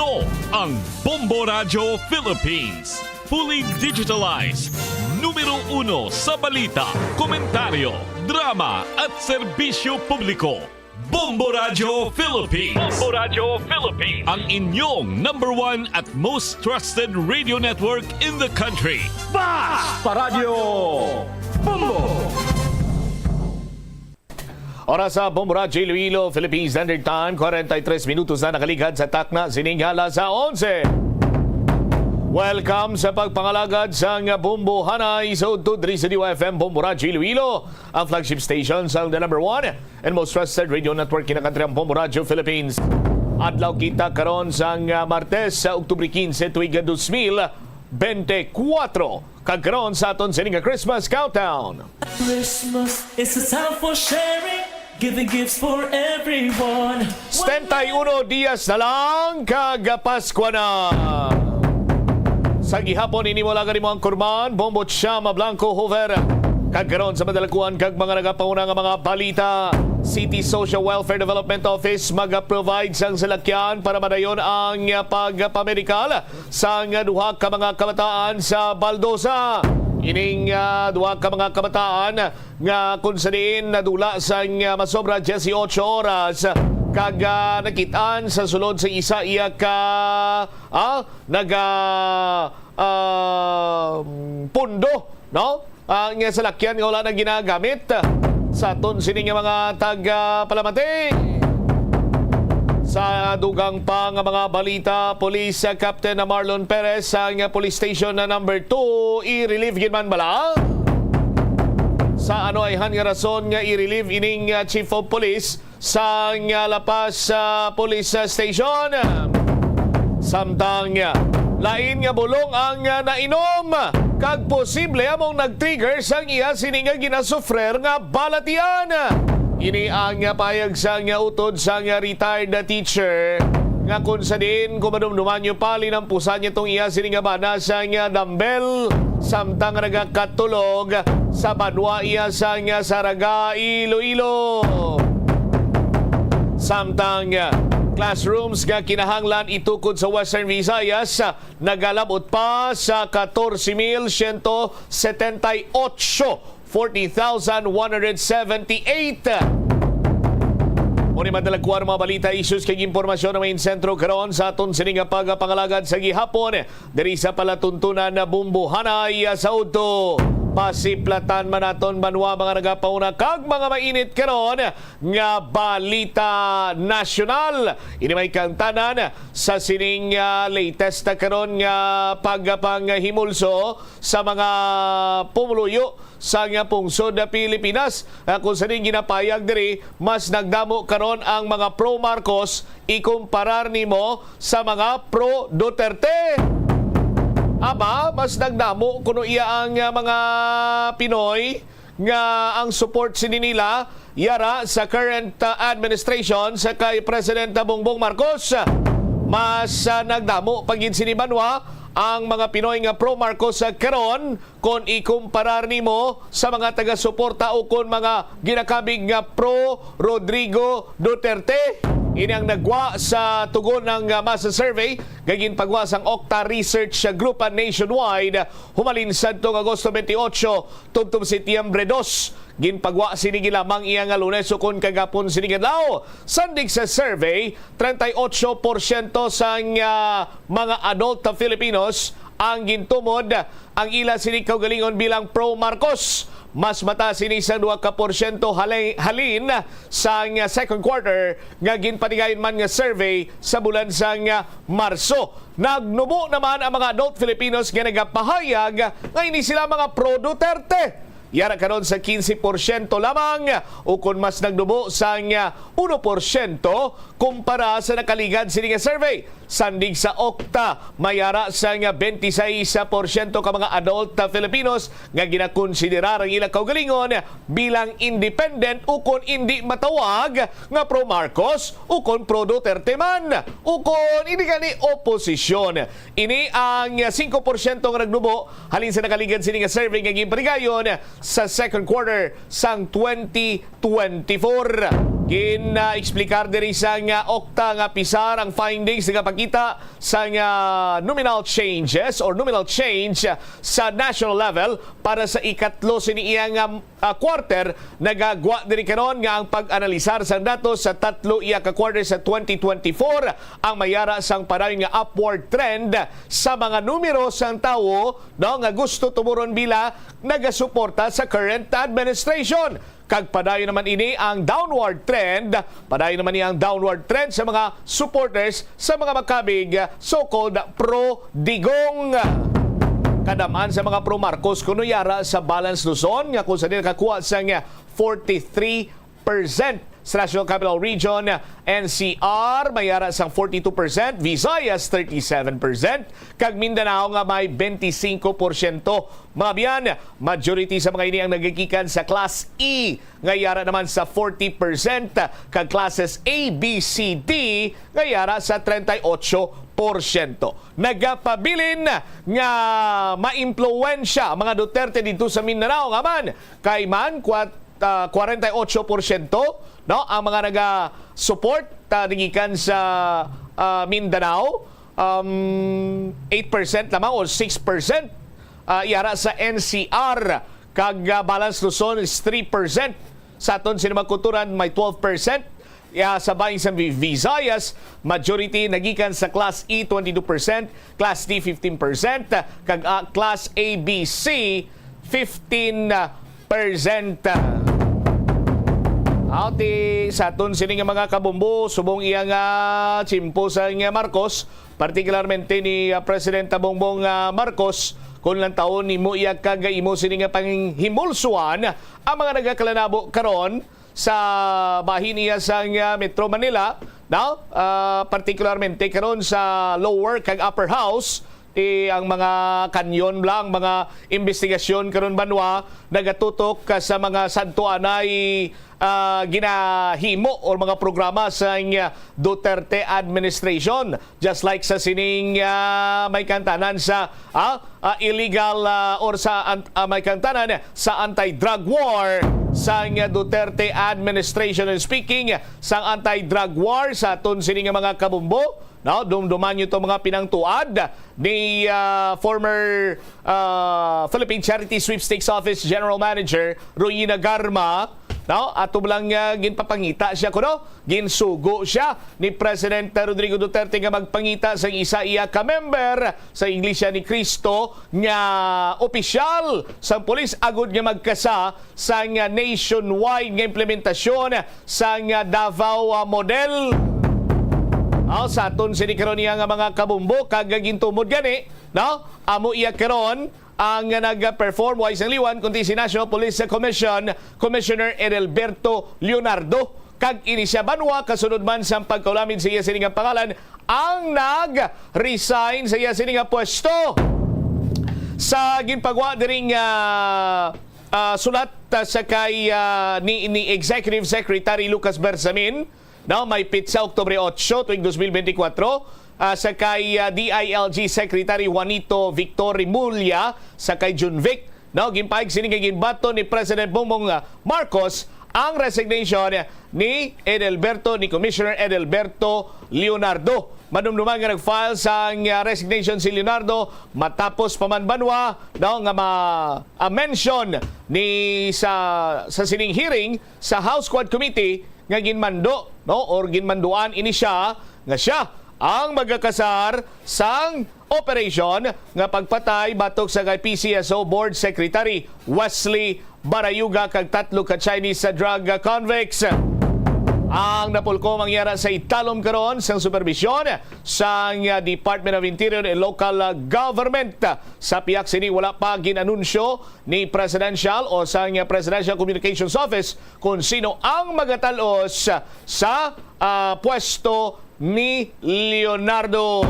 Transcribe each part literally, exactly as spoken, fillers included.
Ito ang Bombo Radyo Philippines. Fully digitalized. Numero uno sa balita, komentaryo, drama at serbisyo publiko. Bombo Radyo Philippines. Bombo Radyo Philippines. Ang inyong number one at most trusted radio network in the country. Bas! Paradyo Bombo! Oras sa Bombo Radyo Iloilo, Philippine Standard Time, forty-three minutos na nakaligad sa takna sining alas onse. Welcome sa pagpangalagad sang Bombo Hanay sa udto diri sa D Y F M Bombo Radyo Iloilo, ang flagship station sa the number one and most trusted radio network in the country, ang Bombo Radyo Philippines. Adlaw kita karon sang, ah, Martes, sa Oktubre quince, tuig dos mil bente kuwatro. Kag karon sa aton sini nga Christmas countdown. Christmas is a time for sharing, giving gifts for everyone. Setenta y uno dias na lang kag Paskwa na. Sa gihapon, ini mo lang mo ang kurman, Bombo Chama Blanco Hoover. Kag karon sa madalakuan kag mga nagapanguna nga mga balita, City Social Welfare Development Office mag-provide sang salakyan para madayon ang pagpamedikal sang duha ka mga kabataan sa Baldosa. Ining, ah, duha ka mga kabataan nga kung sa diin nadula sang, ah, masobra diyesyocho oras kag, ah, nakitaan sa sulod sa isa iya ka, ah, naga, ah, pundo, no? Ang salakyan nga wala na ginagamit sa aton sini nga mga taga Palamati. Sa dugang pa nga mga balita, Police Captain Marlon Perez sang Police Station na number two, i-relieve gid man bala? Sa ano ayhan nga rason nga i-relieve ining, ah, Chief of Police sang, ah, La Paz, ah, Police Station? Samtang, ah, lain nga bulong ang, ah, nainom, kag posible among nag-trigger sang iya sini nga ginasufrer nga balatian. Ini ang, ah, pahayag sang, ah, utod sang, ah, retired teacher nga kung sa diin, kung madumduman nyo pa, linampusan niya tong iya sini nga bana sang, ah, dumbbell, samtang nagakatulog sa banwa iya sang, ah, Saraga, Iloilo. Samtang, ah, classrooms nga kinahanglan itukod sa Western Visayas, ah, nagalabot pa sa catorce mil ciento setenta y ocho, forty thousand one hundred seventy-eight. Mao ni madalagkuan mga balita, issues kag impormasyon na may sentro karon sa aton sini nga pagpangalagad sa gihapon diri sa palatuntunan na Bombo Hanay sa udto. Pasiplatan man naton banwa mga nagapauna kag mga mainit karon nga balita nasyonal. Ini may kaangtanan sa sining, ah, latest na karon nga pagpanghimulso sa mga pumuluyo sa nga pungsod na Pilipinas, ah, kung sa diin ginapayag diri, mas nagdamo karon ang mga pro Marcos ikumparar nimo sa mga pro Duterte. Aba, mas nagdamo kuno iya ang, ah, mga Pinoy nga ang support sini nila yara sa current, ah, administration sa kay Presidente Bongbong Marcos. Mas, ah, nagdamo pa gid sini banwa ang mga Pinoy nga pro Marcos, ah, karon kon ikumparar nimo sa mga taga-suporta o kon mga ginakabig nga pro Rodrigo Duterte. Ini ang nagwa sa tugon ng, ah, masa survey nga ginpagwa sang Okta Research Group nationwide humalin sadto nga Agosto twenty-eight tubtob Setyembre dos. Ginpagwa sini gilamang iya nga Lunes ukon kagapon sini nga adlaw. Sandig sa survey, treinta y ocho porsyento sang, ah, mga adult Filipinos ang gintumod ang ila sini kaugalingon bilang pro Marcos. Mas mataas ini sang duha ka porsyento halay-, halin sang second quarter nga ginpatigayon man nga survey sa bulan sang Marso. Nagnubo naman ang mga adult Filipinos nga nagapahayag nga ini sila mga pro Duterte. Yara karon sa quince porsyento lamang, ukon mas nagnubo sang uno porsyento kumpara sa nakaligad sini nga survey. Sandig sa Okta, may ara sang twenty-six porsyento ka mga adult Filipinos nga ginakonsiderar ang ilang kaugalingon bilang independent ukon indi matawag nga pro Marcos ukon pro Duterte man ukon indi gani oposisyon. Ini ang singko porsyento nga nagnubo halin sa nakaligad sini nga survey nga ginpatigayon sa second quarter sang twenty twenty-four. Gin-explicar diri sang, ah, OCTA nga pisar ang findings nga pakita sang, ah, nominal changes or nominal change sa national level para sa ikatlo sini iya nga, ah, quarter. Nagagwa diri karon nga ang pag-analisar sang datos sa tatlo iya ka quarter sa twenty twenty-four ang mayara sang padayon nga upward trend sa mga numero sang tawo, no, nga gusto tumuron bila nagasuporta sa current administration. Kag padayon naman ini ang downward trend, padayon naman ini ang downward trend sa mga supporters sa mga makabig, so-called pro-Digong. Kadam-an sa mga pro-Marcos kuno yara sa Balance Luzon, nga kung sa nila kakuha sang forty-three percent sa National Capital Region, N C R, may yara sang forty-two percent, Visayas, thirty-seven percent, kag Mindanao nga may twenty-five porsyento. Mga biyan, majority sa mga ini ang nagagikan sa Class E, nga yara naman sa forty percent, kag classes A, B, C, D, nga yara sa treinta y ocho porsyento. Nagapabilin nga maimpluwensya ang mga Duterte dito sa Mindanao, nga man kay man kwat-, ah, kwarenta y ocho porsyento, no, ang mga naga-support, ah, nagikan sa, ah, Mindanao, um, eight percent lamang o six percent, ah, yara sa N C R, kag, ah, Balance Luzon is three percent. Sa aton sini mga kulturan, may twelve percent. Ya, sa bahin sa Vi-, Visayas, majority nagikan sa Class E, twenty-two percent, Class D, fifteen percent, kag, ah, Class A B C, fifteen percent. Aw, ti sa aton sini nga mga kabombo, subong iya nga tiyempo sang Marcos, partikularmente ni, ah, Presidenta Bongbong, ah, Marcos, kung lantawon nimo iya kag imo sini nga panghimulsuan ang mga nagakalanabo karon sa bahin iya sang, ah, Metro Manila, no? Ah, partikularmente karon sa lower kag upper house, ti ang mga kanyon lang, mga investigasyon karon banwa nagatutok, ah, sa mga sadto anay, ah, ginahimo or mga programa sang, ah, Duterte administration. Just like sa sining, ah, may kantanan sa, ah, ah, illegal, ah, or sa an-, ah, may kantanan sa anti-drug war sang Duterte administration. And speaking sang anti-drug war, sa aton sini nga mga kabombo, no, dumduman nyo to mga pinangtuad ni, ah, former, ah, Philippine Charity Sweepstakes Office General Manager Royina Garma, no? Ato lang, ah, ginpapangita siya kuno, ginsugo siya ni President Rodrigo Duterte nga magpangita sa isa iya ka member sa Iglesia ni Cristo nga opisyal sang pulis agud nga magkasa sang nationwide nga implementasyon sang Davao, ah, Model. Aw, sa aton sini karon niya nga mga kabombo, kag gintumod gani, no? Amo iya karon ang nag-perform, way sang liwan, kundi si National Police Commission Commissioner Edelberto Leonardo. Kag ini siya banwa, kasunod man sang pagkaulamid sa iya sini nga pangalan, ang nag-resign sa iya sini nga pwesto. Sa ginpagwa diri nga, ah, sulat, ah, sa kay, ah, ni, ni Executive Secretary Lucas Bersamin, no, may pitsa Oktubre otso tuig dos mil benti kwatro, ah, sa kay, ah, D I L G Secretary Juanito Victor Remulla, sa kay Junvic, no, ginpahayag sini nga ginbaton ni President Bongbong, ah, Marcos ang resignation ni Edelberto, ni Commissioner Edelberto Leonardo. Madumduman nga nag-file sang, ah, resignation si Leonardo matapos pa man banwa, no, nga ma-, ah, mention ni sa, sa sining hearing sa House Quad Committee nga ginmando, no, or ginmanduan ini siya nga siya ang magakasar sang operasyon nga pagpatay batok sa kay P C S O Board Secretary Wesley Barayuga kag tatlo ka Chinese sa drug convicts. Ang Napolcom ang yara sa italom karon sang superbisyon sang Department of Interior and Local Government. Sa pihak sini, wala pa gin-anunsyo ni Presidential o sang Presidential Communications Office kung sino ang magatal-os sa, ah, pwesto ni Leonardo.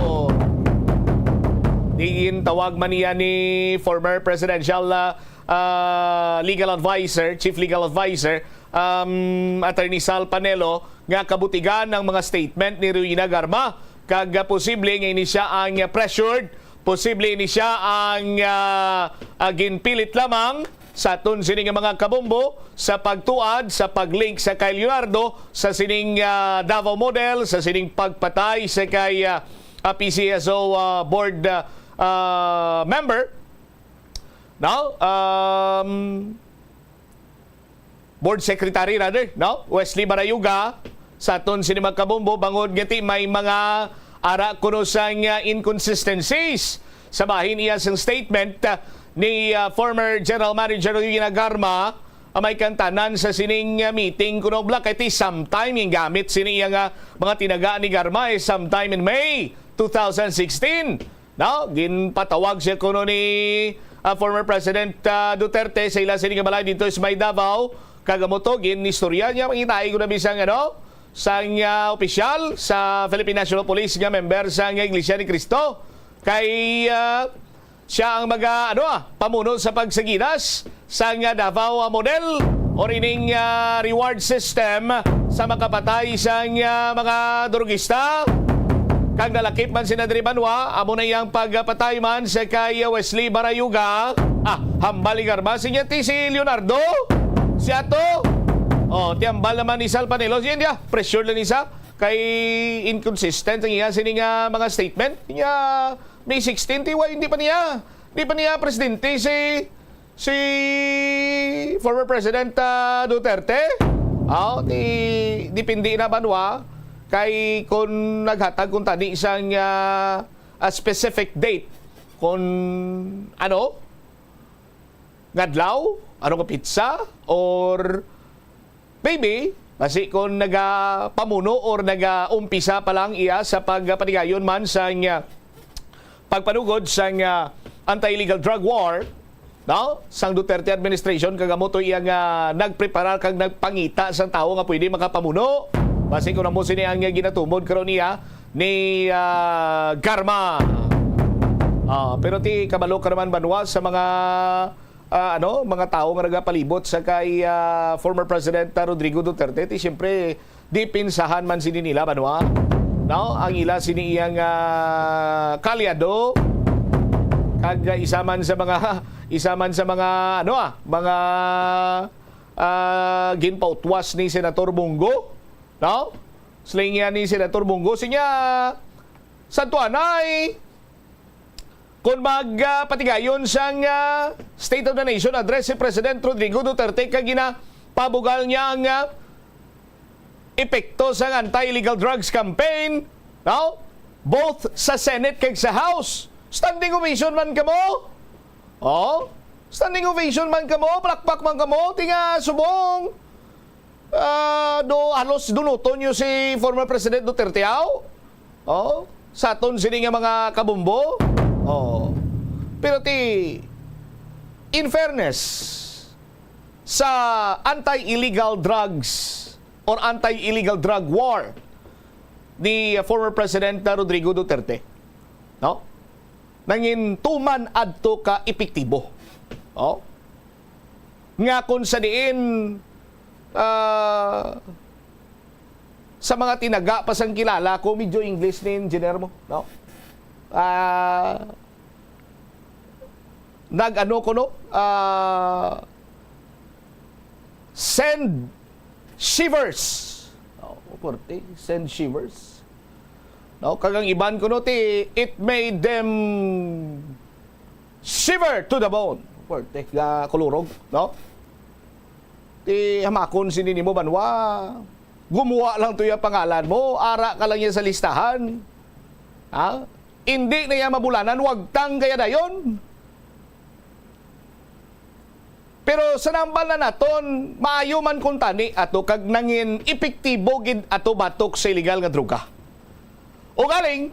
Gintawag man niya ni former presidential, ah, ah, legal advisor, chief legal advisor, um, Attorney Sal Panelo, nga kabutigan ang mga statement ni Royina Garma, kag, ah, posible nga ini siya ang, ah, pressured, posible ini siya ang, ah, ah, ginpilit lamang, sa aton sini nga mga kabombo sa pagtuad sa pag-link sa kay Leonardo sa sining, ah, Davao Model, sa sining pagpatay sa kay, ah, ah, P C S O, ah, board, ah, ah, member, no? Um, board secretary rather, no? Wesley Barayuga, sa aton sini mga kabombo, bangod nga ti may mga ara kuno sang, ah, inconsistencies sa bahin iya sang statement, ah, ni, ah, former General Manager Rowena Garma, ang may kantanan sa sining, ah, meeting kuno bla kay ti sometime yung gamit sini iya nga mga tinaga ni Garma, eh, sometime in May two thousand sixteen. No, ginpatawag siya kuno ni, ah, former President, ah, Duterte sa ila sini nga balay dito sa may Davao. Kag amo to, ginistorya niya, mangitai ko na bisang, ano, sang, ah, opisyal sa Philippine National Police nga member sa nga Iglesia ni Cristo. Kay, ah, siya ang maga, ano, ah, pamuno sa pagsaginas sang, ah, Davao, ah, model or ining, ah, reward system sa makapatay sang, ah, mga drugista. Kag nalakip man sina diri banwa, amo na iyang pagpatay man sa kay Wesley Barayuga. Ah, hambal ni Garma, sinya ti si Leonardo? Si ato? Oh, ti hambal naman ni Sal Panelo. Siya, hindi, ah, pressure lang isa. Kay inconsistent ang iya sini nga mga statement. Niya, May sixteen, ti wa, hindi pa niya, hindi pa niya presidente si, si former President, ah, Duterte. Aw, ti, depende na banwa kay kung naghatag kung tani sang, ah, a specific date, kung ano, nga adlaw, ano nga petsa, or maybe, basi kung nagapamuno or nagaumpisa pa lang iya sa pagpatigayon man sang, ah, pagpanugod sang, ah, anti-illegal drug war, no? Sang Duterte administration, kag amo to iya nga nagpreparar kag nagpangita sang tawo nga pwede makapamuno. Basi kung amo sini ang ginatumod karon niya ni, ah, Garma. Ah, pero ti kabalo ka naman banwa sa mga, ah, ano, mga tawo nga nagapalibot sa kay, ah, former President, ah, Rodrigo Duterte, ti siyempre dipinsahan man sini nila banwa, no? Ang ila sini iyang, ah, kaalyado, kag, ah, isa man sa mga, isa man sa mga, ano, ah, mga, ah, ginpautwas ni Senator Bong Go, no? Siling niya ni Senator Bong Go, sinya, sa tuanay, kung mag, ah, patigayon sang, ah, State of the Nation Address si President Rodrigo Duterte, kag ginapabugal niya ang, ah, epekto sang anti-illegal drugs campaign, no? Both sa Senate kag sa House. Standing ovation man kamo? Oh? Standing ovation man kamo? Palakpak man kamo? Ti nga subong, ah, do, halos dunuton niyo si former President Duterte, aw? Oh? Sa aton sini nga mga kabombo? Oh. Pero ti, in fairness, sa anti-illegal drugs or anti-illegal drug war ni former President Rodrigo Duterte, no? Nangin tuman adto ka epektibo. Oh? Nga kung sa diin, ah, sa mga tinaga pa sang kilala ko, medyo English ni engineer mo, no? Ah, nag-ano ko, no? Ah, send shivers. Oh, forte, send shivers. No, kag ang iban kuno ti, it made them shiver to the bone. Forte nga kulurog, no? Ti hamakon sini nimo banwa. Gumuha lang to iya pangalan mo, ara ka lang iya sa listahan. Ha? Indi na iya mabulanan, wagtang kaya dayon. Pero sa nambal na naton, maayo man kung tani ato kag nangin epektibo gid ato batok sa iligal nga droga. Ugaling,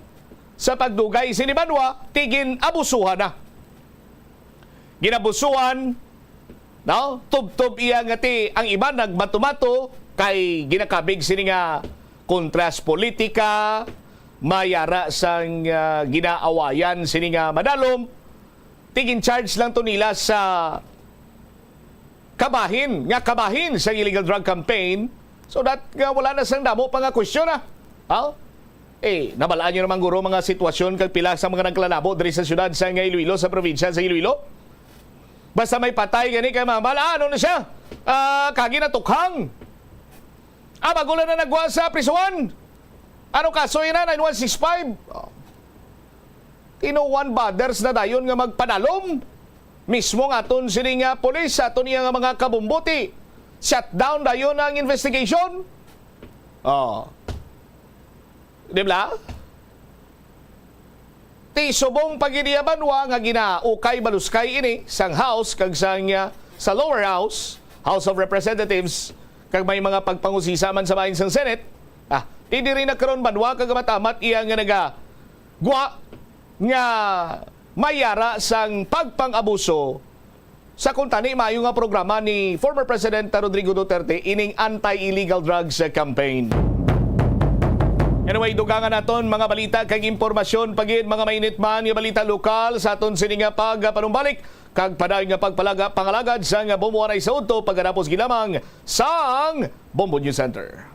sa pagdugay sini banwa, ti gin-abusuhan na. Ginabusuhan, no? Tubtob iya nga ti ang iban nagmato-mato kay ginakabig sini nga kontras politika, mayara sang, ah, ginaawayan sini nga madalom. Ti gin-charge lang to nila sa kabahin, nga kabahin sa illegal drug campaign, so that nga wala na sang damo pa nga question, ah. Ha? Eh, nabalaan nyo naman guro mga sitwasyon kag pila sa mga nagkalalabo diri sa syudad sa nga Iloilo, sa probinsya sa Iloilo. Basta may patay gani kay Mamal, ah, ano na siya? Ah, kagi na tukhang. Ah, bago lang na nagwa sa prisuhan. Ano kaso yun na, nine one six five? Oh. Tino one bothers na dayon nga magpadalom. Mismo nga aton sini nga pulis, aton iya nga mga kabumbuti. Shut down dayon ang investigation. Oh. Di ba? Ti subong pa gid iya banwa nga ginaukay baluskay ini sang House kag sang, ah, sa lower house, House of Representatives, kag may mga pagpangusisa man sa bahin sang Senate. Ah, ti diri na karon banwa kag amat-amat iya nga nagagwa nga may yara sang pagpang-abuso. Sa kuntani, maayo nga programa ni former President Rodrigo Duterte ining anti-illegal drugs campaign. Anyway, dugangan naton mga balita kag impormasyon pa gid, mga mainit man nga balita lokal sa aton sini nga pagpanumbalik kag padayon nga pagpalaga-, pangalagad sang Bombo Anay sa udto pagkatapos gid lamang sang Bombo News Center.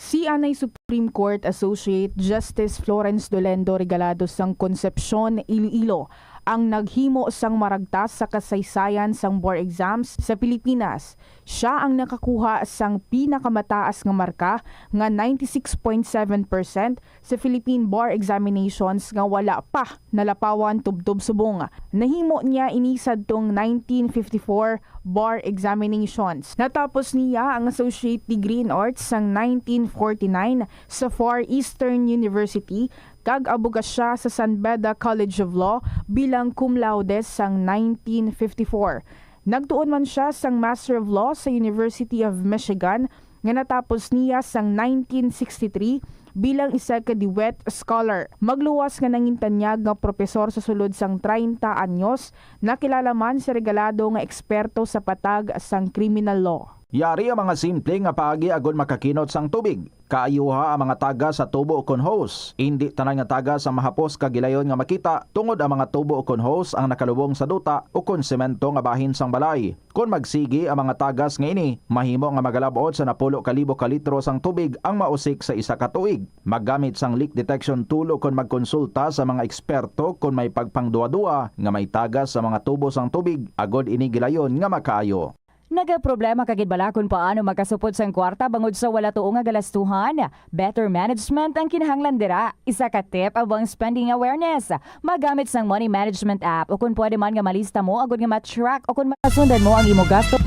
Si anay Supreme Court Associate Justice Florence Dolendo Regalado sang Concepcion, Iloilo, ang naghimo sang maragtas sa kasaysayan sang bar exams sa Pilipinas. Siya ang nakakuha sang pinakamataas nga marka nga ninety six point seven percent sa Philippine Bar Examinations nga wala pa nalapawan tubtob subong. Nahimo niya ini sadtong nineteen fifty-four bar examinations. Natapos niya ang associate degree in arts sang nineteen forty-nine sa Far Eastern University, kag abogasya sa San Beda College of Law bilang cum laude sang nineteen fifty-four. Nagtuon man siya sang Master of Law sa University of Michigan nga natapos niya sang nineteen sixty-three bilang isa ka DeWitt Scholar. Magluwas nga nangintanyag nga propesor sa sulod sang treinta anyos, nakilala man si Regalado nga eksperto sa patag sang criminal law. Yari ang mga simple nga paagi agod makakinot sang tubig. Kaayuha ang mga tagas sa tubo ukon hose. Indi tanan nga tagas ang mahapos kag gilayon nga makita, tungod ang mga tubo ukon hose ang nakalubong sa duta ukon semento nga bahin sang balay. Kon magsigi ang mga tagas nga ini, mahimo nga magalab-ot sa napulo ka libo ka litro sang tubig ang mausik sa isa ka tuig. Maggamit sang leak detection tool ukon magkonsulta sa mga eksperto kon may pagpangduwa-duwa nga may tagas sa mga tubo sang tubig, agod ini gilayon nga makaayo. Nagaproblema ka gid bala kon paano makasupot sang kwarta bangod sa wala tuo nga galastuhan? Better management ang kinahanglan dira. Isa ka tip amo ang spending awareness. Magamit sang money management app, o kon pwede man nga malista mo agud nga ma-track o kon masundan mo ang imo gasto.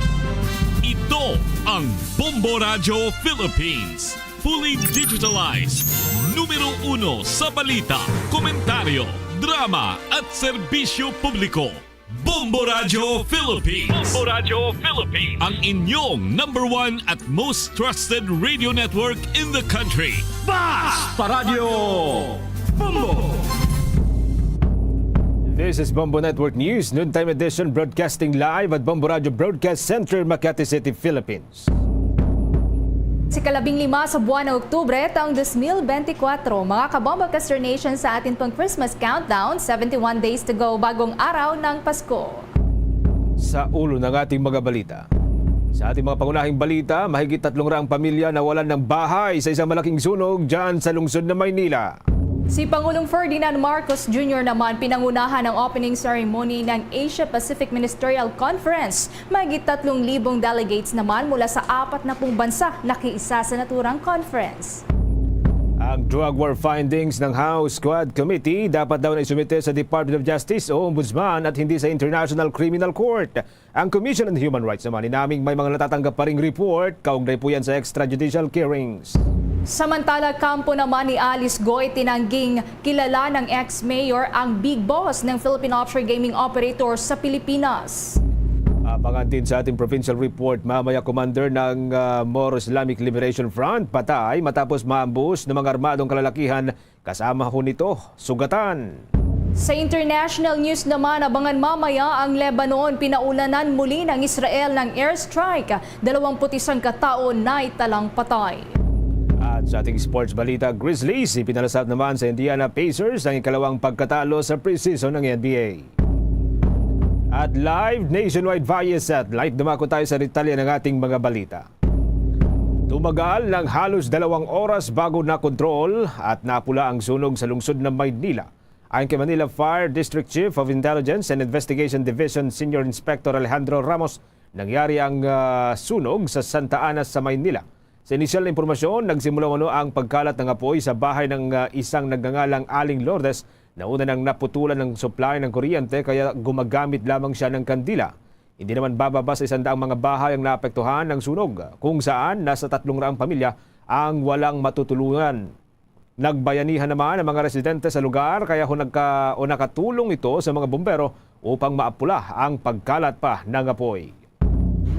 Ito ang Bombo Radyo Philippines. Fully digitalized. Numero uno sa balita, komentaryo, drama, at serbisyo publiko. Bombo Radyo Philippines. Bombo Radyo Philippines. Ang inyong number one at most trusted radio network in the country. Basta Radyo Bombo. This is Bombo Network News, noontime edition, broadcasting live at Bombo Radyo Broadcast Center, Makati City, Philippines. Sa ikalabing lima sa buwan ng Oktubre, taong dos mil benti kwatro, mga kabombo, Kastro Nation, sa atin pong Christmas countdown, seventy-one days to go, bagong araw ng Pasko. Sa ulo ng ating mga balita. Sa ating mga pangunahing balita, mahigit tatlong raang pamilya nawalan ng bahay sa isang malaking sunog dyan sa lungsod ng Maynila. Si Pangulong Ferdinand Marcos Junior naman pinangunahan ang opening ceremony ng Asia-Pacific Ministerial Conference. Mahigit tatlong libong delegates naman mula sa apat na pung bansa nakiisa sa naturang conference. Ang drug war findings ng House Quad Committee dapat daw na isumite sa Department of Justice o Ombudsman at hindi sa International Criminal Court. Ang Commission on Human Rights naman, inaming may mga natatanggap pa ring report kaugnay po yan sa extrajudicial killings. Samantala, kampo naman ni Alice Goy, tinangging kilala ng ex-mayor ang big boss ng Philippine Offshore Gaming Operator sa Pilipinas. Abangan din sa ating provincial report mamaya, Commander, ng, ah, Moro Islamic Liberation Front, patay matapos maambush ng mga armadong kalalakihan kasama ho nito sugatan. Sa international news naman, abangan mamaya ang Lebanon. Pinaulanan muli ng Israel ng airstrike. Dalawampu't isang katao naitalang patay. At sa ating sports balita, Grizzlies ipinalasap naman sa Indiana Pacers ang ikalawang pagkatalo sa preseason ng N B A. At live nationwide via satellite, dumako tayo sa detalye ng ating mga balita. Tumagal ng halos dalawang oras bago nakontrol at napula ang sunog sa lungsod ng Maynila. Ayon kay Manila Fire District Chief of Intelligence and Investigation Division Senior Inspector Alejandro Ramos, nangyari ang, ah, sunog sa Santa Ana sa Maynila. Sa inisyal na impormasyon, nagsimula umano ang pagkalat ng apoy sa bahay ng, ah, isang nagngangalang Aling Lourdes na una nang naputulan ng supply ng kuryente, kaya gumagamit lamang siya ng kandila. Hindi naman bababa sa isang daang mga bahay ang naapektuhan ng sunog, kung saan nasa tatlong raang pamilya ang walang matutulunan. Nagbayanihan naman ang mga residente sa lugar, kaya ho nagka-, o nakatulong ito sa mga bumbero upang maapula ang pagkalat pa ng apoy.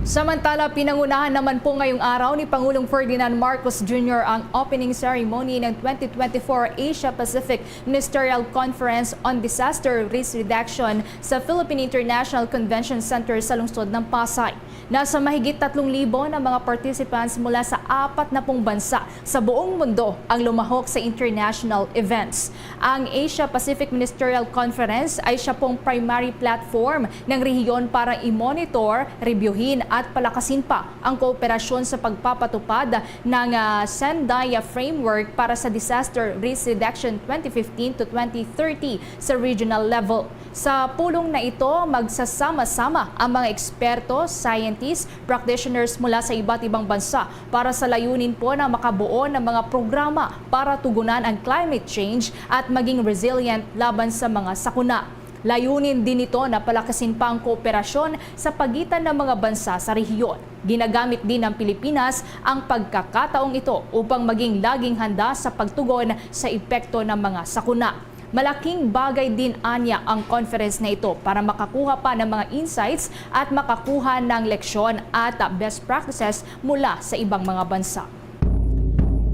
Samantala, pinangunahan naman po ngayong araw ni Pangulong Ferdinand Marcos Junior ang opening ceremony ng twenty twenty-four Asia-Pacific Ministerial Conference on Disaster Risk Reduction sa Philippine International Convention Center sa lungsod ng Pasay. Nasa mahigit tatlong libo na mga participants mula sa apat na pung bansa sa buong mundo ang lumahok sa international events. Ang Asia-Pacific Ministerial Conference ay siya pong primary platform ng rehiyon para i-monitor, rebyuhin at palakasin pa ang kooperasyon sa pagpapatupad ng, ah, Sendai Framework para sa Disaster Risk Reduction twenty fifteen to twenty thirty sa regional level. Sa pulong na ito, magsasama-sama ang mga eksperto, scientists, practitioners mula sa iba't ibang bansa para sa layunin po na makabuo ng mga programa para tugunan ang climate change at maging resilient laban sa mga sakuna. Layunin din nito na palakasin pa ang kooperasyon sa pagitan ng mga bansa sa rehiyon. Ginagamit din ng Pilipinas ang pagkakataong ito upang maging laging handa sa pagtugon sa epekto ng mga sakuna. Malaking bagay din anya ang conference na ito para makakuha pa ng mga insights at makakuha ng leksyon at best practices mula sa ibang mga bansa.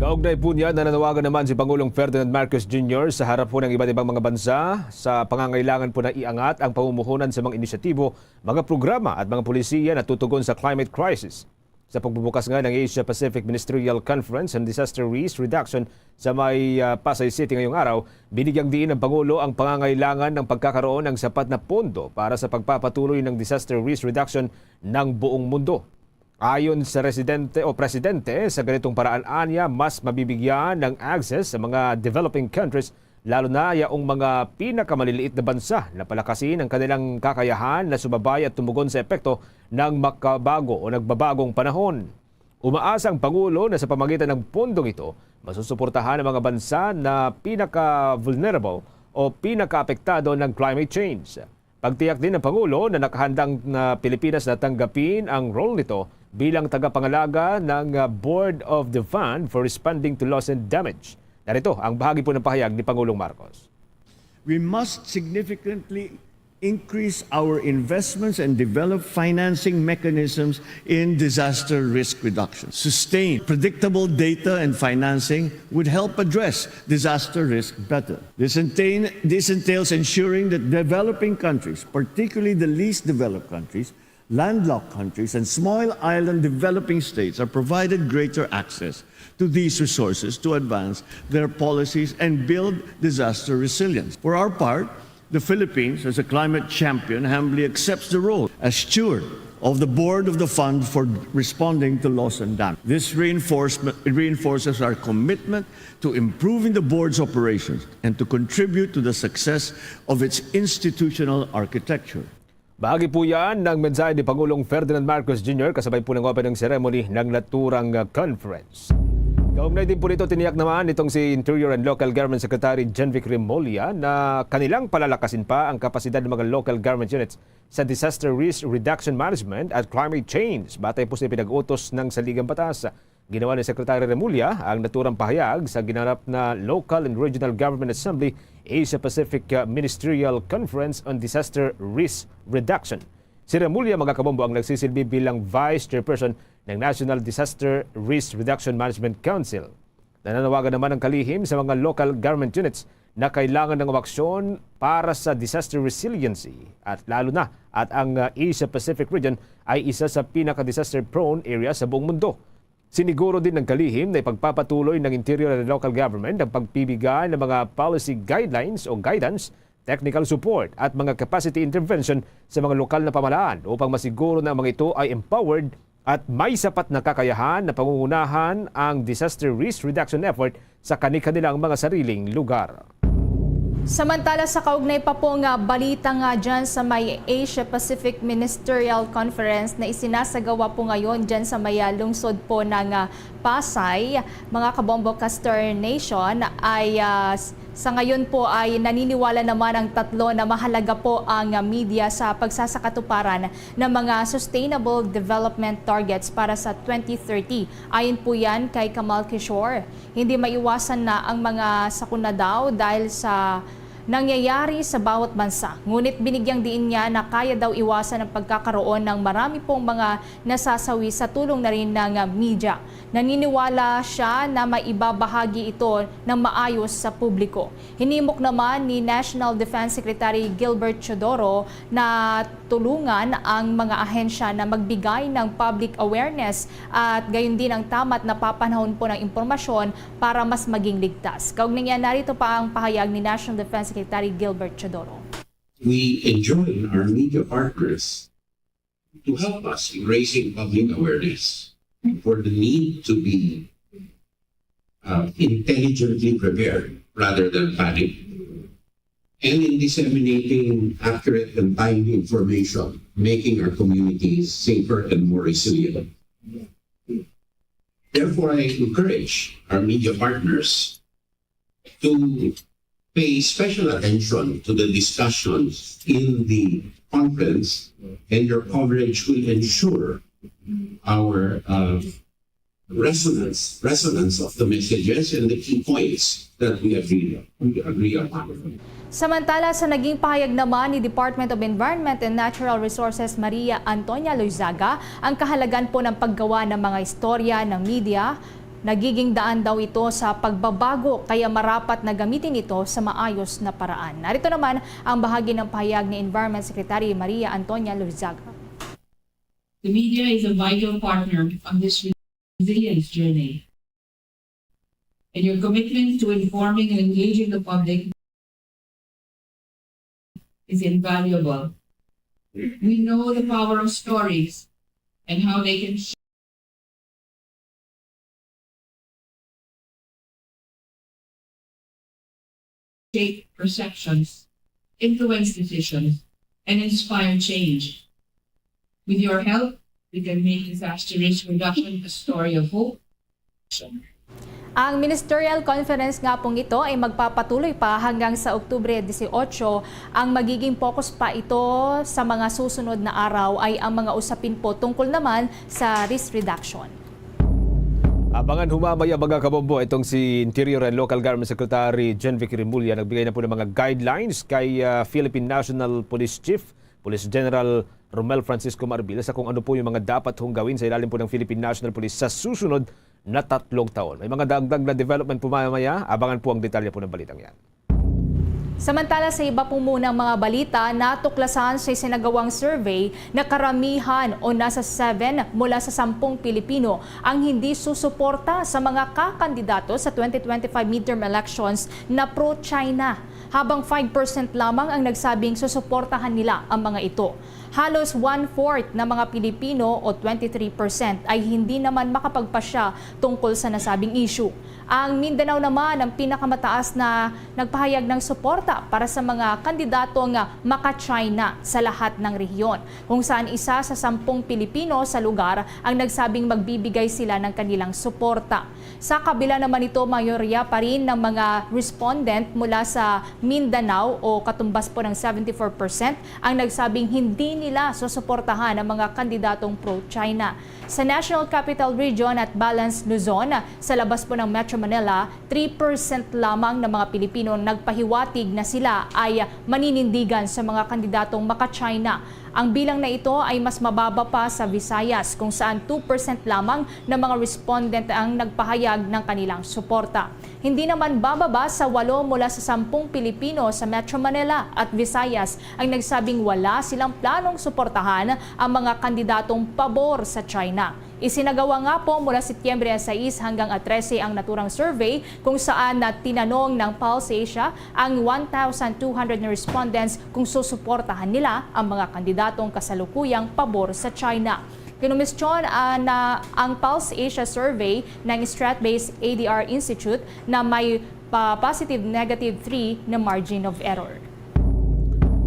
Kaugnay po niya, nananawagan naman si Pangulong Ferdinand Marcos Junior sa harap po ng iba't ibang mga bansa sa pangangailangan po na iangat ang pamumuhunan sa mga inisyatibo, mga programa at mga polisiya na tutugon sa climate crisis. Sa pagbubukas nga ng Asia-Pacific Ministerial Conference on Disaster Risk Reduction sa may, ah, Pasay City ngayong araw, binigyang diin ng Pangulo ang pangangailangan ng pagkakaroon ng sapat na pondo para sa pagpapatuloy ng disaster risk reduction ng buong mundo. Ayon sa residente o presidente, sa ganitong paraan anya, mas mabibigyan ng access sa mga developing countries, lalo na yaong mga pinakamaliliit na bansa, na palakasin ang kanilang kakayahan na sumabay at tumugon sa epekto ng makabago o nagbabagong panahon. Umaasa ang Pangulo na sa pamagitan ng pundong ito, masusuportahan ang mga bansa na pinaka-vulnerable o pinakaapektado ng climate change. Pagtiyak din ng Pangulo na nakahandang na Pilipinas na tanggapin ang role nito bilang tagapangalaga ng, ah, Board of the Fund for Responding to Loss and Damage. Narito ang bahagi po ng pahayag ni Pangulong Marcos. We must significantly increase our investments and develop financing mechanisms in disaster risk reduction. Sustained, predictable data and financing would help address disaster risk better. This entail-, this entails ensuring that developing countries, particularly the least developed countries, landlocked countries, and small island developing states are provided greater access to these resources to advance their policies and build disaster resilience. For our part, the Philippines, as a climate champion, humbly accepts the role as steward of the Board of the Fund for Responding to Loss and Damage. This reinforcement reinforces our commitment to improving the board's operations and to contribute to the success of its institutional architecture. Bahagi po yan ng mensahe ni Pangulong Ferdinand Marcos Junior kasabay po ng opening ceremony ng naturang, uh, conference. Kaugnay din po nito, tiniyak naman nitong si Interior and Local Government Secretary Jenvic Remulla na kanilang palalakasin pa ang kapasidad ng mga local government units sa disaster risk reduction management at climate change, batay po sa pinag-utos ng saligang batas. Ginawa ni Secretary Remulla ang naturang pahayag sa ginanap na Local and Regional Government Assembly Asia-Pacific, uh, Ministerial Conference on Disaster Risk Reduction. Si Remulla, mga kabombo, ang nagsisilbi bilang Vice Chairperson ng National Disaster Risk Reduction Management Council. Nananawagan naman ang kalihim sa mga local government units na kailangan ng aksyon para sa disaster resiliency at lalo na at ang, uh, Asia-Pacific region ay isa sa pinaka-disaster-prone area sa buong mundo. Siniguro din ng kalihim na ipagpapatuloy ng Interior and Local Government ang pagbibigay ng mga policy guidelines o guidance, technical support at mga capacity intervention sa mga lokal na pamahalaan upang masiguro na ang mga ito ay empowered at may sapat na kakayahan na pangungunahan ang disaster risk reduction effort sa kani-kanilang mga sariling lugar. Samantala, sa kaugnay pa po nga balita nga dyan sa may Asia Pacific Ministerial Conference na isinasagawa po ngayon dyan sa may, ah, lungsod po ng, ah, Pasay, mga kabombo, Castor Nation, ay, ah, s-, sa ngayon po ay naniniwala naman ang tatlo na mahalaga po ang, ah, media sa pagsasakatuparan ng mga sustainable development targets para sa twenty thirty. Ayon po yan kay Kamal Kishore. Hindi maiwasan na ang mga sakuna daw dahil sa nangyayari sa bawat bansa. Ngunit binigyang diin niya na kaya daw iwasan ang pagkakaroon ng marami pong mga nasasawi sa tulong na rin ng, ah, media. Naniniwala siya na maibabahagi ito ng maayos sa publiko. Hinimok naman ni National Defense Secretary Gilbert Teodoro na tulungan ang mga ahensya na magbigay ng public awareness at gayon din ang tama at napapanahon po ng impormasyon para mas maging ligtas. Kaugnay niya, narito pa ang pahayag ni National Defense Secretary Gilbert Teodoro. We enjoin our media partners to help us in raising public awareness for the need to be, uh, intelligently prepared rather than panic, and in disseminating accurate and timely information, making our communities safer and more resilient. Therefore, I encourage our media partners to pay special attention to the discussions in the conference, and your coverage will ensure our, uh, resonance, resonance of the messages and the key points that we agree, we agree upon. Samantala, sa naging pahayag naman ni Department of Environment and Natural Resources Maria Antonia Loizaga, ang kahalagahan po ng paggawa ng mga istorya ng media, nagiging daan daw ito sa pagbabago, kaya marapat na gamitin ito sa maayos na paraan. Narito naman ang bahagi ng pahayag ni Environment Secretary Maria Antonia Loizaga. The media is a vital partner on this resilience journey, and your commitment to informing and engaging the public is invaluable. We know the power of stories and how they can shape perceptions, influence decisions, and inspire change. With your help, we can make disaster risk reduction a story of hope. Ang ministerial conference nga pong ito ay magpapatuloy pa hanggang sa Oktubre dieciocho. Ang magiging focus pa ito sa mga susunod na araw ay ang mga usapin po tungkol naman sa risk reduction. Abangan humamaya, mga kabombo, itong si Interior and Local Government Secretary Jen Vicky Remulla nagbigay na po ng mga guidelines kay, ah, Philippine National Police Chief, Police General Romel Francisco Marbil, sa kung ano po yung mga dapat hong gawin sa ilalim po ng Philippine National Police sa susunod na tatlong taon. May mga dagdag na development po mamaya. Abangan po ang detalye po ng balitang yan. Samantala, sa iba po munang mga balita, natuklasan sa isinagawang survey na karamihan o nasa seven mula sa sampung Pilipino ang hindi susuporta sa mga kakandidato sa twenty twenty-five midterm elections na pro-China, habang five percent lamang ang nagsabing susuportahan nila ang mga ito. Halos one-fourth na mga Pilipino o twenty-three percent ay hindi naman makapagpasya tungkol sa nasabing issue. Ang Mindanao naman ang pinakamataas na nagpahayag ng suporta para sa mga kandidatong maka-China sa lahat ng rehiyon, kung saan isa sa sampung Pilipino sa lugar ang nagsabing magbibigay sila ng kanilang suporta. Sa kabila naman nito, mayorya pa rin ng mga respondent mula sa Mindanao o katumbas po ng seventy-four percent ang nagsabing hindi nila susuportahan ang mga kandidatong pro-China. Sa National Capital Region at Balance Luzon, sa labas po ng Metro Manila, three percent lamang ng mga Pilipino ang nagpahiwatig na sila ay maninindigan sa mga kandidatong maka-China. Ang bilang na ito ay mas mababa pa sa Visayas, kung saan two percent lamang ng mga respondent ang nagpahayag ng kanilang suporta. Hindi naman bababa sa walo mula sa sampung Pilipino sa Metro Manila at Visayas ang nagsabing wala silang planong suportahan ang mga kandidatong pabor sa China. Isinagawa nga po mula Setyembre sais hanggang trese ang naturang survey, kung saan na tinanong ng Pulse Asia ang one thousand two hundred na respondents kung susuportahan nila ang mga kandidatong kasalukuyang pabor sa China. Kinumistyon, ah, na ang Pulse Asia Survey ng Strat-based A D R Institute na may pa positive negative three na margin of error.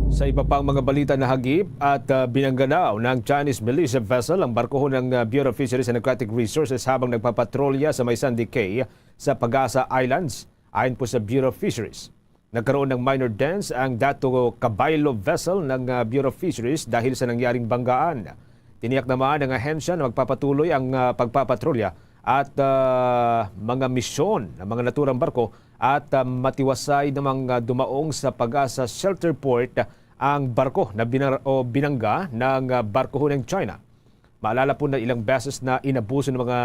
Sa iba pang mga balita, nahagip at, ah, binangga na ng Chinese militia vessel ang barko ng, ah, Bureau of Fisheries and Aquatic Resources habang nagpapatrolya sa may Sandy Cay sa Pagasa Islands. Ayon po sa Bureau of Fisheries, nagkaroon ng minor dents ang Dato Kabaylo vessel ng, ah, Bureau of Fisheries dahil sa nangyaring banggaan. Tiniyak naman ng ahensya na magpapatuloy ang, ah, pagpapatrolya at, ah, mga misyon ng mga naturang barko at, ah, matiwasay namang, ah, dumaong sa Pagasa Shelter Port ang barko na binar-, o binangga ng, ah, barko ng China. Maalala po na ilang beses na inabuso ng mga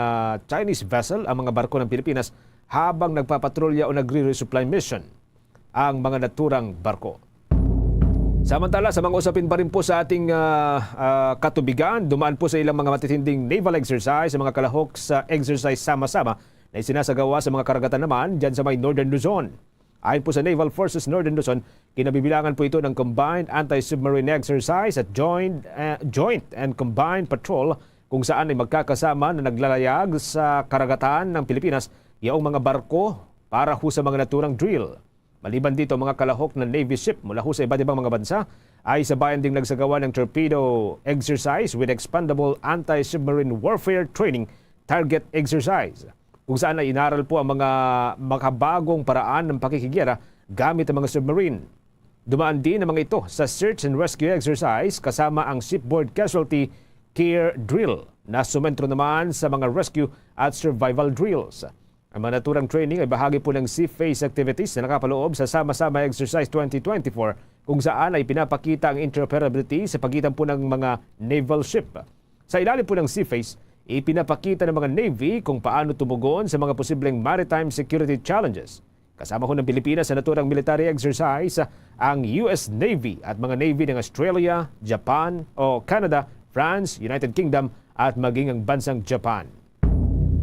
Chinese vessel ang mga barko ng Pilipinas habang nagpapatrolya o nagre-resupply mission ang mga naturang barko. Samantala, sa mga usapin pa rin po sa ating, ah, ah, katubigan, dumaan po sa ilang mga matitinding naval exercise sa mga kalahok sa exercise sama-sama na isinasagawa sa mga karagatan naman dyan sa may Northern Luzon. Ayon po sa Naval Forces Northern Luzon, kinabibilangan po ito ng Combined Anti-Submarine Exercise at Joint, eh, Joint and Combined Patrol, kung saan ay magkakasama na naglalayag sa karagatan ng Pilipinas yaong mga barko para ho sa mga naturang drill. Maliban dito, mga kalahok na Navy ship mula ho sa iba't ibang mga bansa ay sabayan ding nagsagawa ng torpedo exercise with expandable anti-submarine warfare training target exercise, kung saan ay inaral po ang mga makabagong paraan ng pakikigyera gamit ang mga submarine. Dumaan din ang mga ito sa search and rescue exercise kasama ang shipboard casualty care drill na sumentro naman sa mga rescue at survival drills. Ang mga naturang training ay bahagi po ng Sea Phase activities na nakapaloob sa Sama-Sama Exercise twenty twenty-four, kung saan ay pinapakita ang interoperability sa pagitan po ng mga naval ship. Sa ilalim po ng Sea Phase, ipinapakita ng mga Navy kung paano tumugon sa mga posibleng maritime security challenges. Kasama ho ng Pilipinas sa naturang military exercise ang U S Navy at mga Navy ng Australia, Japan, o Canada, France, United Kingdom, at maging ang bansang Japan.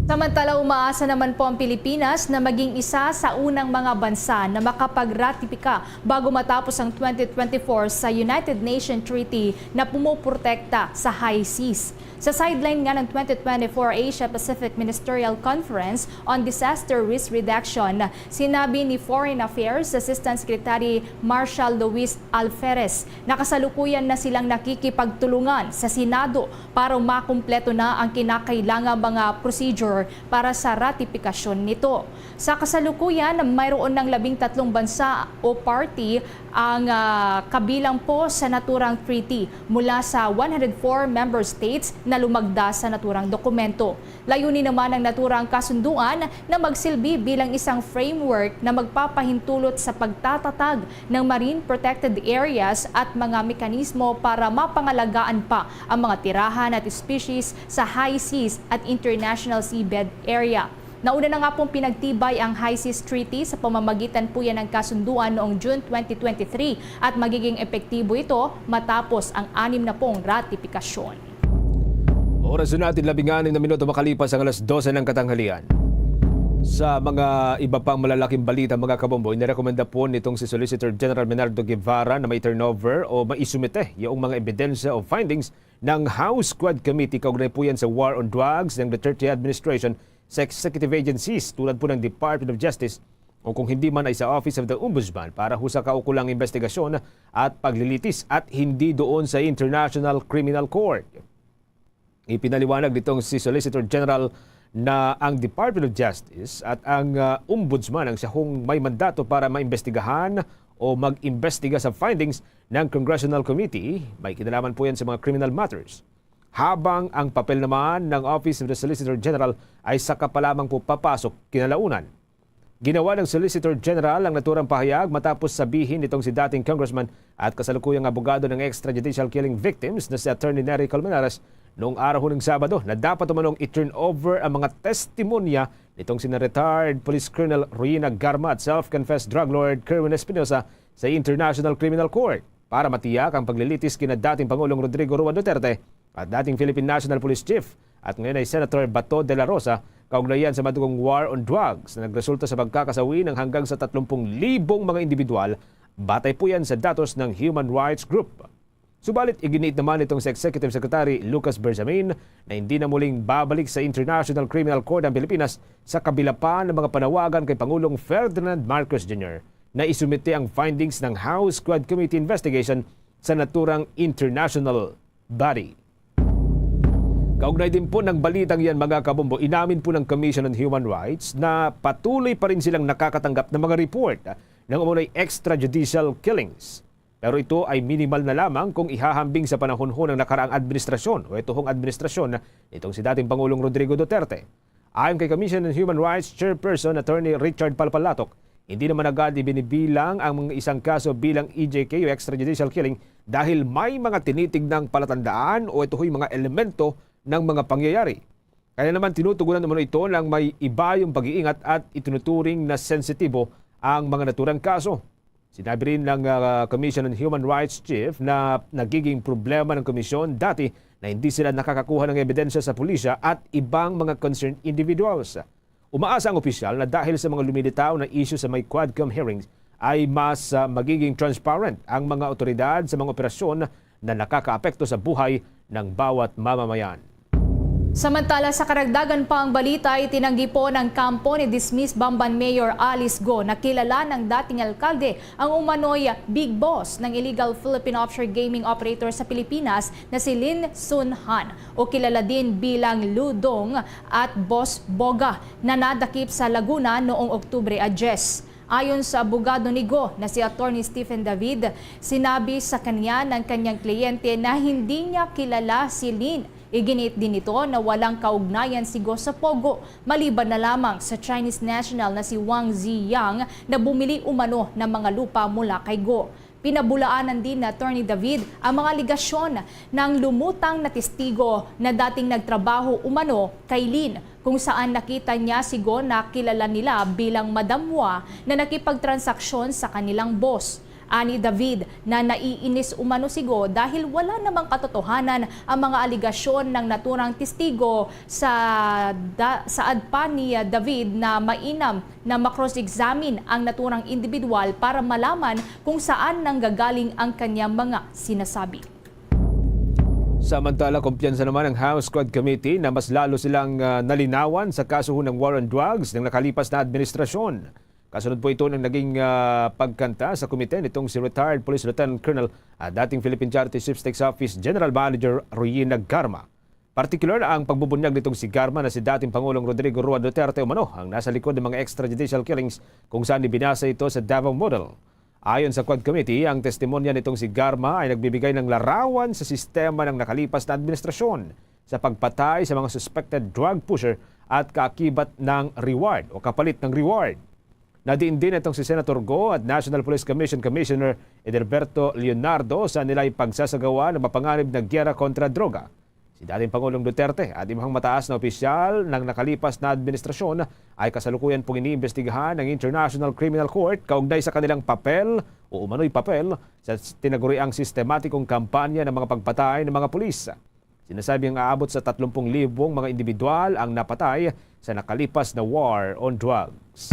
Samantala, umaasa naman po ang Pilipinas na maging isa sa unang mga bansa na makapagratipika bago matapos ang twenty twenty-four sa United Nations Treaty na pumoprotekta sa high seas. Sa sideline nga ng twenty twenty-four Asia-Pacific Ministerial Conference on Disaster Risk Reduction, sinabi ni Foreign Affairs Assistant Secretary Marshall Luis Alferez na kasalukuyan na silang nakikipagtulungan sa Senado para makumpleto na ang kinakailangang mga procedure para sa ratipikasyon nito. Sa kasalukuyan, mayroon ng labing tatlong bansa o party ang, ah, kabilang po sa naturang treaty mula sa one hundred four member states na lumagda sa naturang dokumento. Layunin naman ng naturang kasunduan na magsilbi bilang isang framework na magpapahintulot sa pagtatatag ng marine protected areas at mga mekanismo para mapangalagaan pa ang mga tirahan at species sa high seas at international seabed area. Nauna na nga pong pinagtibay ang High Seas Treaty sa pamamagitan po yan ng kasunduan noong June twenty twenty-three at magiging epektibo ito matapos ang anim na pong ratifikasyon. Oras na natin, labing anim na minuto makalipas ang alas dose ng katanghalian. Sa mga iba pang malalaking balita, mga kabombo, inirekomenda po nitong si Solicitor General Menardo Guevara na may turnover o maisumite yung mga ebidensya o findings ng House Quad Committee kaugnay po yan sa war on drugs ng Duterte administration sa executive agencies tulad po ng Department of Justice o kung hindi man ay sa Office of the Ombudsman para ho sa kaukulang investigasyon at paglilitis at hindi doon sa International Criminal Court. Ipinaliwanag nitong si Solicitor General na ang Department of Justice at ang, ah, Ombudsman ang siya hong may mandato para maimbestigahan o mag-imbestiga sa findings ng Congressional Committee. May kinalaman po yan sa mga criminal matters. Habang ang papel naman ng Office of the Solicitor General ay saka pa lamang po papasok kinalaunan. Ginawa ng Solicitor General ang naturang pahayag matapos sabihin nitong si dating Congressman at kasalukuyang abogado ng extrajudicial killing victims na si Attorney Nery Colmenares noong araw ng Sabado na dapat umanong i-turn over ang mga testimonya nitong sina retired Police Colonel Ruina Garma at self-confessed drug lord Kerwin Espinosa sa International Criminal Court para matiyak ang paglilitis kina dating Pangulong Rodrigo Roa Duterte at dating Philippine National Police Chief at ngayon ay Senator Bato de la Rosa, kaugnayan sa madugong war on drugs na nagresulta sa pagkakasawi ng hanggang sa tatlumpung libong mga individual, batay po yan sa datos ng Human Rights Group. Subalit, iginiit naman nitong si Executive Secretary Lucas Bersamin na hindi na muling babalik sa International Criminal Court ang Pilipinas sa kabila pa ng mga panawagan kay Pangulong Ferdinand Marcos Junior na isumite ang findings ng House Quad Committee investigation sa naturang international body. Kaugnay din po ng balitang yan, mga kabombo, inamin po ng Commission on Human Rights na patuloy pa rin silang nakakatanggap ng mga report ng umunay extrajudicial killings. Pero ito ay minimal na lamang kung ihahambing sa panahon ho ng nakaraang administrasyon o ito hong administrasyon nitong si dating Pangulong Rodrigo Duterte. Ayon kay Commission on Human Rights Chairperson Attorney Richard Palpalatok, hindi naman agad ibinibilang ang mga isang kaso bilang E J K o extrajudicial killing dahil may mga tinitignang palatandaan o ito ho'y mga elemento ng mga pangyayari. Kaya naman tinutugunan naman ito ng may ibayong pag-iingat at itinuturing na sensitibo ang mga naturang kaso. Sinabi rin ng, ah, Commission on Human Rights Chief na nagiging problema ng komisyon dati na hindi sila nakakakuha ng ebidensya sa pulisya at ibang mga concerned individuals. Umaasa ang opisyal na dahil sa mga lumilitaw na isyu sa may Quadcom hearings ay mas, ah, magiging transparent ang mga otoridad sa mga operasyon na nakakaapekto sa buhay ng bawat mamamayan. Samantala, sa karagdagan pang balita, itinanggi po ng kampo ni dismissed Bamban Mayor Alice Go na kilala ng dating alkalde ang umano'y big boss ng illegal Philippine offshore gaming operator sa Pilipinas na si Lin Sun Han, o kilala din bilang Lu Dong at Boss Boga, na nadakip sa Laguna noong Oktubre a diyes. Ayon sa abogado ni Go na si Attorney Stephen David, sinabi sa kanya ng kanyang kliyente na hindi niya kilala si Lin. Iginiit din nito na walang kaugnayan si Go sa Pogo, maliban na lamang sa Chinese national na si Wang Ziyang na bumili umano ng mga lupa mula kay Go. Pinabulaanan din ni Attorney David ang mga alegasyon ng lumutang na testigo na dating nagtrabaho umano kay Lin, kung saan nakita niya si Go na kilala nila bilang madamwa na nakipagtransaksyon sa kanilang boss. Ani David na naiinis umano si Go dahil wala namang katotohanan ang mga alegasyon ng naturang testigo sa, da, sa adpan ni David na mainam na ma-cross-examine ang naturang individual para malaman kung saan nanggagaling ang kanyang mga sinasabi. Samantala, kumpiyansa naman ang House Quad Committee na mas lalo silang, ah, nalinawan sa kaso ng war on drugs ng nakalipas na administrasyon. Kasunod po ito ng naging, ah, pagkanta sa komite nitong si retired Police Lieutenant Colonel at dating Philippine Charity Chief Stakes Office General Manager Royina Garma. Partikular ang pagbubunyag nitong si Garma na si dating Pangulong Rodrigo Roa Duterte umano ang nasa likod ng mga extrajudicial killings kung saan ibinasa ito sa Davao Model. Ayon sa Quad Committee, ang testimonya nitong si Garma ay nagbibigay ng larawan sa sistema ng nakalipas na administrasyon sa pagpatay sa mga suspected drug pusher at kaakibat ng reward o kapalit ng reward. Nadiin din itong si Senator Go at National Police Commission Commissioner Edelberto Leonardo sa nila'y pagsasagawa ng mapanganib na giyera kontra droga. Si dating Pangulong Duterte at ibang mataas na opisyal ng nakalipas na administrasyon ay kasalukuyan pong iniimbestigahan ng International Criminal Court kaugnay sa kanilang papel o umano'y papel sa tinaguriang sistematikong kampanya ng mga pagpatay ng mga pulis. Sinasabing aabot sa tatlumpung libong mga individual ang napatay sa nakalipas na war on drugs.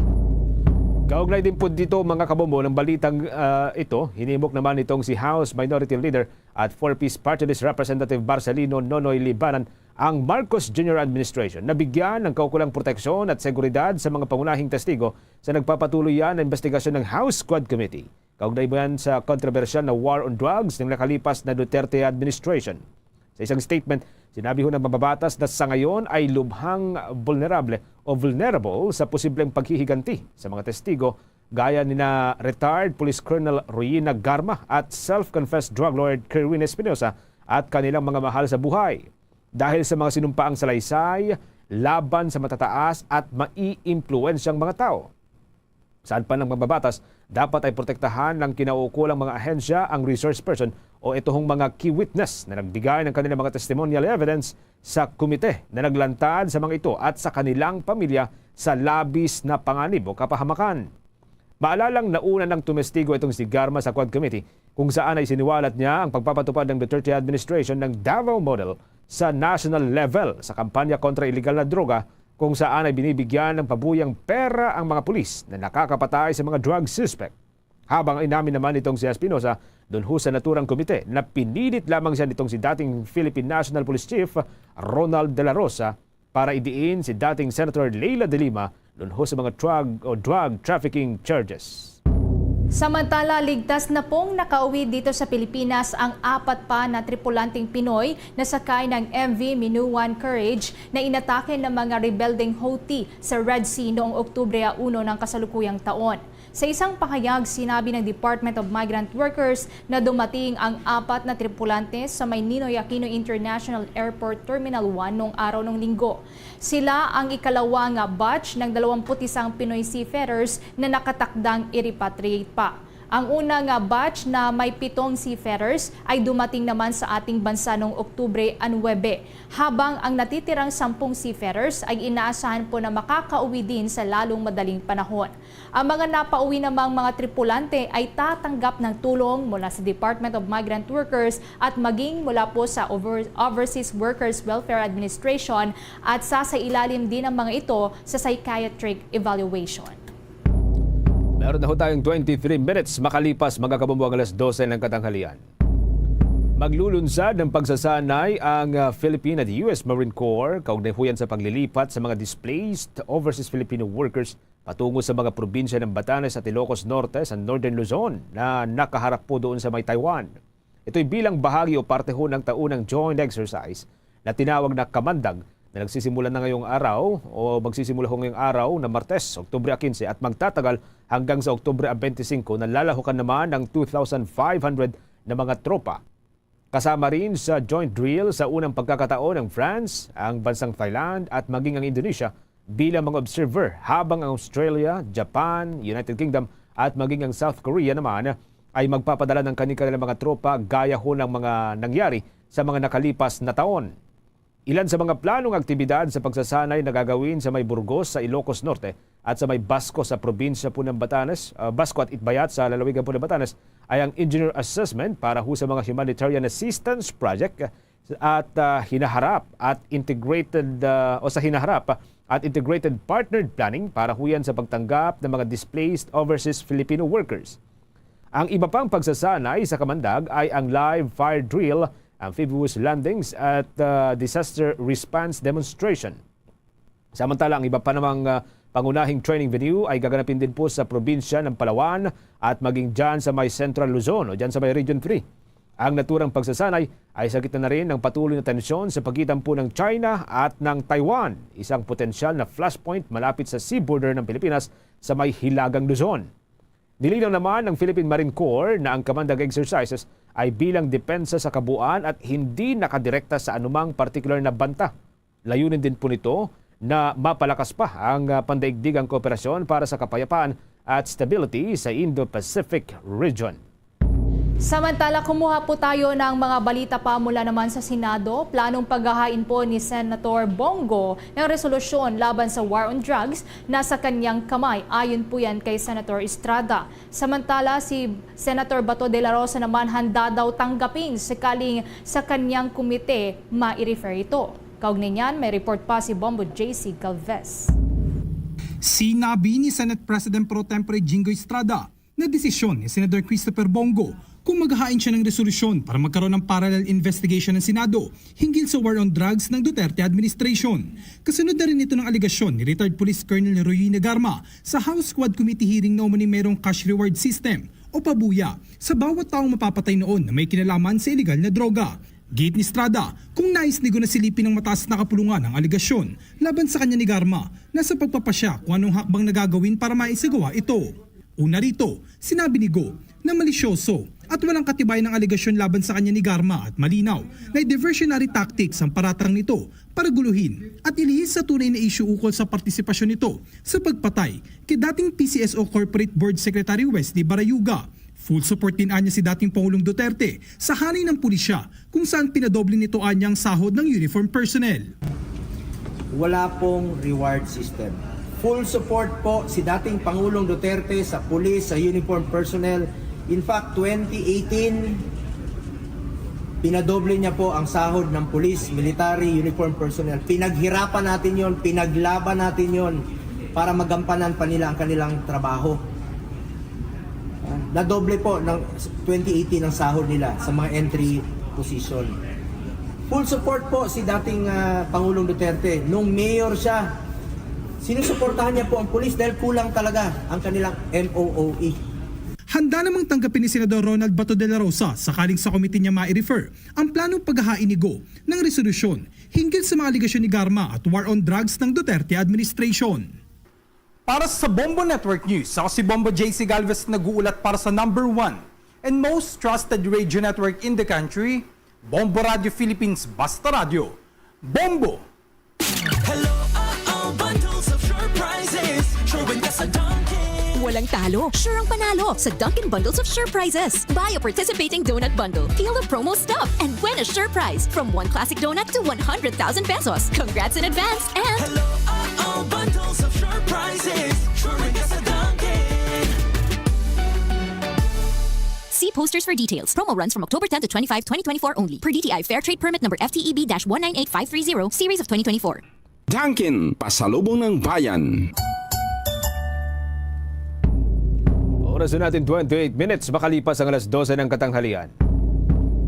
Kaugnay din po dito, mga kabombo, ng balitang, ah, ito, hinimok naman nitong si House Minority Leader at Four Ps Party List Representative Marcelino Nonoy Libanan ang Marcos Junior Administration na bigyan ng kaukulang proteksyon at seguridad sa mga pangunahing testigo sa nagpapatuloy yan na investigasyon ng House Quad Committee. Kaugnay mo yan sa kontrobersyal na war on drugs ng nakalipas na Duterte administration. Sa isang statement, sinabi ho ng mambabatas na sa ngayon ay lubhang vulnerable o vulnerable sa posibleng paghihiganti sa mga testigo gaya nina retired Police Colonel Royina Garma at self-confessed drug lord Kerwin Espinosa at kanilang mga mahal sa buhay dahil sa mga sinumpaang salaysay laban sa matataas at maiimpluwensyang mga tao. Saan pa ng mambabatas, dapat ay protektahan ng kinauukulang mga ahensya ang resource person o ituhong mga key witness na nagbigay ng kanilang mga testimonial evidence sa komite na naglantad sa mga ito at sa kanilang pamilya sa labis na panganib o kapahamakan. Maalalang nauna nang tumestigo itong si Garma sa Quad Committee kung saan ay siniwalat niya ang pagpapatupad ng Duterte administration ng Davao Model sa national level sa kampanya kontra iligal na droga kung saan ay binibigyan ng pabuyang pera ang mga pulis na nakakapatay sa mga drug suspect. Habang inamin naman nitong si Espinosa Dunho sa naturang komite, napinilit lamang siya nitong si dating Philippine National Police Chief Ronald De La Rosa para idiin si dating Senator Leila de Lima dunho sa mga drug o drug trafficking charges. Samantala, ligtas na pong nakauwi dito sa Pilipinas ang apat pa na tripulanteng Pinoy na sakay ng M V Minuan Courage na inatake ng mga rebeldeng Houthi sa Red Sea noong Oktubre uno ng kasalukuyang taon. Sa isang pahayag, sinabi ng Department of Migrant Workers na dumating ang apat na tripulante sa may Ninoy Aquino International Airport Terminal one noong araw ng Linggo. Sila ang ikalawa nga batch ng dalawampu't isang Pinoy seafarers na nakatakdang i-repatriate pa. Ang una nga batch na may pitong seafarers ay dumating naman sa ating bansa noong Oktubre nuebe, habang ang natitirang sampung seafarers ay inaasahan po na makakauwi din sa lalong madaling panahon. Ang mga napauwi namang mga tripulante ay tatanggap ng tulong mula sa Department of Migrant Workers at maging mula po sa Over- Overseas Workers Welfare Administration, at sasailalim din ang mga ito sa psychiatric evaluation. Meron na ho tayong twenty-three minutes makalipas, mga kabombo, ang alas dose ng katanghalian. Maglulunsad ng pagsasanay ang ah, Philippine at U S Marine Corps kaugnay ho yan sa paglilipat sa mga displaced overseas Filipino workers patungo sa mga probinsya ng Batanes at Ilocos Norte sa Northern Luzon na nakaharap po doon sa may Taiwan. Ito'y bilang bahagi o parte ho ng taunang joint exercise na tinawag na Kamandag, na nagsisimula na ngayong araw o magsisimula ho ngayong araw na Martes, Oktubre quince, at magtatagal hanggang sa Oktubre twenty-five, na lalahukan naman ng two thousand five hundred na mga tropa. Kasama rin sa joint drill sa unang pagkakataon ang France, ang bansang Thailand at maging ang Indonesia bilang mga observer, habang ang Australia, Japan, United Kingdom at maging ang South Korea naman ay magpapadala ng kani-kanilang mga tropa gaya ho ng mga nangyari sa mga nakalipas na taon. Ilan sa mga planong aktibidad sa pagsasanay na gagawin sa may Burgos sa Ilocos Norte at sa may Basco sa probinsya po ng Batanes, ah, Basco at Itbayat sa lalawigan po ng Batanes, ay ang engineer assessment para ho sa mga humanitarian assistance project at ah, hinaharap at integrated ah, o sa hinaharap at integrated partnered planning para ho yan sa pagtanggap ng mga displaced overseas Filipino workers. Ang iba pang pagsasanay sa Kamandag ay ang live fire drill, amphibious landings at ah, disaster response demonstration. Samantala, ang iba pa namang ah, pangunahing training venue ay gaganapin din po sa probinsya ng Palawan at maging dyan sa may Central Luzon o dyan sa may Region three. Ang naturang pagsasanay ay sa gitna na rin ng patuloy na tensyon sa pagitan po ng China at ng Taiwan, isang potensyal na flashpoint malapit sa sea border ng Pilipinas sa may Hilagang Luzon. Nilinaw naman ng Philippine Marine Corps na ang Kamandag Exercises ay bilang depensa sa kabuuan at hindi nakadirekta sa anumang partikular na banta. Layunin din po nito na mapalakas pa ang ah, pandaigdigang kooperasyon para sa kapayapaan at stability sa Indo-Pacific region. Samantala, kumuha po tayo ng mga balita pa mula naman sa Senado. Planong paghahain po ni Senator Bong Go ng resolusyon laban sa war on drugs na sa kanyang kamay, ayon po yan kay Senator Estrada. Samantala, si Senator Bato de la Rosa naman handa daw tanggapin sakaling sa kanyang komite mai-refer ito. Kaugnay niyan, may report pa si Bombo J C Galvez. Sinabi ni Senate President Pro Tempore Jinggoy Estrada na desisyon ni Senator Christopher Bong Go kung maghahain siya ng resolusyon para magkaroon ng parallel investigation ng Senado hinggil sa war on drugs ng Duterte administration. Kasunod na rin ito ng alegasyon ni retired Police Colonel Roy Nagarma sa House Squad Committee hearing na umano'y mayroong cash reward system o pabuya sa bawat taong mapapatay noon na may kinalaman sa iligal na droga. Giit ni Estrada, kung nais ni Go na silipin ng mataas na kapulungan ang alegasyon laban sa kanya ni Garma na sa pagpapasya kung anong hakbang na gagawin para maisagawa ito. Una rito, sinabi ni Go na malisyoso at walang katibayan ang alegasyon laban sa kanya ni Garma at malinaw na diversionary tactics ang paratang nito para guluhin at ilihis sa tunay na isyu ukol sa partisipasyon nito sa pagpatay kay dating P C S O Corporate Board Secretary Wesley Barayuga. Full support din anya si dating Pangulong Duterte sa hanay ng pulisya kung saan pinadoble nito anya ang sahod ng uniform personnel. Wala pong reward system. Full support po si dating Pangulong Duterte sa pulis, sa uniform personnel. In fact, twenty eighteen, pinadoble niya po ang sahod ng pulis, military, uniform personnel. Pinaghirapan natin yon, pinaglaban natin yon para magampanan pa nila ang kanilang trabaho. Nadoble po ng twenty eighteen ang sahod nila sa mga entry position. Full support po si dating, ah, Pangulong Duterte. Nung mayor siya, sinusuportahan niya po ang pulis dahil kulang talaga ang kanilang M O O E. Handa namang tanggapin ni Senador Ronald Bato de la Rosa sakaling sa komite niya mai-refer ang planong paghahain ni Go ng resolusyon hinggil sa mga alegasyon ni Garma at war on drugs ng Duterte administration. Para sa Bombo Network News, ako si Bombo J C Galvez, nag-uulat para sa number one and most trusted radio network in the country, Bombo Radio Philippines, Basta Radio. Bombo! Hello, uh-oh, bundles of sure prizes. Sure win ka sa Dunkin'. Walang talo, sure ang panalo sa Dunkin' Bundles of Sure Prizes. Buy a participating donut bundle, peel the promo stub, and win a sure prize from one classic donut to one hundred thousand pesos. Congrats in advance and Hello, uh-oh, bundles of sure prizes. Sure win ka sa Dunkin'. See posters for details. Promo runs from October ten to twenty-five, twenty twenty-four only. Per D T I Fair Trade Permit number F T E B dash one nine eight five three zero, series of twenty twenty-four. Dunkin', pasalubong ng bayan. Oras na natin, twenty-eight minutes makalipas ang alas dose ng katanghalian.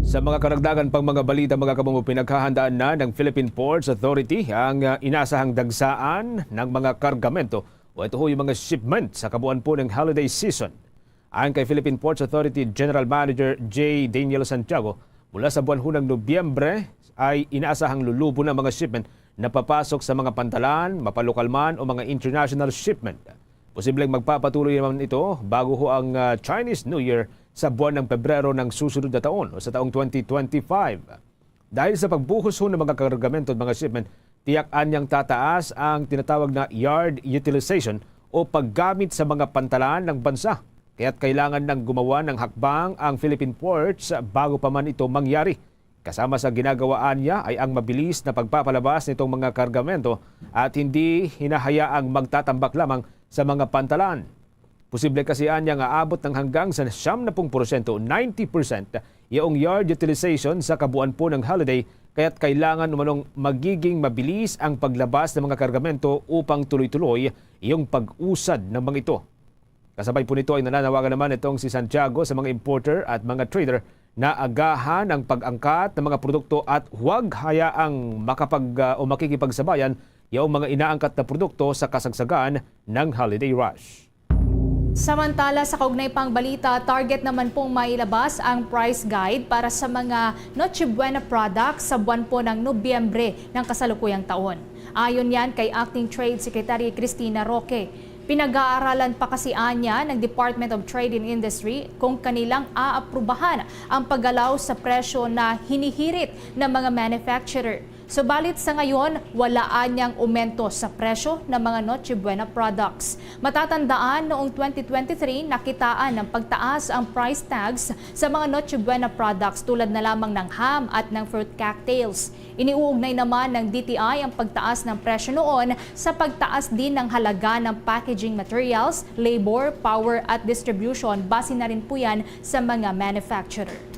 Sa mga karagdagan pang mga balita, mga kabombo, pinaghahandaan na ng Philippine Ports Authority ang, ah, inasahang dagsaan ng mga kargamento o ito ho yung mga shipment sa kabuuan po ng holiday season. Ayon kay Philippine Ports Authority General Manager J. Daniel Santiago, mula sa buwan ho ng Nobyembre ay inaasahang lulubon ang mga shipment na papasok sa mga pantalan, mapalokal man o mga international shipment. Posibleng magpapatuloy naman ito bago ho ang, ah, Chinese New Year sa buwan ng Pebrero ng susunod na taon o sa taong twenty twenty-five. Dahil sa pagbuhos ho ng mga kargamento at mga shipment, tiyak-an niyang tataas ang tinatawag na yard utilization o paggamit sa mga pantalan ng bansa. Kaya't kailangan nang gumawa ng hakbang ang Philippine ports bago pa man ito mangyari. Kasama sa ginagawaan niya ay ang mabilis na pagpapalabas nitong mga kargamento at hindi hinahayaang magtatambak lamang sa mga pantalan. Posible kasi anya nga aabot ng hanggang sa siyam na pung porsyento, ninety percent, yaong yard utilization sa kabuuan po ng holiday, kaya't kailangan umanong magiging mabilis ang paglabas ng mga kargamento upang tuloy-tuloy yung pag-usad ng mga ito. Kasabay po nito ay nananawagan naman itong si Santiago sa mga importer at mga trader na agahan ang pag-angkat ng mga produkto at huwag hayaang makapag, ah, o makikipagsabayan yaong mga inaangkat na produkto sa kasagsagan ng holiday rush. Samantala, sa kaugnay pang balita, target naman pong mailabas ang price guide para sa mga Noche Buena products sa buwan po ng Nobyembre ng kasalukuyang taon. Ayon yan kay Acting Trade Secretary Cristina Roque. Pinag-aaralan pa kasi anya ng Department of Trade and Industry kung kanilang aaprubahan ang paggalaw sa presyo na hinihirit ng mga manufacturer. Subalit sa ngayon, wala anyang umento sa presyo ng mga Noche Buena products. Matatandaan, noong twenty twenty-three, nakitaan ng pagtaas ang price tags sa mga Noche Buena products tulad na lamang ng ham at ng fruit cocktails. Iniuugnay naman ng D T I ang pagtaas ng presyo noon sa pagtaas din ng halaga ng packaging materials, labor, power at distribution, base na rin po yan sa mga manufacturer.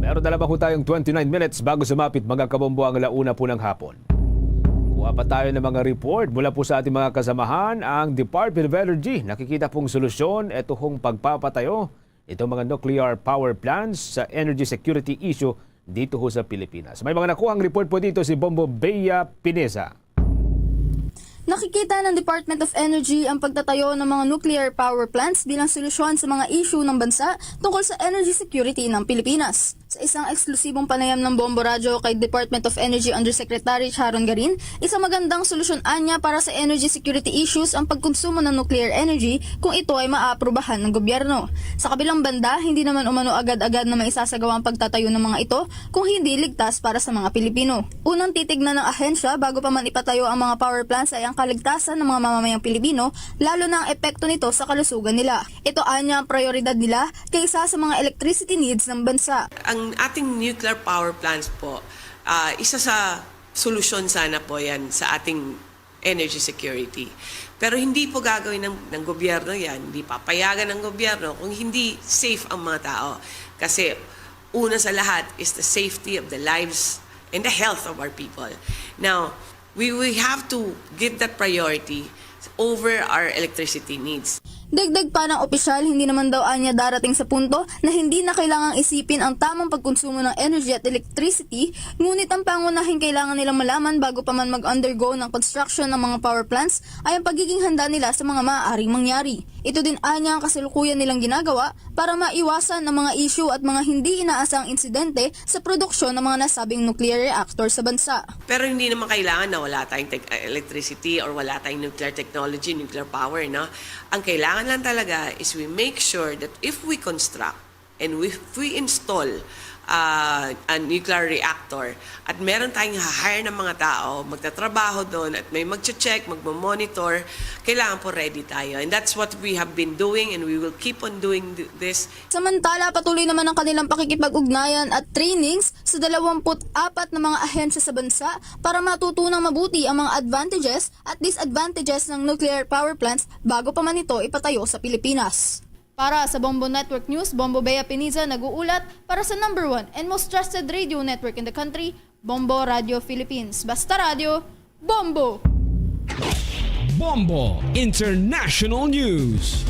Meron na lamang ho tayong twenty-nine minutes bago sumapit, mga kabombo, ang alauna po ng hapon. Kuha pa tayo ng mga report mula po sa ating mga kasamahan. Ang Department of Energy, nakikita pong solusyon ito hong pagpapatayo itong mga nuclear power plants sa energy security issue dito ho sa Pilipinas. May mga nakuhang report po dito si Bombo Bea Pineza. Nakikita ng Department of Energy ang pagtatayo ng mga nuclear power plants bilang solusyon sa mga issue ng bansa tungkol sa energy security ng Pilipinas. Sa isang eksklusibong panayam ng Bombo Radyo kay Department of Energy Undersecretary Sharon Garin, isang magandang solusyon anya para sa energy security issues ang pagkonsumo ng nuclear energy kung ito ay maaprubahan ng gobyerno. Sa kabilang banda, hindi naman umano agad-agad na maisasagawa ang pagtatayo ng mga ito kung hindi ligtas para sa mga Pilipino. Unang titignan ng ahensya bago pa man ipatayo ang mga power plants ay ang kaligtasan ng mga mamamayang Pilipino, lalo na ang epekto nito sa kalusugan nila. Ito anya ang prioridad nila kaysa sa mga electricity needs ng bansa. Ang ating nuclear power plants po, ah, isa sa solusyon sana po yan sa ating energy security. Pero hindi po gagawin ng, ng gobyerno yan, hindi papayagan ng gobyerno kung hindi safe ang mga tao. Kasi una sa lahat is the safety of the lives and the health of our people. Now, we, we have to give that priority over our electricity needs. Dagdag pa ng opisyal, hindi naman daw anya darating sa punto na hindi na kailangang isipin ang tamang pagkonsumo ng energy at electricity, ngunit ang pangunahing kailangan nilang malaman bago pa man mag-undergo ng construction ng mga power plants ay ang pagiging handa nila sa mga maaaring mangyari. Ito din anya ang kasalukuyan nilang ginagawa para maiwasan ang mga issue at mga hindi inaasahang insidente sa produksyon ng mga nasabing nuclear reactor sa bansa. Pero hindi naman kailangan na wala tayong tech- electricity or wala tayong nuclear technology, nuclear power, no? Ang kailangan lang talaga is we make sure that if we construct and if we install uh, a nuclear reactor at meron tayong hire ng mga tao, magtatrabaho doon at may magche-check, magmo-monitor, kailangan po ready tayo. And that's what we have been doing and we will keep on doing th- this. Samantala, patuloy naman ang kanilang pakikipag-ugnayan at trainings sa dalawampu't apat na mga ahensya sa bansa para matutunang mabuti ang mga advantages at disadvantages ng nuclear power plants bago pa man ito ipatayo sa Pilipinas. Para sa Bombo Network News, Bombo Bea Piniza nag-uulat para sa number one and most trusted radio network in the country, Bombo Radio Philippines. Basta radyo, Bombo! Bombo International News.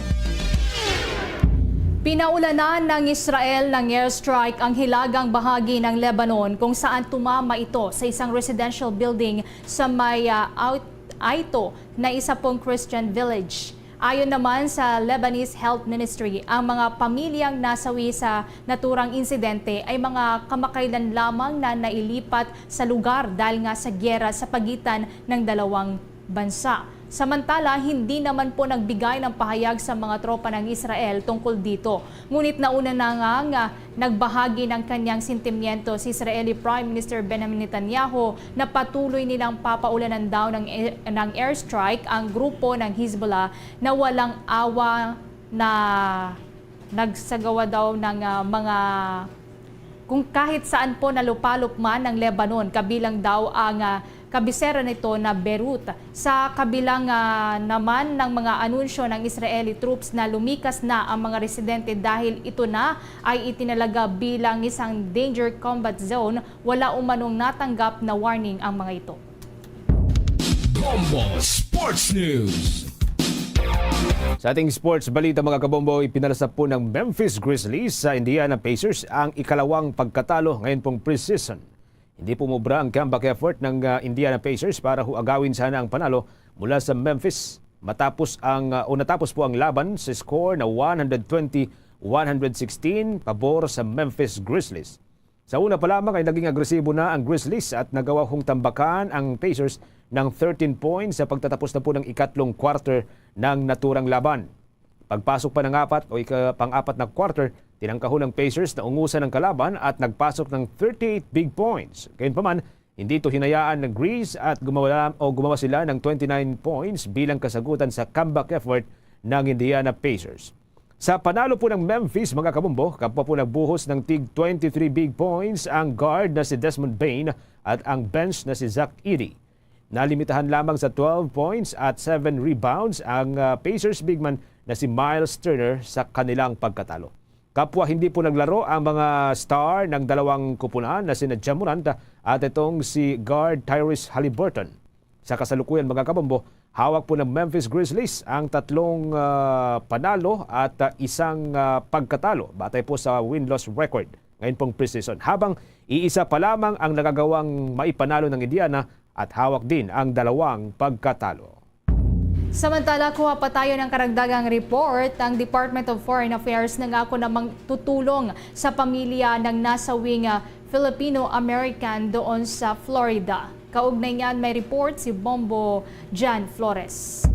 Pinaulanan ng Israel ng airstrike ang hilagang bahagi ng Lebanon, kung saan tumama ito sa isang residential building sa may ah, Out- Aito na isa pong Christian village. Ayon naman sa Lebanese Health Ministry, ang mga pamilyang nasawi sa naturang insidente ay mga kamakailan lamang na nailipat sa lugar dahil nga sa giyera sa pagitan ng dalawang bansa. Samantala, hindi naman po nagbigay ng pahayag sa mga tropa ng Israel tungkol dito. Ngunit nauna na nga, nga nagbahagi ng kanyang sentimiento si Israeli Prime Minister Benjamin Netanyahu na patuloy nilang papaulanan daw ng, ng airstrike ang grupo ng Hezbollah na walang awa na nagsagawa daw ng ah, mga kung kahit saan po nalupalop man ang Lebanon, kabilang daw ang ah, kabisera nito na Beirut. Sa kabilang ah, naman ng mga anunsyo ng Israeli troops na lumikas na ang mga residente dahil ito na ay itinalaga bilang isang danger combat zone, wala umanong natanggap na warning ang mga ito. Bombo Sports News. Sa ating sports balita, mga kabombo, ipinalasap po ng Memphis Grizzlies sa Indiana Pacers ang ikalawang pagkatalo ngayon pong preseason. Hindi po mubra ang comeback effort ng ah, Indiana Pacers para ho agawin sana ang panalo mula sa Memphis matapos ang ah, o natapos po ang laban sa score na one hundred twenty one hundred sixteen pabor sa Memphis Grizzlies. Sa una pa lamang ay naging agresibo na ang Grizzlies at nagawa hong tambakan ang Pacers ng thirteen points sa pagtatapos na po ng ikatlong quarter ng naturang laban. Pagpasok pa ng apat o ika, pang-apat na quarter, tinangkahon ng Pacers na ungusan ang kalaban at nagpasok ng thirty-eight big points. Gayunpaman, hindi ito hinayaan ng Grizz at gumawa, o gumawa sila ng twenty-nine points bilang kasagutan sa comeback effort ng Indiana Pacers. Sa panalo po ng Memphis, mga kabombo, kapwa po nagbuhos ng tig twenty-three big points ang guard na si Desmond Bane at ang bench na si Zach Edey. Nalimitahan lamang sa twelve points at seven rebounds ang ah, Pacers big man na si Miles Turner sa kanilang pagkatalo. Kapwa hindi po naglaro ang mga star ng dalawang kupunan na sina Ja Morant at itong si guard Tyrese Halliburton. Sa kasalukuyan, mga kabombo, hawak po ng Memphis Grizzlies ang tatlong ah, panalo at ah, isang ah, pagkatalo batay po sa win-loss record ngayon pong preseason. Habang iisa pa lamang ang nagagawang maipanalo ng Indiana at hawak din ang dalawang pagkatalo. Samantala, kuha pa tayo ng karagdagang report. Ang Department of Foreign Affairs nangako na magtutulong sa pamilya ng nasawing ah, Filipino-American doon sa Florida. Kaugnay niyan, may report si Bombo Jan Flores.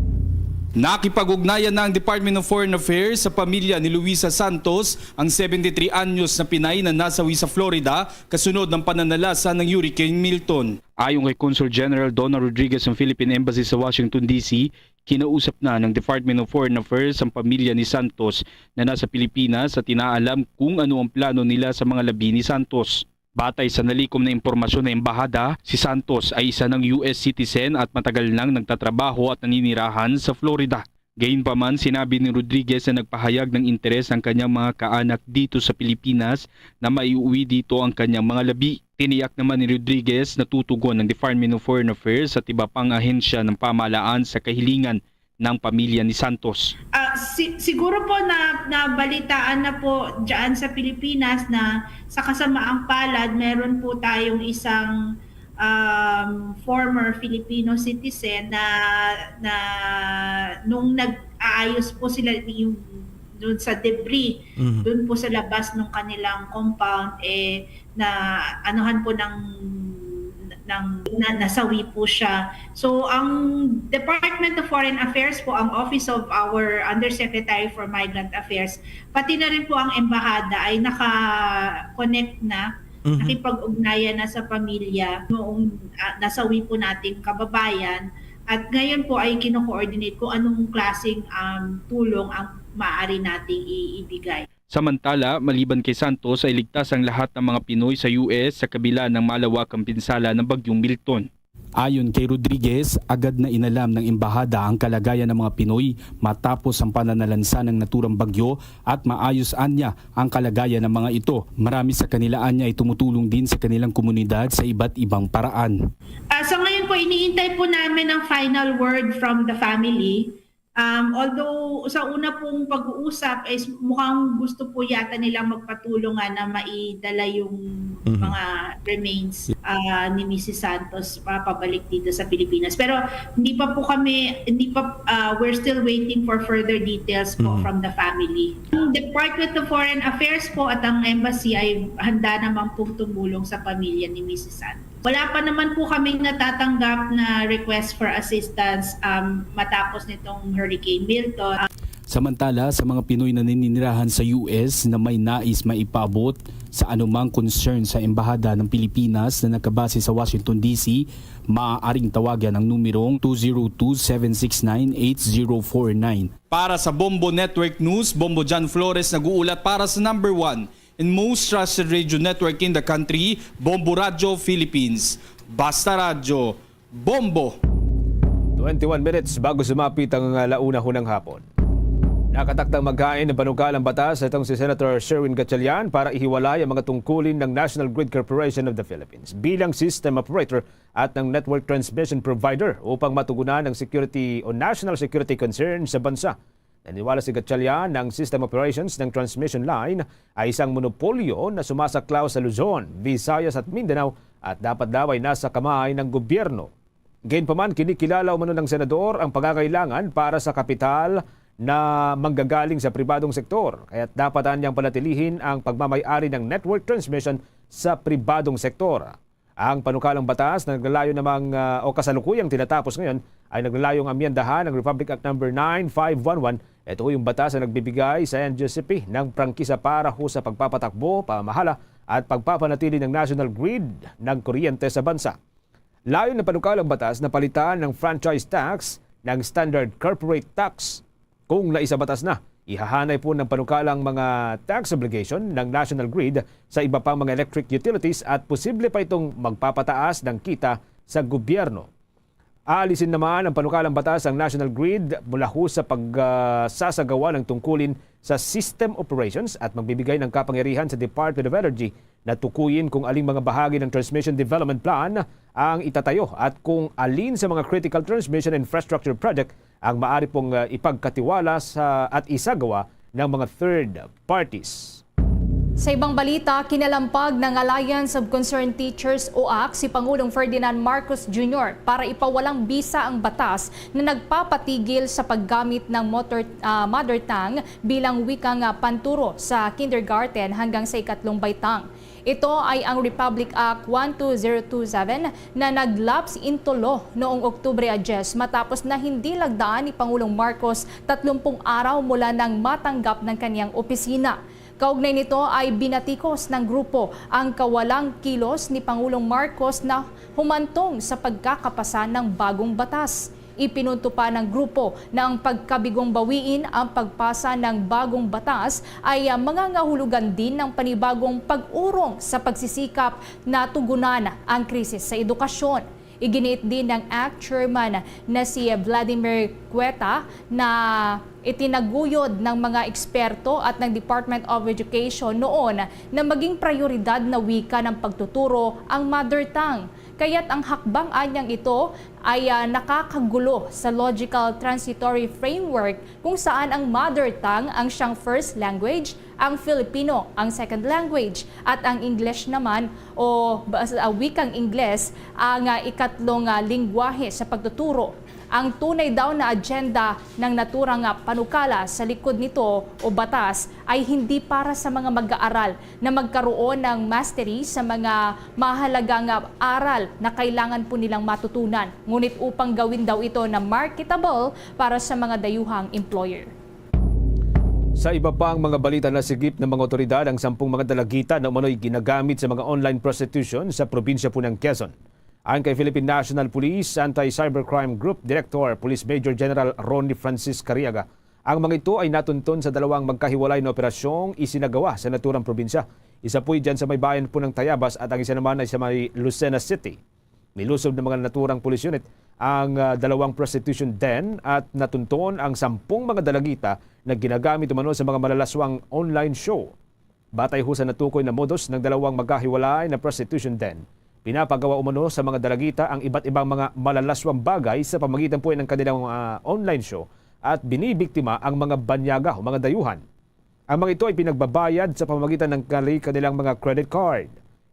Nakipag-ugnayan na ang Department of Foreign Affairs sa pamilya ni Luisa Santos, ang seventy-three anyos na Pinay na nasawi sa Florida kasunod ng pananalasa ng Hurricane Milton. Ayon kay Consul General Donna Rodriguez ng Philippine Embassy sa Washington, D C, kinausap na ng Department of Foreign Affairs ang pamilya ni Santos na nasa Pilipinas at inaalam kung ano ang plano nila sa mga labi ni Santos. Batay sa nalikom na impormasyon ng embahada, si Santos ay isa ng U S citizen at matagal nang nagtatrabaho at naninirahan sa Florida. Gayunpaman, sinabi ni Rodriguez na nagpahayag ng interes ang kanyang mga kaanak dito sa Pilipinas na maiuwi dito ang kanyang mga labi. Tiniyak naman ni Rodriguez na tutugon ang Department of Foreign Affairs at iba pang ahensya ng pamahalaan sa kahilingan ng pamilya ni Santos. Uh, Si-, siguro po na nabalitaan na po diyan sa Pilipinas na sa kasamaang palad, meron po tayong isang, um, former Filipino citizen na, na nung nag-aayos po sila yung dun sa debris, Mhm. dun po sa labas ng kanilang compound, eh, na anuhan po ng, ng na, nasawi po siya. So, ang Department of Foreign Affairs po, ang Office of our Undersecretary for Migrant Affairs, pati na rin po ang embahada ay naka-connect na, Mhm. nakipag-ugnayan na sa pamilya noong, ah, nasawi po nating kababayan. At ngayon po ay kino-coordinate kung anong klaseng, um, tulong ang maaari nating i-, ibigay. Samantala, maliban kay Santos ay ligtas ang lahat ng mga Pinoy sa U S sa kabila ng malawakang pinsala ng Bagyong Milton. Ayon kay Rodriguez, agad na inalam ng embahada ang kalagayan ng mga Pinoy matapos ang pananalansa ng naturang bagyo at maayos anya ang kalagayan ng mga ito. Marami sa kanila anya ay tumutulong din sa kanilang komunidad sa iba't ibang paraan. Ah, sa ngayon po, iniintay po namin ang final word from the family. Um, although sa una pong pag-uusap is mukhang gusto po yata nilang magpatulong nga na maidala yung Mhm. mga remains, ah, ni Missus Santos pa-, pabalik dito sa Pilipinas. Pero hindi pa po kami, hindi pa, ah, we're still waiting for further details po Mhm. from the family. Ang Department of Foreign Affairs po at ang embassy ay handa naman pong tumulong sa pamilya ni Missus Santos. Wala pa naman po kaming natatanggap na request for assistance, um, matapos nitong Hurricane Milton. Samantala, sa mga Pinoy na naninirahan sa U S na may nais maipaabot sa anumang concern sa Embahada ng Pilipinas na nakabase sa Washington, D C, maaaring tawagan ang numerong two zero two, seven six nine, eight zero four nine. Para sa Bombo Network News, Bombo John Flores nag-uulat para sa number one and most trusted radio network in the country, Bombo Radyo Philippines. Basta Radyo, Bombo! Twenty-one minutes bago sumapit ang, uh, launa hunang hapon. Nakatakdang maghain ng panukalang batas itong si Senator Sherwin Gatchalian para ihiwalay ang mga tungkulin ng National Grid Corporation of the Philippines bilang system operator at ng network transmission provider upang matugunan ang security o national security concern sa bansa. Naniniwala si Gatchalian na ang system operations ng transmission line ay isang monopolyo na sumasaklaw sa Luzon, Visayas at Mindanao at dapat daw ay nasa kamay ng gobyerno. Gayunpaman, kinikilala umano ng senador ang pangangailangan para sa kapital na manggagaling sa pribadong sektor, kaya't dapat anyang panatilihin ang pagmamay-ari ng network transmission sa pribadong sektor. Ang panukalang batas na naglalayo namang, ah, o kasalukuyang tinatapos ngayon ay naglalayong amyendahan ang Republic Act Number nine five one one. Ito yung batas na nagbibigay sa N G C P ng prangkisa para ho sa pagpapatakbo, pamamahala at pagpapanatili ng national grid ng kuryente sa bansa. Layo ng panukalang batas na palitan ng franchise tax ng standard corporate tax. Kung naisabatas na, ihahanay po ng panukalang mga tax obligation ng national grid sa iba pang mga electric utilities at posible pa itong magpapataas ng kita sa gobyerno. Aalisin naman ang panukalang batas ang national grid mula ho sa pagsasagawa ng tungkulin sa system operations at magbibigay ng kapangyarihan sa Department of Energy na tukuyin kung aling mga bahagi ng Transmission Development Plan ang itatayo at kung alin sa mga critical transmission infrastructure project ang maaari pong, uh, ipagkatiwala sa, at isagawa ng mga third parties. Sa ibang balita, kinalampag ng Alliance of Concerned Teachers o ACT si Pangulong Ferdinand Marcos Junior para ipawalang bisa ang batas na nagpapatigil sa paggamit ng motor, ah, mother tongue bilang wikang, ah, panturo sa kindergarten hanggang sa ikatlong baitang. Ito ay ang Republic Act one two zero two seven na nag-lapse into law noong Oktubre a diyes matapos na hindi lagdaan ni Pangulong Marcos tatlumpung araw mula nang matanggap ng kaniyang opisina. Kaugnay nito ay binatikos ng grupo ang kawalang kilos ni Pangulong Marcos na humantong sa pagkakapasa ng bagong batas. Ipinunto pa ng grupo na ang pagkabigong bawiin ang pagpasa ng bagong batas ay, ah, mangangahulugan din ng panibagong pag-urong sa pagsisikap na tugunan ang krisis sa edukasyon. Iginiit din ng ACT chairman na si Vladimir Cueta na itinaguyod ng mga eksperto at ng Department of Education noon na maging prayoridad na wika ng pagtuturo ang mother tongue. Kaya't ang hakbang anyang ito ay, ah, nakakagulo sa logical transitory framework kung saan ang mother tongue ang siyang first language, ang Filipino ang second language, at ang Ingles naman o bas-, ah, wikang Ingles ang, ah, ikatlong, ah, lingwahe sa pagtuturo. Ang tunay daw na agenda ng naturang, ah, panukala sa likod nito o batas ay hindi para sa mga mag-aaral na magkaroon ng mastery sa mga mahalagang, ah, aral na kailangan po nilang matutunan, ngunit upang gawin daw ito na marketable para sa mga dayuhang employer. Sa iba pang mga balita, nasigip ng mga otoridad ang sampung mga dalagita na umano'y ginagamit sa mga online prostitution sa probinsya po ng Quezon. Ayon kay Philippine National Police Anti-Cybercrime Group Director Police Major General Ronnie Francis Cariaga, ang mga ito ay natunton sa dalawang magkahiwalay na operasyong isinagawa sa naturang probinsya. Isa po'y dyan sa may bayan po ng Tayabas at ang isa naman ay sa may Lucena City. Nilusob ng mga naturang police unit ang, ah, dalawang prostitution den at natunton ang sampung mga dalagita na ginagamit umano sa mga malalaswang online show. Batay ho sa natukoy na modus ng dalawang magkahiwalay na prostitution den, pinapagawa umano sa mga dalagita ang iba't ibang mga malalaswang bagay sa pamagitan po ng kanilang, ah, online show at binibiktima ang mga banyaga o mga dayuhan. Ang mga ito ay pinagbabayad sa pamamagitan ng kali-, kanilang mga credit card.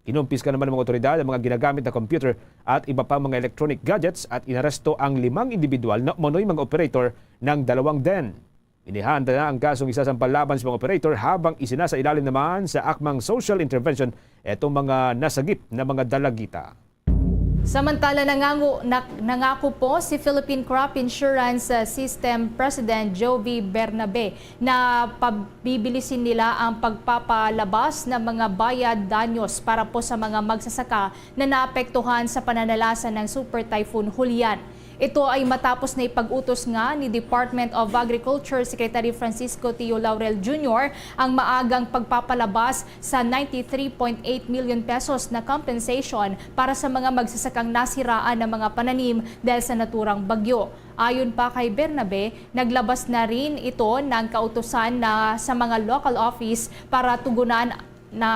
Kinumpiska naman ng mga otoridad ang mga ginagamit na computer at iba pang mga electronic gadgets at inaresto ang limang individual na umano'y mga operator ng dalawang den. Inihanda na ang kasong isasampal laban sa mga operator habang isinasailalim naman sa akmang social intervention itong mga nasagip na mga dalagita. Samantala, nangango-, na-, nangako po si Philippine Crop Insurance, uh, System President Jovi Bernabe na pabibilisin nila ang pagpapalabas ng mga bayad danyos para po sa mga magsasaka na naapektuhan sa pananalasa ng Super Typhoon Julian. Ito ay matapos na ipag-utos nga ni Department of Agriculture Secretary Francisco Tio Laurel Junior ang maagang pagpapalabas sa ninety-three point eight million pesos na compensation para sa mga magsasakang nasiraan ng mga pananim dahil sa naturang bagyo. Ayon pa kay Bernabe, naglabas na rin ito ng kautusan na sa mga local office para tugunan na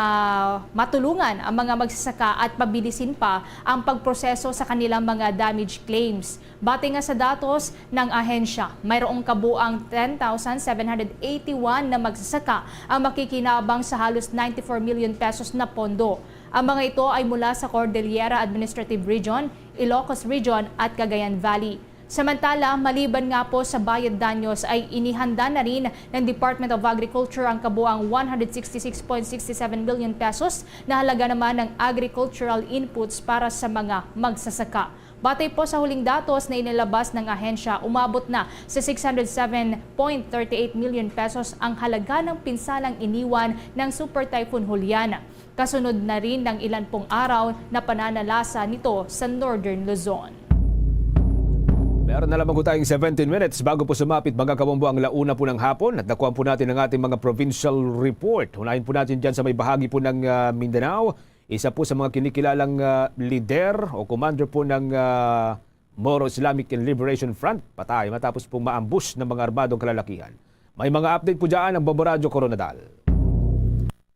matulungan ang mga magsasaka at pabilisin pa ang pagproseso sa kanilang mga damage claims. Batay nga sa datos ng ahensya, mayroong kabuang ten thousand seven hundred eighty-one na magsasaka ang makikinabang sa halos ninety-four million pesos na pondo. Ang mga ito ay mula sa Cordillera Administrative Region, Ilocos Region at Cagayan Valley. Samantala, maliban nga po sa bayad danyos, ay inihanda na rin ng Department of Agriculture ang kabuang one hundred sixty-six point six seven million pesos na halaga naman ng agricultural inputs para sa mga magsasaka. Batay po sa huling datos na inilabas ng ahensya, umabot na sa six hundred seven point thirty eight million pesos ang halaga ng pinsalang iniwan ng Super Typhoon Julian. Kasunod na rin ng ilan pong araw na pananalasa nito sa Northern Luzon. Meron na lamang po tayong seventeen minutes bago po sumapit, mga kabombo, ang la una po ng hapon at nakuha po natin ang ating mga provincial report. Unahin po natin dyan sa may bahagi po ng, ah, Mindanao. Isa po sa mga kinikilalang, ah, lider o commander po ng, ah, Moro Islamic Liberation Front patay matapos pong maambush ng mga armadong kalalakihan. May mga update po dyan ang Bombo Radyo Koronadal.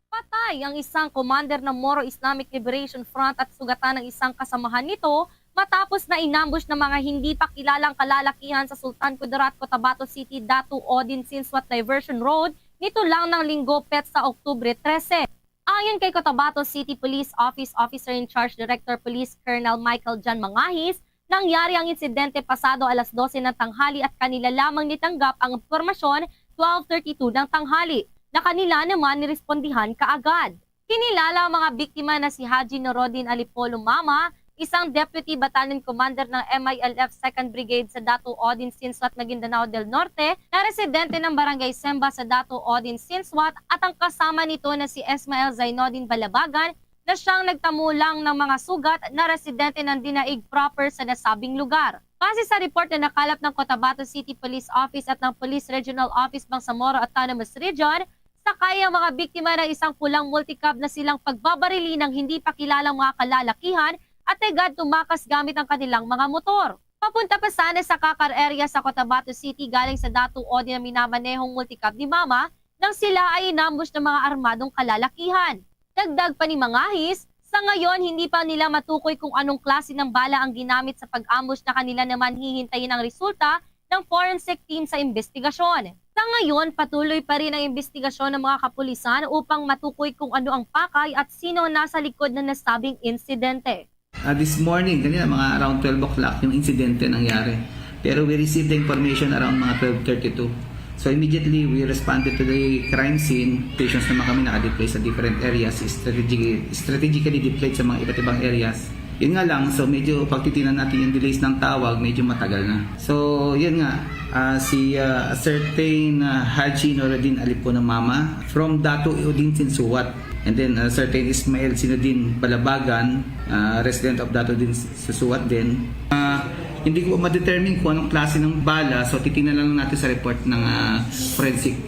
Patay ang isang commander ng Moro Islamic Liberation Front at sugatan ang isang kasamahan nito matapos na inambush ng mga hindi pa kilalang kalalakihan sa Sultan Kudarat, Cotabato City, Datu Odin Sinswat Diversion Road nito lang ng Linggo, petsa Oktubre trese. Ayon kay Cotabato City Police Office Officer in Charge Director Police Colonel Michael John Mangahis, nangyari ang insidente pasado alas dose ng tanghali at kanila lamang nitanggap ang impormasyon twelve thirty-two ng tanghali na kanila naman nirespondihan kaagad. Kinilala ang mga biktima na si Haji Norodin Alipolo Mama, isang Deputy Battalion Commander ng M I L F Second Brigade sa Datu Odin Sinswat, Maguindanao del Norte, na residente ng Barangay Semba sa Datu Odin Sinswat, at ang kasama nito na si Esmael Zainodin Balabagan, na siyang nagtamulang ng mga sugat na residente ng Dinaig proper sa nasabing lugar. Base sa report na nakalap ng Cotabato City Police Office at ng Police Regional Office Bangsamoro Autonomous Region, sakay ang mga biktima ng isang pulang multicab na silang pagbabarili ng hindi pa kilalang mga kalalakihan at agad tumakas gamit ang kanilang mga motor. Papunta pa sana sa Cacar area sa Cotabato City galing sa Datu Odin ang minamanehong multicab ni Mama nang sila ay inambush ng mga armadong kalalakihan. Dagdag pa ni Mangahis, Sa ngayon, hindi pa nila matukoy kung anong klase ng bala ang ginamit sa pag-ambush na kanila naman hihintayin ang resulta ng forensic team sa investigasyon. Sa ngayon, patuloy pa rin ang investigasyon ng mga kapulisan upang matukoy kung ano ang pakay at sino ang nasa likod ng nasabing insidente. Uh, this morning, kanina mga around twelve o'clock yung insidente nangyari. Pero we received the information around mga twelve thirty-two. So immediately, we responded to the crime scene. Stations naman kami naka-deploy sa different areas, strategic, strategically deployed sa mga iba't ibang areas. Yun nga lang, so medyo pagtitinan natin yung delays ng tawag, medyo matagal na. So yun nga, uh, si uh, certain uh, Haji Noradin Alipo ng Mama from Dato Udin Sinsuwat. And then uh, certain Ismail Sinudin Balabagan, uh, resident of Dato Udin Sinsuwat din. Uh, hindi ko ma-determine kung anong klase ng bala, so titingnan lang natin sa report ng uh, forensic.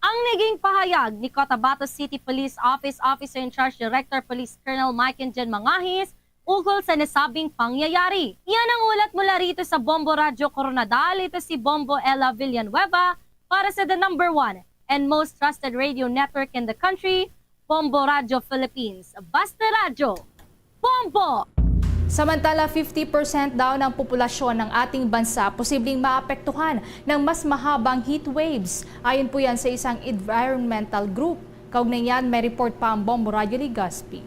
Ang naging pahayag ni Cotabato City Police Office Officer in Charge Director Police Colonel Mike Jen Mangahis ukol sa nasabing pangyayari. Yan ang ulat mula rito sa Bombo Radyo Koronadal. Ito si Bombo Ella Villanueva para sa The Number One and most trusted radio network in the country, Bombo Radyo Philippines. Basta Radyo, Bombo! Samantala, fifty percent daw ng populasyon ng ating bansa posibleng maapektuhan ng mas mahabang heat waves. Ayon po yan sa isang environmental group. Kaugnay niyan, may report pa ang Bombo Radyo Legazpi.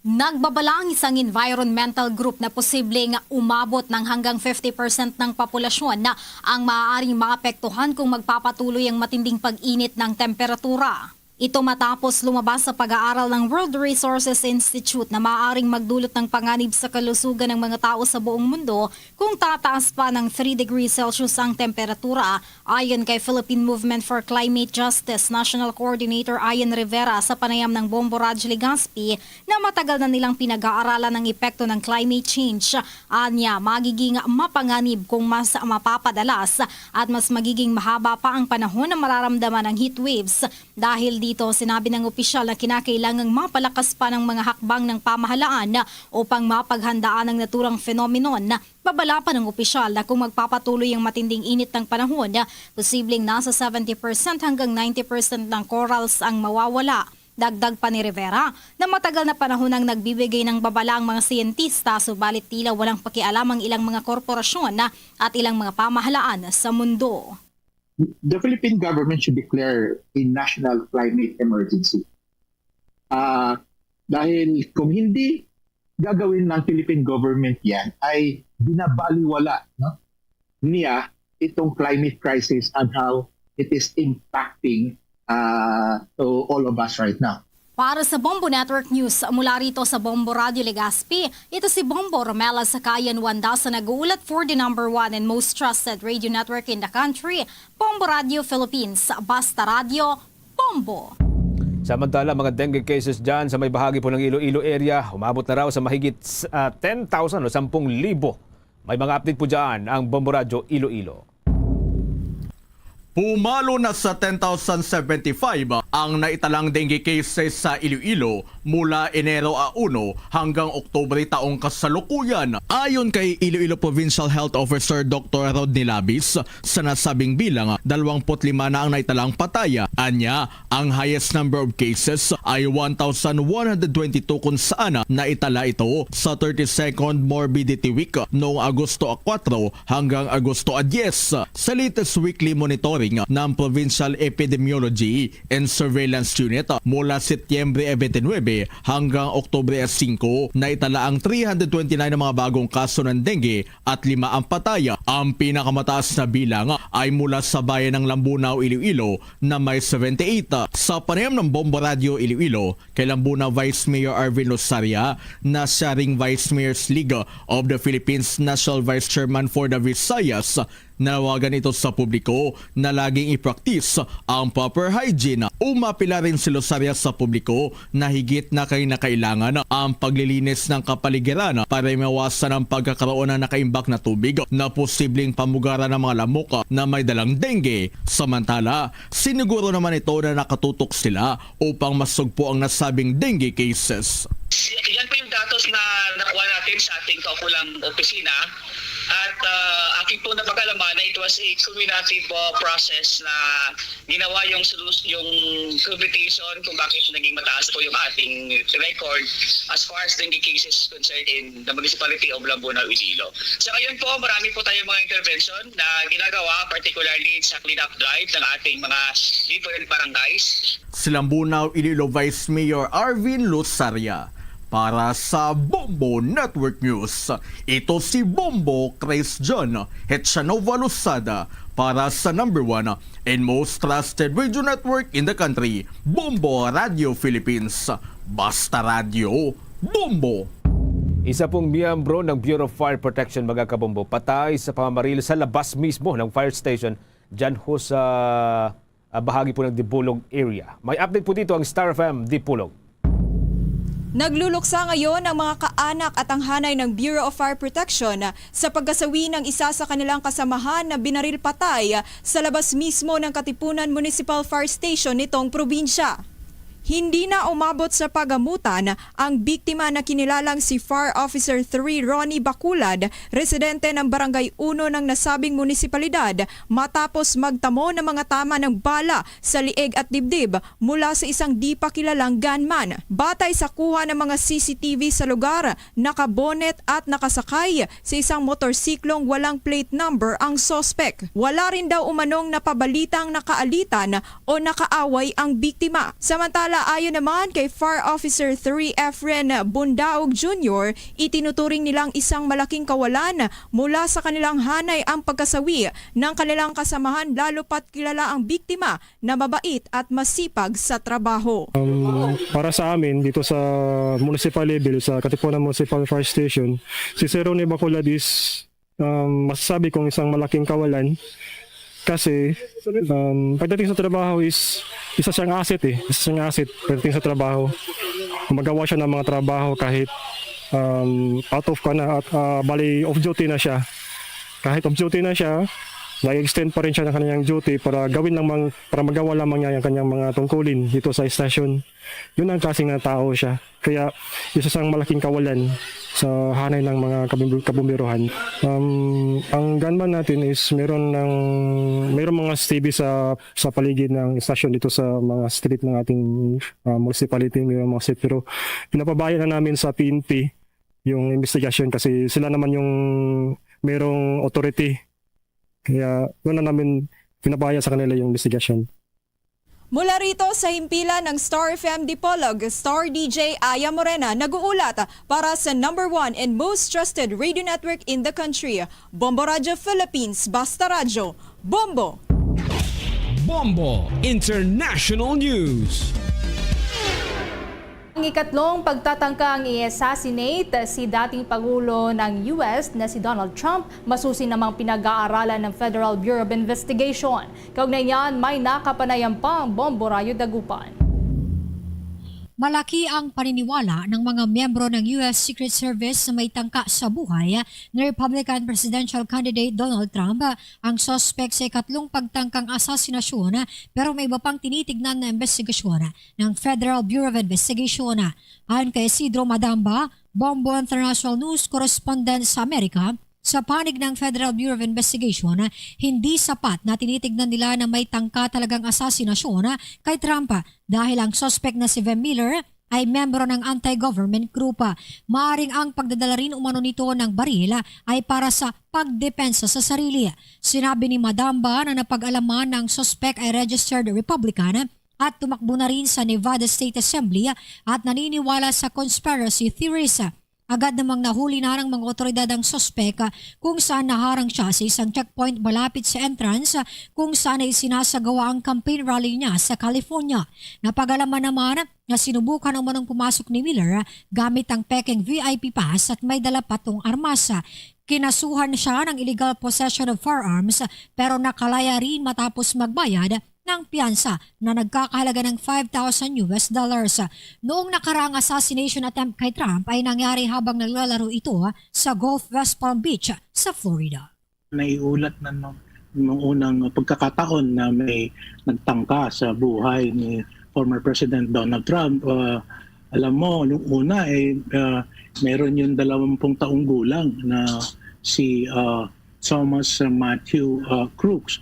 Nagbabala ang isang environmental group na posibleng umabot ng hanggang fifty percent ng populasyon na ang maaaring maapektuhan kung magpapatuloy ang matinding pag-init ng temperatura. Ito matapos lumabas sa pag-aaral ng World Resources Institute na maaaring magdulot ng panganib sa kalusugan ng mga tao sa buong mundo kung tataas pa ng three degrees Celsius ang temperatura. Ayon kay Philippine Movement for Climate Justice National Coordinator Ian Rivera sa panayam ng Bombo Radyo Legazpi na matagal na nilang pinag-aaralan ang epekto ng climate change. Anya, magiging mapanganib kung mas mapapadalas at mas magiging mahaba pa ang panahon na mararamdaman ang heat waves. Dahil dito, sinabi ng opisyal na kinakailangang mapalakas pa ng mga hakbang ng pamahalaan upang mapaghandaan ang naturang phenomenon. Babala pa ng opisyal na kung magpapatuloy ang matinding init ng panahon, posibleng nasa seventy percent hanggang ninety percent ng corals ang mawawala. Dagdag pa ni Rivera na matagal na panahon ang nagbibigay ng babala ang mga siyentista, subalit tila walang pakialam ang ilang mga korporasyon at ilang mga pamahalaan sa mundo. The Philippine government should declare a national climate emergency. Ah, dahil kung hindi gagawin ng Philippine government yan, ay binabaliwala, no, niya itong climate crisis and how it is impacting uh, to all of us right now. Para sa Bombo Network News, mula rito sa Bombo Radio Legazpi, ito si Bombo Romela Sakayan Wanda sa nag-uulat for the number one and most trusted radio network in the country, Bombo Radio Philippines. Basta Radio, Bombo! Samantala, mga dengue cases dyan sa may bahagi po ng Iloilo area, umabot na raw sa mahigit uh, ten thousand o sampung libo. May mga update po dyan ang Bombo Radio Iloilo. Pumalo na sa ten thousand seventy-five ang naitalang dengue cases sa Iloilo mula Enero a uno hanggang Oktubre taong kasalukuyan. Ayon kay Iloilo Provincial Health Officer Doktor Rodney Labis, sa nasabing bilang, dalawampu't lima na ang naitalang patay. Anya, ang highest number of cases ay one thousand one hundred twenty-two, kung saan naitala ito sa thirty-second Morbidity Week noong Agosto a kuwatro hanggang Agosto a diyes. Sa latest weekly monitoring ng Provincial Epidemiology and Surveillance Unit, mula Setyembre a twenty-nine hanggang Oktubre a singko, naitala ang three hundred twenty-nine na mga bagong kaso ng dengue at lima ang patay. Ang pinakamataas na bilang ay mula sa bayan ng Lambunao, Iloilo, na may seventy-eight. Sa panayam ng Bombo Radio Iloilo kay Lambunao Vice Mayor Arvin Losaria, na siya ring Vice Mayor's League of the Philippines National Vice Chairman for the Visayas, nanawagan ito sa publiko na laging i-practice ang proper hygiene. Umapila rin si Losaria sa publiko na higit na kay nakailangan ang paglilinis ng kapaligiran para mawasan ang pagkakaroon ng nakaimbak na tubig na posibleng pamugaran ng mga lamok na may dalang dengue. Samantala, siniguro naman ito na nakatutok sila upang masugpo ang nasabing dengue cases. Yan po yung datos na nakuha natin sa ating kaukulang opisina. At ah, aking po napag-alaman na it was a cumulative uh, process na ginawa yung solus- yung computation kung bakit naging mataas po yung ating record as far as dengue cases is concerned in the municipality of Lambunao, Iloilo. Sa ngayon po, marami po tayong mga intervention na ginagawa, particularly sa cleanup drive ng ating mga different barangays. Si Lambunao, Iloilo Vice Mayor Arvin Lusaria. Para sa Bombo Network News, ito si Bombo Chris John Hetchanova Losada para sa number one and most trusted radio network in the country, Bombo Radio Philippines. Basta Radio, Bombo! Isa pong miyembro ng Bureau of Fire Protection, mga kabombo, patay sa pamamaril sa labas mismo ng fire station dyan ho sa ah, bahagi po ng Dipolog area. May update po dito ang Star F M Dipolog. Nagluluksa ngayon ang mga kaanak at ang hanay ng Bureau of Fire Protection sa pagkasawi ng isa sa kanilang kasamahan na binaril patay sa labas mismo ng Katipunan Municipal Fire Station nitong probinsya. Hindi na umabot sa pagamutan ang biktima na kinilalang si Fire Officer three Ronnie Bacolad, residente ng Barangay Uno ng nasabing munisipalidad, matapos magtamo ng mga tama ng bala sa liig at dibdib mula sa isang di pa kilalang gunman. Batay sa kuha ng mga C C T V sa lugar, nakabonet at nakasakay sa isang motorsiklong walang plate number ang suspek. Wala rin daw umanong napabalitang nakaalitan o nakaaway ang biktima. Samantala, ayon naman kay Fire Officer three Efren Bundaog Junior, itinuturing nilang isang malaking kawalan mula sa kanilang hanay ang pagkasawi ng kanilang kasamahan, lalo pat kilala ang biktima na mabait at masipag sa trabaho. Um, para sa amin, dito sa municipal level, sa Katipunan Municipal Fire Station, si Sir Ronnie Bacolad is, um, masasabi kong isang malaking kawalan kasi, um, pagdating sa trabaho is isa siyang asset eh. Isa siyang asset pagdating sa trabaho. Magawa siya ng mga trabaho kahit, um, out of ka na, at, ah, bali off duty na siya. Kahit off duty na siya, nag-extend pa rin siya ng kanyang duty para gawin lang mang, para magawa lamang niya ang kanyang mga tungkulin dito sa estasyon. Yun ang klaseng na tao siya. Kaya isa siyang malaking kawalan sa hanay ng mga kabumbu-, kabumbiruhan. Um, ang gunman natin is meron ng, meron mga S T V sa, sa paligid ng estasyon dito sa mga street ng ating, ah, municipality, may mga street. Pero pinapabaya na namin sa P N P yung investigasyon kasi sila naman yung merong authority. Kaya doon na namin pinabaya sa kanila yung investigasyon. Mula rito sa himpilan ng Star F M Dipolog, Star D J Aya Morena nag-uulat para sa number one and most trusted radio network in the country, Bombo Radio Philippines, Basta Radyo, Bombo! Bombo International News. Ang ikatlong pagtatangkang i-assassinate si dating Pangulo ng U S na si Donald Trump, masusi namang pinag-aaralan ng Federal Bureau of Investigation. Kaugnay niyan, may nakapanayam pa ang Bombo Radyo Dagupan. Malaki ang paniniwala ng mga miyembro ng U S Secret Service na may tangka sa buhay ni Republican presidential candidate Donald Trump ang suspek sa ikatlong pagtangkang asasinasyon, pero may iba pang tinitignan na investigasyon ng Federal Bureau of Investigation. Ayon kay Isidro Madamba, Bombo International News Correspondent sa Amerika, sa panig ng Federal Bureau of Investigation, hindi sapat na tinitignan nila na may tangka talagang asasinasyon kay Trump dahil ang suspek na si Vem Miller ay membro ng anti-government group. Maaring ang pagdadala rin umano nito ng baril ay para sa pagdepensa sa sarili. Sinabi ni Madamba na napag-alaman na ang suspek ay registered Republican at tumakbo na rin sa Nevada State Assembly at naniniwala sa conspiracy theories. Agad namang nahuli na ng mga otoridad ang suspek, ah, kung saan naharang siya sa isang checkpoint malapit sa entrance, ah, kung saan ay sinasagawa ang campaign rally niya sa California. Napag-alaman naman na sinubukan umanong pumasok ni Miller, ah, gamit ang pekeng V I P pass at may dala pa tong armas. Kinasuhan siya ng illegal possession of firearms, pero nakalaya rin matapos magbayad ng piyansa na nagkakahalaga ng five thousand U S dollars. Noong nakaraang assassination attempt kay Trump ay nangyari habang naglalaro ito sa Golf West Palm Beach sa Florida. Naiulat na nung, nung unang pagkakataon na may nagtangka sa buhay ni former President Donald Trump. Ah, alam mo, yung una, eh, ah, meron yung dalawampung taong gulang na si, ah, Thomas Matthew, ah, Crooks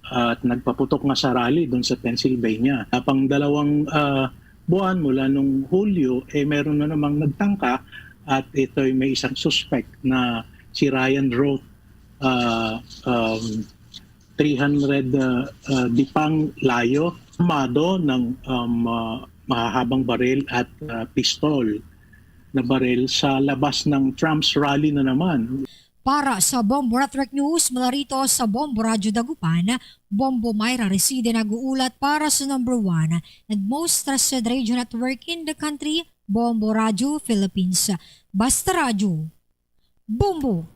at nagpaputok nga sa rally doon sa Pennsylvania. Pang dalawang, ah, buwan mula nung Hulyo, eh, meron na namang nagtangka at ito'y may isang suspect na si Ryan Roth, ah, um, three hundred, ah, ah, dipang layo, armado ng, um, ah, mahahabang baril at, ah, pistol na baril sa labas ng Trump's rally na naman. Para sa Bombo Network News, mula rito sa Bombo Radyo Dagupan, Bombo Myra Reside nag-uulat para sa number one and most trusted radio network in the country, Bombo Radyo Philippines. Basta Radyo, Bombo!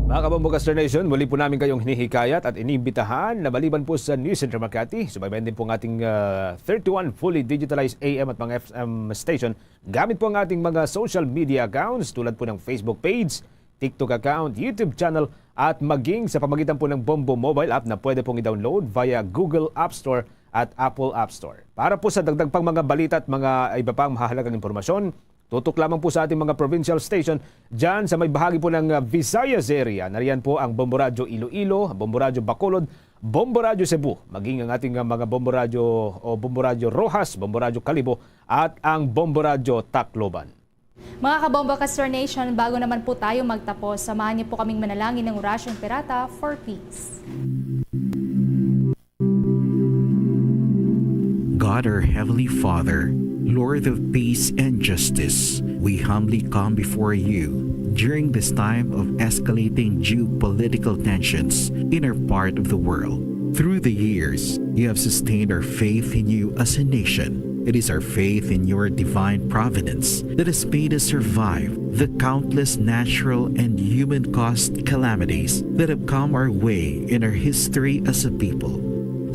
Mga Kabombo Caster Nation, muli po namin kayong hinihikayat at inimbitahan na maliban po sa News Center Makati, subaybayan din po ang ating, ah, thirty-one fully digitalized A M at mga F M station gamit po ang ating mga social media accounts tulad po ng Facebook page, TikTok account, YouTube channel, at maging sa pamagitan po ng Bombo mobile app na pwede pong i-download via Google App Store at Apple App Store. Para po sa dagdag pang mga balita at mga iba pang mahalagang impormasyon, tutok lamang po sa ating mga provincial station dyan sa may bahagi po ng, ah, Visayas area. Nariyan po ang Bombo Radyo Iloilo, Bombo Radyo Bacolod, Bombo Radyo Cebu, maging ang ating, ah, mga Bombo Radyo o Bombo Radyo Roxas, Bombo Radyo Kalibo, at ang Bombo Radyo Tacloban. Mga Kabombo Caster Nation, bago naman po tayo magtapos, samahan niyo po kaming manalangin ng Orasyong Pirata for Peace. God, our Heavenly Father, Lord of peace and justice, we humbly come before you during this time of escalating geopolitical tensions in our part of the world. Through the years, you have sustained our faith in you as a nation. It is our faith in your divine providence that has made us survive the countless natural and human-caused calamities that have come our way in our history as a people.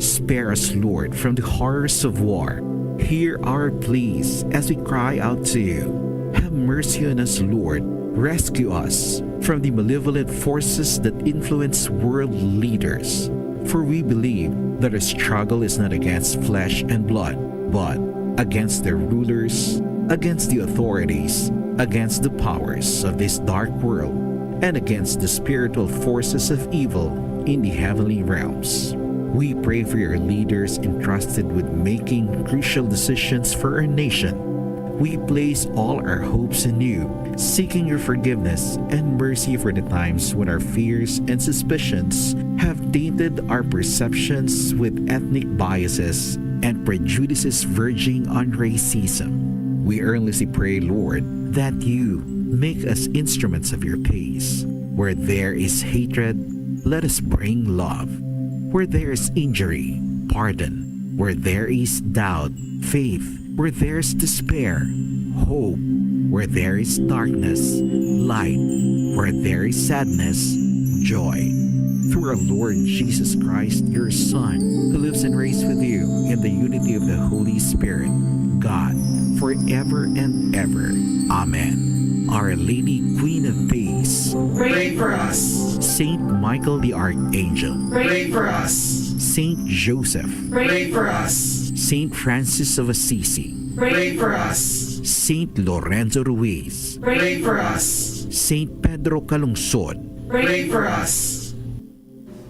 Spare us, Lord, from the horrors of war. Hear our pleas as we cry out to you. Have mercy on us, Lord. Rescue us from the malevolent forces that influence world leaders. For we believe that our struggle is not against flesh and blood, but against the rulers, against the authorities, against the powers of this dark world, and against the spiritual forces of evil in the heavenly realms. We pray for your leaders entrusted with making crucial decisions for our nation. We place all our hopes in you, seeking your forgiveness and mercy for the times when our fears and suspicions have tainted our perceptions with ethnic biases and prejudices verging on racism. We earnestly pray, Lord, that you make us instruments of your peace. Where there is hatred, let us bring love. Where there is injury, pardon. Where there is doubt, faith. Where there is despair, hope. Where there is darkness, light. Where there is sadness, joy. Through our Lord Jesus Christ, your Son, who lives and reigns with you in the unity of the Holy Spirit, God, forever and ever. Amen. Our Lady, Queen of Peace, pray for us. Saint Michael the Archangel, pray for us. Saint Joseph, pray for us. Saint Francis of Assisi, pray for us. Saint Lorenzo Ruiz, pray for us. Saint Pedro Calungsod, pray for us.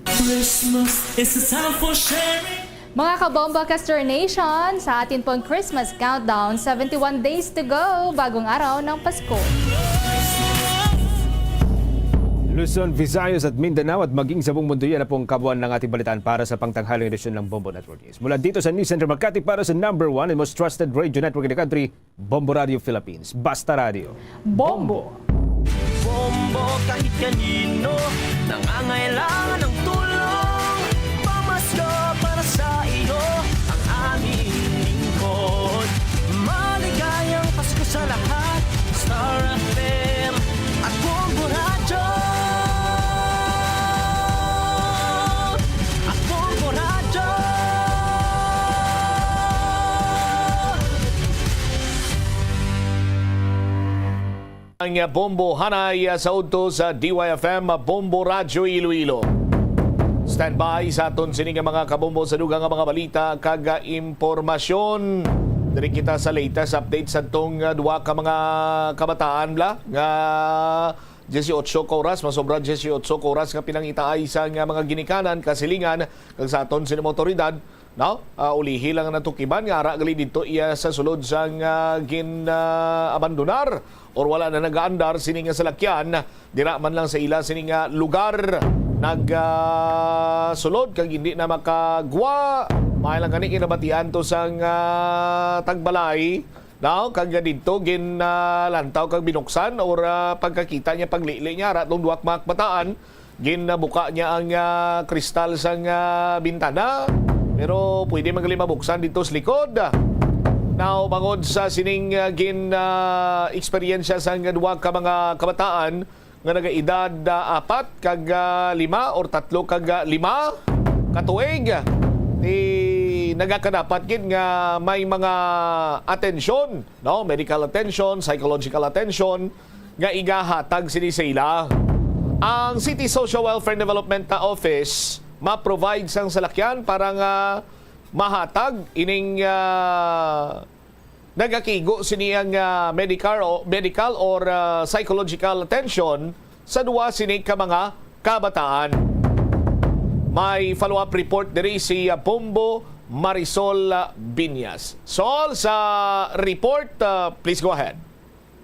Christmas is a time for sharing. Mga Kabombo Caster Nation, sa atin pong Christmas countdown, seventy-one days to go, bagong araw ng Pasko. Luzon, Visayas at Mindanao at maging sa buong mundo, yan na pong kabuuan ng ating balitaan para sa pangtanghaling edisyon ng Bombo Network News. Mula dito sa News Center Makati para sa number one and most trusted radio network in the country, Bombo Radio Philippines. Basta Radio. Bombo! Bombo, kahit kanino nangangailangan ng tulong, pamasko para sa iyo ang aming lingkod. Maligayang Pasko sa lahat, Star F M at Bombo Radyo. At Bombo Radyo. Ang Bombo Hanay, ah, sa udto sa D Y F M, Bombo Radyo Iloilo. Standby sa aton sini nga mga kabombo sa dugang nga mga balita kag, ah, impormasyon. Diri kita sa latest update sa tong, ah, duha ka mga kabataan bala nga Dieciocho ka oras, masobra dieciocho ka oras nga pinangitaay sa nga mga ginikanan, kasilingan, kag sa aton sini mga otoridad, no? Ah, ulihi lang ang natukiban nga ara gali didto iya sa sulod sang, ah, gin, ah, abandonar or wala na nagaandar sini nga salakyan, dira man lang sa ila sini nga lugar nag, ah, sulod kag hindi na makagwa. May lang gani kinabatian to sang, ah, tagbalay. Now, kag didto gin, ah, lantaw kag binuksan or, ah, pagkakita niya paglili niya ara tong duha ka mga kabataan, gin, ah, buka niya ang, ah, kristal sang, ah, bintana. Pero pwede man gali mabuksan didto sa likod. Now, bangod sa sining, ah, gin, ah, eksperyensya sang duha ka mga kabataan, nga nagaedad, ah, apat kag, ah, lima or tatlo kag, ah, lima ka tuig, ti nagakadapat gid nga may mga atensyon, no? Medical attention, psychological attention nga igahatag sini sa ila. Ang City Social Welfare and Development Office ma-provide sang salakyan para nga mahatag ining, ah, nagakigo sini ang, ah, medical o, medical or, ah, psychological attention sa duwa sini ka mga kabataan. May follow-up report diri si, ah, Bombo Marisol, ah, Binyas. Sol, sa report, ah, please go ahead.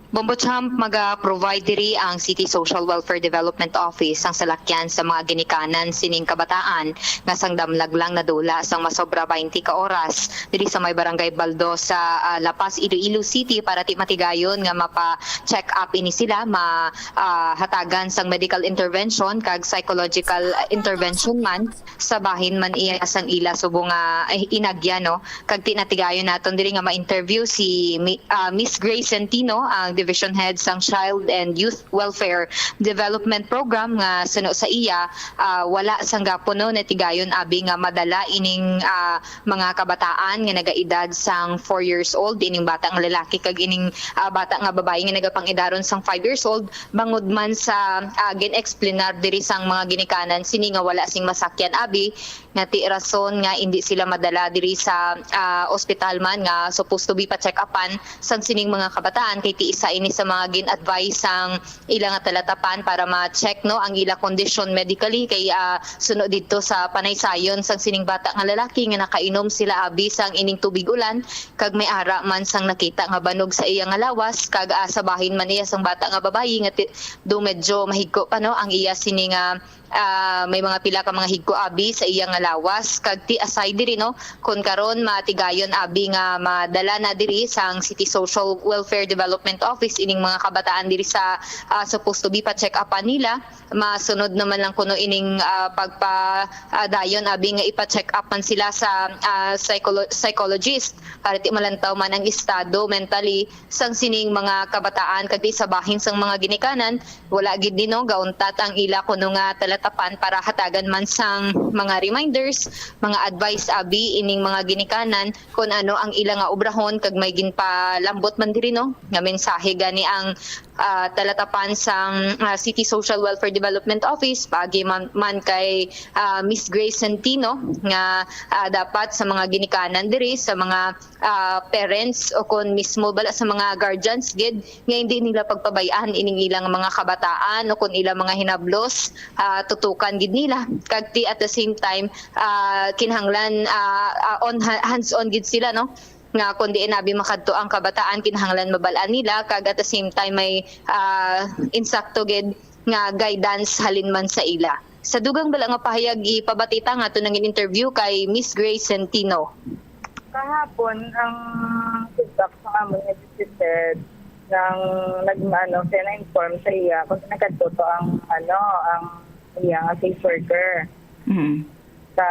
Bombo Champ, maga-provide diri ang City Social Welfare Development Office ang salakyan sa mga ginikanan sining kabataan nga sang damlag lang nadula sang masobra twenty ka oras diri sa may Barangay Baldo sa, ah, La Paz, Iloilo City para ti matigayon nga mapa-check up ini sila, ma, ah, hatagan sang medical intervention kag psychological intervention man sa bahin man iya sang ila subong nga, eh, inagyan, no? Kag ti natigayon naton diri nga ma-interview si Mi-, ah, Miss Grace Centino, ang Division Head sang Child and Youth Welfare Development Program, nga suno sa iya, ah, wala sang gapon, no, natigayon abi nga madala ining, ah, mga kabataan nga nagaedad sang four years old, ining bata nga lalaki kag ining, ah, bata nga babayi nga nagapang-edaron sang five years old, bangod man sa, ah, gin-explainar diri sang mga ginikanan sini nga wala sing masakyan abi, nga ti rason nga indi sila madala diri sa, ah, ospital man nga supposed to be pa-check-upan sang sining mga kabataan, kay ti isa ini sa mga gin-advise sang ila nga talatapan para ma-check, no, ang ila kondisyon medically kay, ah, suno didto sa panaysayon sang sining bata nga lalaki nga nakainom sila abi sang ining tubig ulan kag may ara man sang nakita nga banog sa iya nga lawas kag, ah, sa bahin man iya sang bata nga babayi nga ti-, do medyo mahigko pa, no, ang iya sini nga ah, may mga pila ka mga higko abi sa iya nga lawas. Kag ti aside diri, no, kon karon matigayon abi nga madala na diri sang City Social Welfare Development Office ining mga kabataan diri sa, ah, supposed to be pa-check-upan nila, masunod naman lang kuno ining, ah, pagpa, ah, dayon abi nga ipa-check up man sila sa, ah, psycholo-, psychologist para ti malantaw man ang estado mentally sang sining mga kabataan kag ti sa bahin sang mga ginikanan. Wala gid ni, no, gauntat ang ila kuno nga talatapan para hatagan man sang mga reminders, mga advice abi ining mga ginikanan kon ano ang ila nga obrahon kag may ginpalambot man diri, no, nga mensahe gani ang, ah, talatapan sang, ah, City Social Welfare Development Office paagi man, man kay, ah, Miss Grace Centino nga, ah, dapat sa mga ginikanan diri sa mga ah, parents o kon mismo bala sa mga guardians gid nga hindi nila pagpabay-an ining ilang mga kabataan o kon ilang mga hinablos, ah, tutukan gid nila. Kag ti at the same time, ah, kinahanglan, ah, ah, on ha-, hands-on gid sila, no? Nga kon diin abi makadto ang kabataan, kinahanglan mabal-an nila kag at the same time may, ah, insakto gid nga guidance halin man sa ila. Sa dugang bala nga pahayag, ipabati ta nga ato nang interview kay Miss Grace Centino. Kahapon, ang feedback sa amon nga visited nang nag-, ano, siya na-inform sa iya kung nagkadto to ang, ano, ang iya nga case worker. Mm. Sa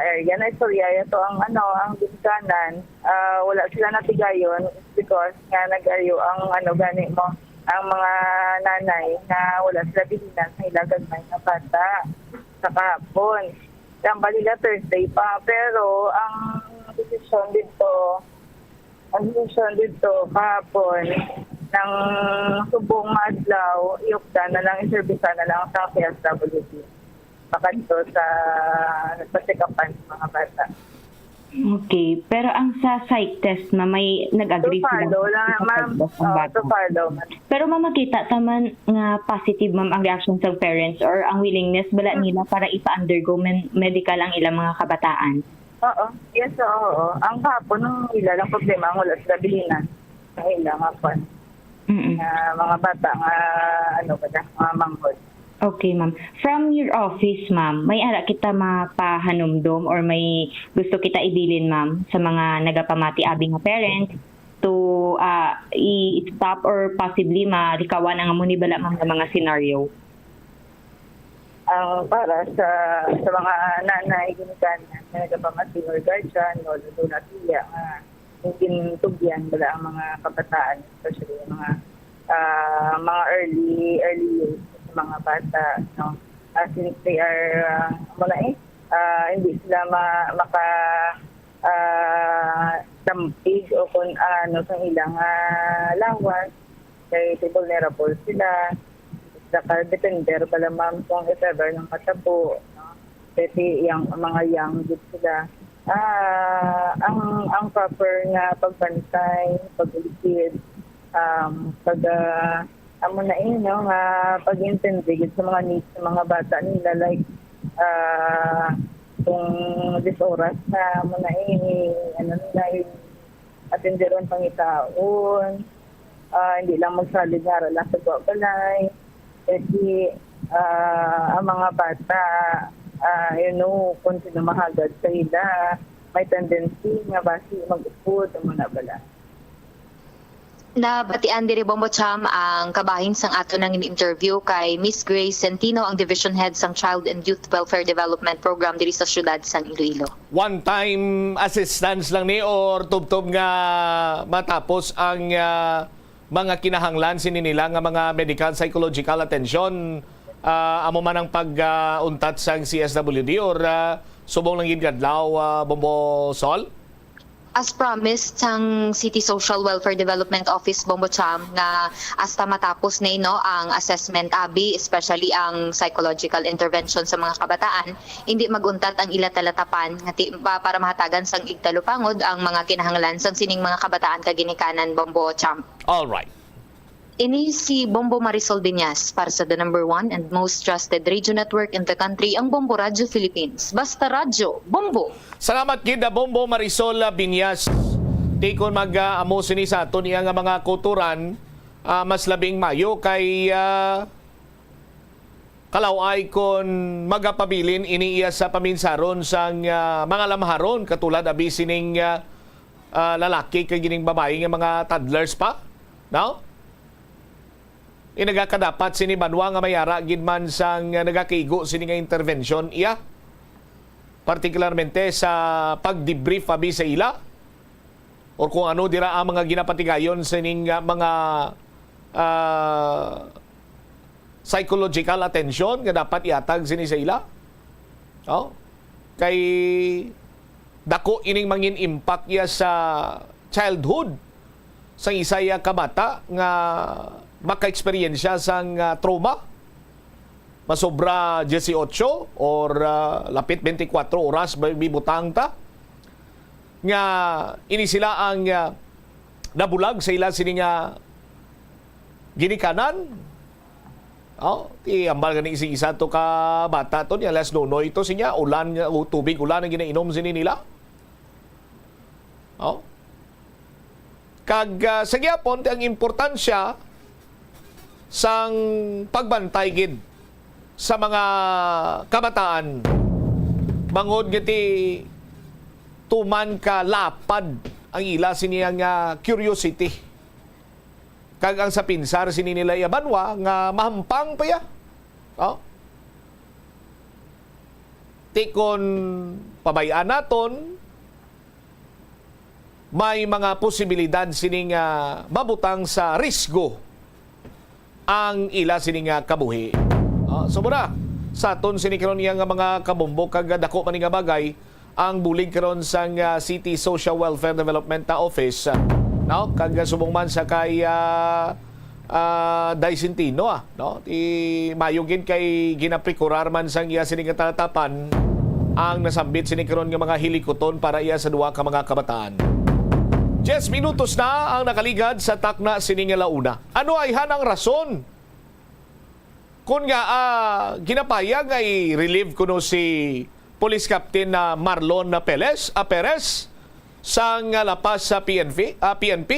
area na istorya, to ang, ano, ang ginikanan, ah, wala sila natigayon because nga nag-ayo ang, ano, gani mo, ang mga nanay nga wala sila bihinan sa ila gagmay nga bata sa kahapon. Ang bali nila Thursday pa, pero ang desisyon dito, ang desisyon dito kahapon, nang subong nga adlaw, iukdan na lang, iserbisan na lang sa P S W D. Pakadto sa nagpa-check-upan sa mga bata. Okay, pero ang sa psych test, ma'am, may nag-agree sila follow lang, ma'am. Ang bata. So follow, ma'am. Pero, ma'am, makita ta man nga positive, ma'am, ang reaction sa parents or ang willingness bala nila para ipa-undergo men-, medical ang ilang mga kabataan. Oo. Yes, oo, oo. Ang kahapon, ang ila lang problema, ang wala sila bilinan. Ang ila nga kwan. Mm-mm. Nga mga bata nga, ano ba na, mga manghod. Okay, ma'am. From your office, ma'am, may ara kita mapahanumdom or may gusto kita ibilin, ma'am, sa mga nagapamati abi nga parent to, ah, i-stop or possibly malikawan ang amo ni bala, ma'am, nga mga scenario? Ang para sa, sa mga nanay, ginikanan nga nagapamati or guardian, no, lalo na siya nga yung gintugyan bala ang mga kabataan, especially yung mga, ah, mga early, early years, mga bata, no? Ah, since they are, ah, amo na eh, ah, hindi sila ma-, maka, ah, dampig o kung ano sa ilang, ah, lawas, kay vulnerable sila. Saka depender bala, ma'am, kung if ever nang matabo, no? Kasi yang, mga young gid sila. Ah, ang, ang proper nga pagbantay, pag-ulikid, um, pag, ah, amo na eh, no, nga pag-intindi gid sa mga needs sa mga bata nila, like, ah, kung diyes oras na, amo na eh, ano nila, eh, atenderon pangitaon, ah, hindi lang magsalig nga ara lang sa balay. Kasi, ah, ang mga bata, ah, you know, kung sino mahagad sa ila, may tendency nga basi mag-upod, amo na bala. Nabatian diri, Bombo Cham, ang kabahin sang ato nang interview kay Miss Grace Centino, ang Division Head sang Child and Youth Welfare Development Program diri sa siyudad sang Iloilo. One-time assistance lang ni or tubtob nga matapos ang, ah, mga kinahanglan sini nila nga mga medical psychological attention, ah, amo man ang pag, ah, untat sang C S W D or, ah, subong lang gid nga adlaw, ah, Bombo Sol? As promised sang City Social Welfare Development Office, Bombo Cham, nga hasta matapos na, no, ang assessment abi, especially ang psychological intervention sa mga kabataan, hindi mag-untat ang ila talatapan nga ti-, pa-, para mahatagan sang igtalupangod ang mga kinahanglan sang sining mga kabataan kag ginikanan, Bombo Cham. All right. Ini si Bombo Marisol Biñas para sa the number one and most trusted radio network in the country, ang Bombo Radyo Philippines. Basta radyo, Bombo! Salamat gid, ah, Bombo Marisol, ah, Biñas. Ti kon mag, ah, amo sini sa aton iya nga mga kutoran, ah, mas labing mayo kay, ah, kalaw-ay kon magapabilin ini iya sa paminsaron sang, ah, mga lamharon, katulad abi sining, ah, ah, lalaki kag gining babayi nga mga toddlers pa, no? Inagakadapat sini banwa nga may ara gid man sang, ah, nagakaigo sini nga intervention iya, partikularmente sa pag-debrief abi sa ila or kung ano dira ang mga ginapatigayon sining, ah, mga, ah, psychological attention nga dapat ihatag sini sa ila. Oh? Kay dako ining mangin impact iya sa childhood sang isa iya ka bata nga maka-eksperyensya sang, ah, trauma. Masobra dieciocho or, ah, lapit twenty-four oras ba, bibutang ta nga ini sila ang, ah, nabulag sa ila sini nga ginikanan. Oh, ti ambal gani sing isa to ka bata to, niya alas nunoy to, sinya ulan, u-, tubig ulan ang ginainom sini nila. Oh. Kag, ah, sa gihapon, ti ang importansya sang pagbantay gid sa mga kabataan, bangod nga ti tuman ka lapad ang ila sini nga curiosity kag ang sa pinsar sini nila iya banwa nga mahampang pa ya. Oh? Ti kon pabay-an naton, may mga posibilidad sini nga mabutang sa risgo ang ila sini nga kabuhi. Ah, so mura, sa aton sini karon iya nga mga kabombo kag dako man ni nga bagay, ang bulig karon sang, ah, City Social Welfare Development, ah, Office, ah, no? Kag, ah, subong man sa kay, ah, ah, Day Centino, ah, no? Ti mayo gid kay ginapikurar man sang iya sini nga talatapan ang nasambit sini karon nga mga hilikuton para iya sa duha ka mga kabataan. Diyes minutos na ang nakaligad sa takna sini nga launa. Ano ayhan ang rason kon nga, ah, ginapayag nga i-relieve kuno si Police Captain na Marlon na Perez, ah, Perez sang, ah, La Paz sa P N P, ah, P N P?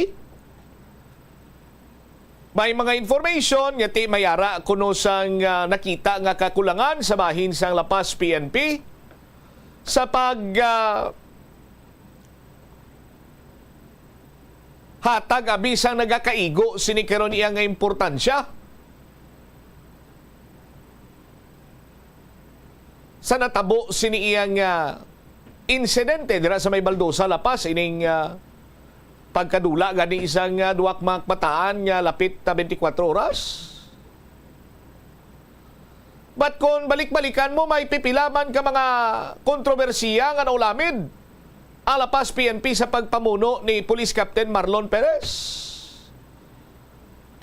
May mga information nga ti may ara kuno sang, ah, nakita nga kakulangan sa bahin sang La Paz P N P sa pag, ah, hatag abi sang nagakaigo sini karon iya nga importansya sa natabo sini iya nga insidente dira sa may Baldosa, La Paz, ining, ah, pagkadula gani sang, ah, duha ka mga kabataan nga lapit, ah, twenty-four oras. But kung balik-balikan mo, may pipila man ka mga kontrobersiya nga naulamid ang La Paz P N P sa pagpamuno ni Police Captain Marlon Perez.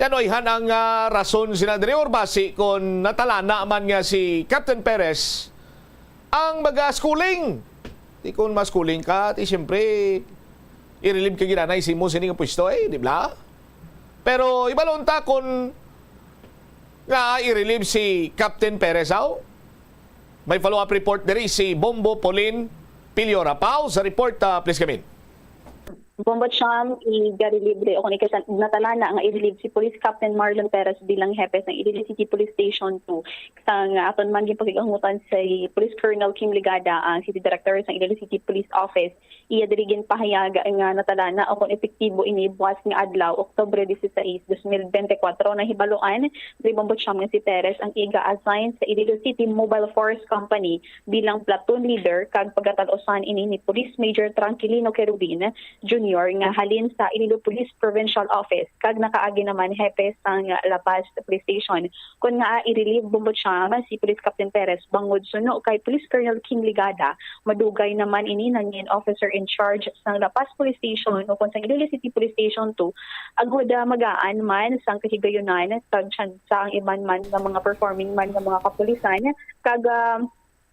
Kay ano ayhan ang, ah, rason sina diri, or basi kon natalana man nga si Captain Perez ang mag-schooling? Di kon ma-schooling ka, ti siyempre, i-relieve ka gid anay sa imo sini nga pwesto, eh, di ba? Pero ibalon ta kon nga i-relieve si Captain Perez, aw? May follow-up report diri si Bombo Pauline Piliora. Pau, sa report, ah, please come in. Bombo Cham, i-relieve o kung ikasa-, natalana nga i-relieve si Police Captain Marlon Perez bilang hepe sa Iloilo City Police Station two. Sang aton man ginpakig-angutan si Police Colonel Kim Ligada, ang City Director sa Iloilo City Police Office. Iya diri ginpahayag nga natalana o kung epektibo ini buwas nga adlaw, Oktubre dieciséis, dos mil bente kuwatro, nahibaluan diri, Bombo Cham, nga si Perez ang iga-assign sa Iloilo City Mobile Force Company bilang platoon leader, kag pagkatalusan ini ni Police Major Tranquilino Querubin Junior nga halin sa Iloilo Police Provincial Office kag nakaagi naman hepe sang La Paz Police Station. Kon ngaa i-relieve, Bombo Cham, si Police Captain Perez bangod suno kay Police Colonel Kim Ligada, madugay naman ini nangin officer in charge sang La Paz Police Station ukon sang Iloilo City Police Station two, agud, ah, magaan man sang kahigayunan kag tsansa ang iban man nga mga performing man nga mga kapulisan, kag, ah,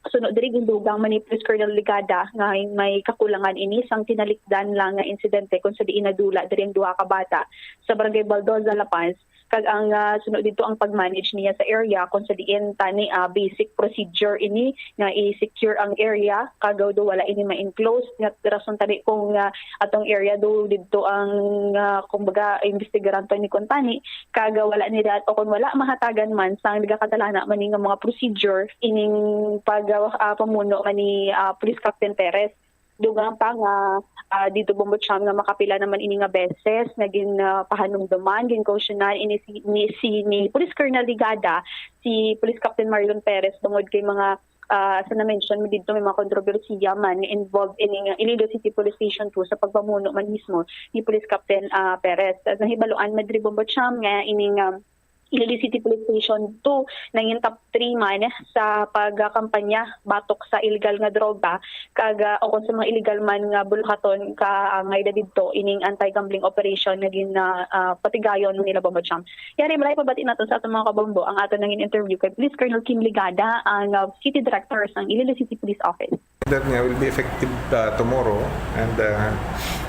suno diri, gindugang man ni Police Colonel Ligada nga may kakulangan ini sang tinalikdan lang nga insidente kung sa diin nadula diri ang duha ka bata sa Barangay Baldoza, La Paz, kag ang, ah, suno didto ang pag-manage niya sa area kung sa diin tani, ah, basic procedure ini nga i-secure ang area, kag daw wala ini ma-enclose, nga rason tani kung, ah, atong area daw didto ang, ah, kumbaga, imbestigaran pa ni kuntani, kag wala nila, o kung wala mahatagan man sang nagakatalana man ni nga mga procedure ining pag, ah, pamuno man ni, ah, Police Captain Perez. Dugang pa nga, ah, dito, Bombo Cham, nga makapila naman ini nga beses nga gin, ah, pahanumduman, gin-cautionan ini si, ni, si, ni Police Colonel Ligada, si Police Captain Marlon Perez, tungod kay mga, ah, sa na-mention mo dito, may mga kontrobersiya man nga involved ini nga Iloilo City Police Station two sa pagpamuno man mismo ni Police Captain, ah, Perez. Nahibaluan man diri, Bombo Cham, nga ining, um, Iloilo City Police Station two nangin top three man sa pagkampanya batok sa illegal nga droga, kag, ah, ukon sa mga illegal man nga buluhaton, kaangay na didto ining anti-gambling operation nga gin-, ah, ah, patigayon nila, Bombo Cham. Yari, malay pabati nato sa atong mga kabombo ang aton nangin interview kay Police Colonel Kim Ligada, ang, ah, City Director sang Iloilo City Police Office. That nga will be effective, uh, tomorrow, and, uh,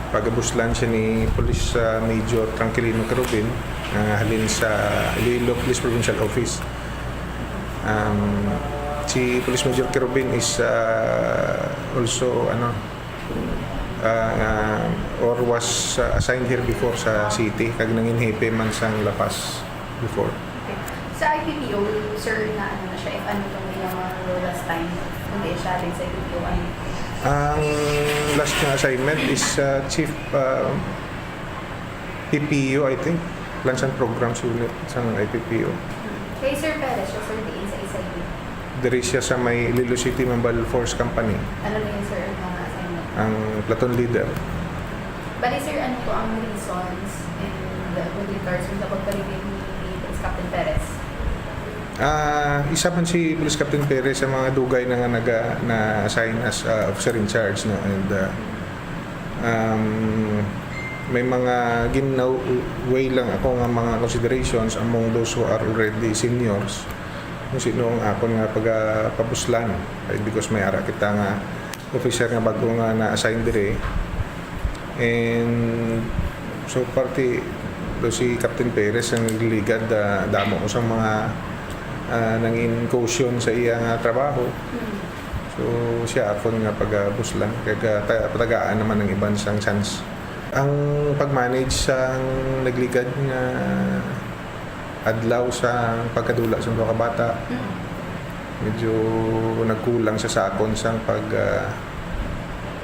pagabuslan siya ni Police, uh, Major Tranquilino Querubin, uh, halin sa Iloilo Police Provincial Office. Um, si Police Major Querubin is, uh, also, ano, uh, uh, or was, uh, assigned here before sa city, kag nangin hepe man sang La Paz before. Okay. Sa I P P O, sir, na ano na siya, if ano itong iyang mga role last time, kung di siya rin sa I P P O, ano? Ang last na assignment is, uh, chief, uh, P P U, I think. Plans and Programs Unit sa I P P U. Hmm. Kay Sir Perez siya, sir, diin sa isa yun? Diri siya sa may Iloilo City Mobile Force Company. Ano na yun, sir, ang mga assignment? Ang platoon leader. Bali, sir, ano po ang reasons and with regards sa pagpalibing ni Police Captain Perez? Ah, isa man si Police Captain Perez sa mga dugay na nga naga-, na-assign as, ah, officer in charge, no? And, ah, um, may mga gin-, weigh lang ako nga mga considerations among those who are already seniors. Kung sino ang akon nga pagapabuslan, eh, because may ara kita nga officer nga bago nga na-assign diri. And so parte do si Captain Perez ang nagligad, ah, damo sang mga, ah, nangin caution sa iya nga trabaho. So siya akon nga pagabuslan, kag, ah, ta-, patagaan naman ang iban sang chance. Ang pag-manage sang nagligad nga adlaw sa pagkadula sa duha ka bata, medyo nagkulang sa sakon sang pag, ah,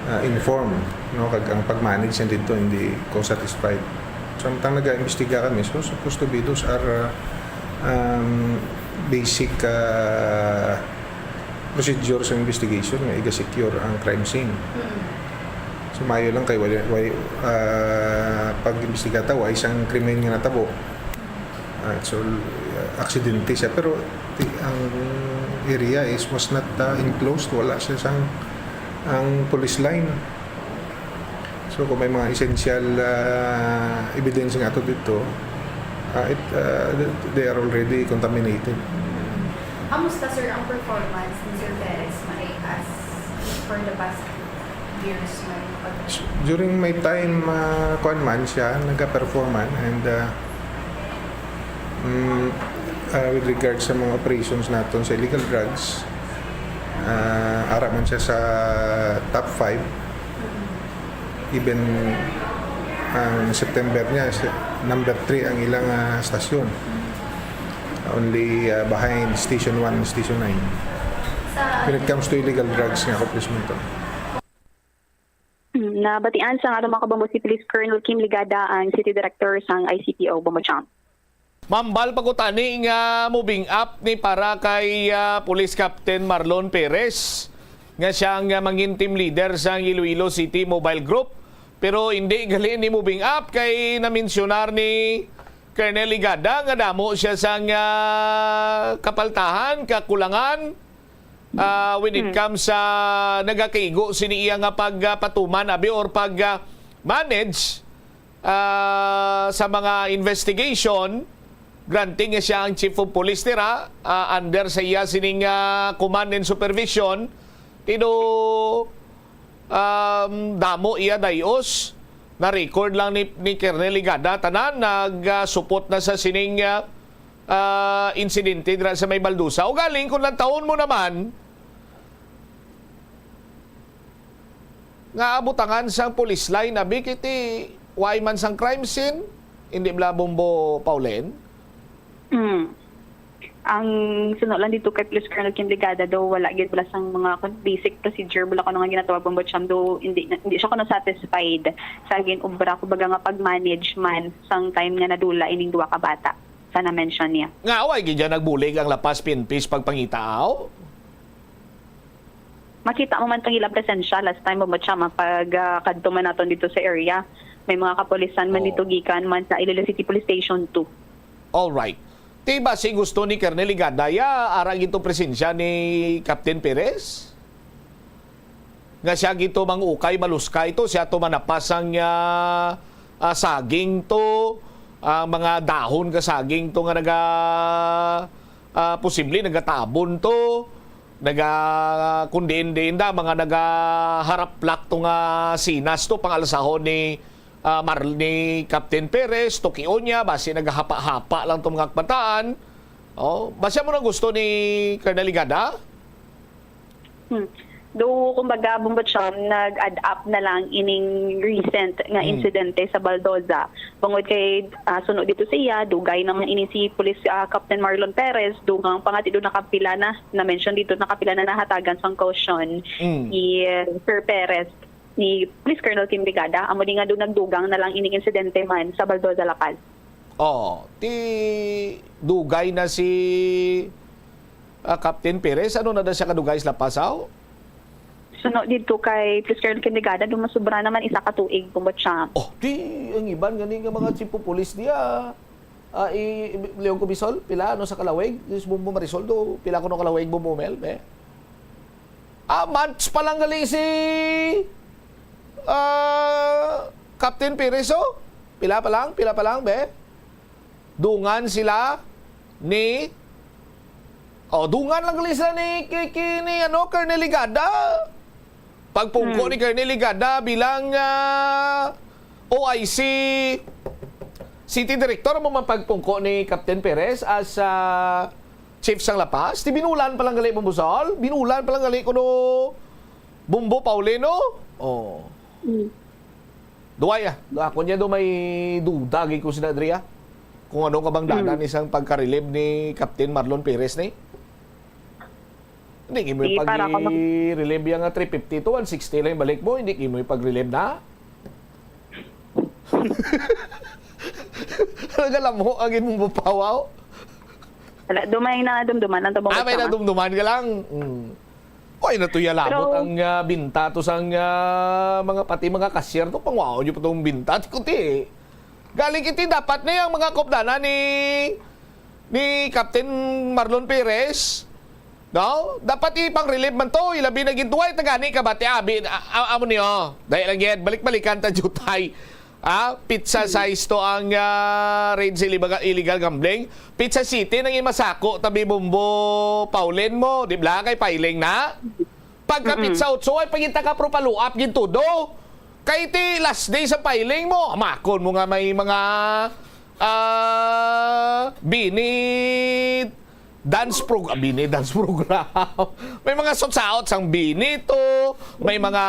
ah, inform, no, kag ang pag-manage niya dito hindi ko satisfied. Samtang nag-imbestiga kami, so supposed to be those are, ah, um, basic, ah, procedure sa investigation nga iga-secure ang crime scene. So maayo lang kay wala, way, ah, pag-imbestiga ta, way isang krimen nga natabo. Ah, it's all, ah, aksidente siya. Pero ti-, ang area is, was not, ah, enclosed. Wala siya sang, ang police line. So, kung may mga essential, ah, evidence nga ato dito, ah, it, ah, they are already contaminated. Kamusta, sir, ang performance ni Sir Perez May as for the past years man? During my time, ah, kuwan man siya, nag-perform man, and, ah, mm, ah, with regard sa mga operations naton sa illegal drugs, ah, ara man siya sa top five. Even, ah, September niya, sa number three ang ilang, ah, stasyon. Only, ah, behind Station one, Station nine. When it comes to illegal drugs nga accomplishment to. Hmm, nabatian sang aton mga kabombo si Police Colonel Kim Ligada, ang City Director sang I C P O Bombo Champ. Mambal pa ko tani nga moving up ni para kay, ah, Police Captain Marlon Perez nga siya ang, ah, mangin team leader sang Iloilo City Mobile Group. Pero hindi gali ni moving up kay namensyonar ni Colonel Ligada nga damo siya sang, ah, kapaltahan, kakulangan, ah, when it comes sa nagakaigo sini iya nga pagpatuman abi or pag, ah, manage, ah, sa mga investigation. Granting nga siya ang chief of police dira, ah, under sa iya sining, ah, command and supervision. Pero, um, damo iya dayos. Na-record lang ni, ni Colonel Ligada tanan, nagasupot na sa sining, ah, ah, insidente dira sa may Baldosa. Ugaling kung lantawon mo naman, nga abutangan sang police line, abi, kiti way man sang crime scene, hindi bala, Bombo Pauline? Mm. Ang suno lang dito kay Police Colonel Kim Ligada daw, wala gid bala sang mga kun-, basic procedure bala kuno nga ginatawag, Bombo Cham, daw hindi, hindi siya kuno satisfied sa gin-obra, kumbaga, nga pag-management sang time nga nadula ining duha ka bata sa na-mention niya. Nga, way gid dyan nagbulig ang La Paz P N P sa pagpangita, aw? Makita mo man tong ilang presensya last time, Bombo Cham, pag, ah, kadto man naton dito sa area. May mga kapulisan man Oo. dito gikan man sa Iloilo City Police Station two. All right. Ti basi gusto ni Colonel Ligada, ya, ara gid to presensya ni Captain Perez? Nga siya gid to mangukay, maluskay to, siya to manapas ang, ah, ah, saging to, ang mga dahon ka saging to nga naga, ah, posible nagatabon to, naga, kung diin-diin da, mga nagaharaplak to nga sinas to, pangalsahon ni, ah, Mar-, ni Captain Perez, tukion niya, basi nagahapa-hapa lang to mga kabataan. Oh, basi mo nang gusto ni Colonel Ligada? Hmm. Do, kumbaga, Bombo Cham, nag-add up na lang ining recent nga Hmm. insidente sa Baldoza. Bangod kay, ah, suno dito sa iya, dugay naman ini si Police, ah, Captain Marlon Perez, dugang pa nga dito nakapila na, na-mention dito, nakapila na nahatagan sang caution Hmm. si, eh, Sir Perez, ni Police Colonel Kim Ligada. Amo di nga do nagdugang na lang ining insidente man sa Baldoza, La Paz. Oh, ti dugay na si, ah, Captain Perez. Ano na daw siya kadugay sa La Paz, aw? Suno dito kay Police Colonel Kim Ligada, do masubra naman isa ka tuig, Bombo Cham. Oh, ti ang iban gani nga mga chief of police niya, ah, i, i, Leon Cubisol, pila, ano, sa kalawig? Is Bombo Marisol do, pila kuno kalawig, Bombo Mel, be? Ah, months pa lang gali si, ah, Captain Perez, oh. Pila pa lang, pila pa lang, be? Dungan sila ni, Oh, dungan lang gali sila ni, ki-, ki-, ni, ano, Colonel Ligada. Pagpungko Hmm. ni Colonel Ligada bilang, ah, O I C City Director, amo man pagpungko ni Captain Perez as, ah, Chief sang La Paz. Ti binulan pa lang gali, Bombo Sal. Binulan pa lang gali kuno, Bombo Paulino. Oh. Hmm. Duway, ah. Ako niya do may duda gid ko sina Adria. Kung ano kabang dana Mm. ni sang pagka-relieve ni Captain Marlon Perez ni. Hindi, imo Di, para ka mag- pag-relieve yang three fifty to one sixty lang yung balik mo, hindi imo yung pag-relieve na. Talaga lamo ang imong mapawaw. Wala, dumay na dumduman ang tabang Ah, may kasama. Nadumduman ka lang. Mm. Oy, natuya labot Pero ang, ah, binta to sang, ah, mga, pati mga cashier to, pangwaon nyo pa tong binta, ti kuti. Galing iti dapat na yung mga kopdana ni, ni Captain Marlon Perez, no? Dapat ipang-relieve man to, ilabi na gintuway, tagani ka ba, ti abi, a-, a-, amo niyo, dahil lang yan, balik-balikan ta, jutay. Ah, pizza Hmm. size to ang, ah, raid sa illegal, illegal gambling. Pizza City nang imasako tabi Bombo Paulen mo, di ba? Kay filing na. Pagka Mm-mm. Pizza Otso ay pagita ka pro paluap gid todo. Kay ti last day sa filing mo, amakon mo nga may mga, ah, bini dance prog-, ah, bini dance program. May mga sutsaot sang bini to, may mga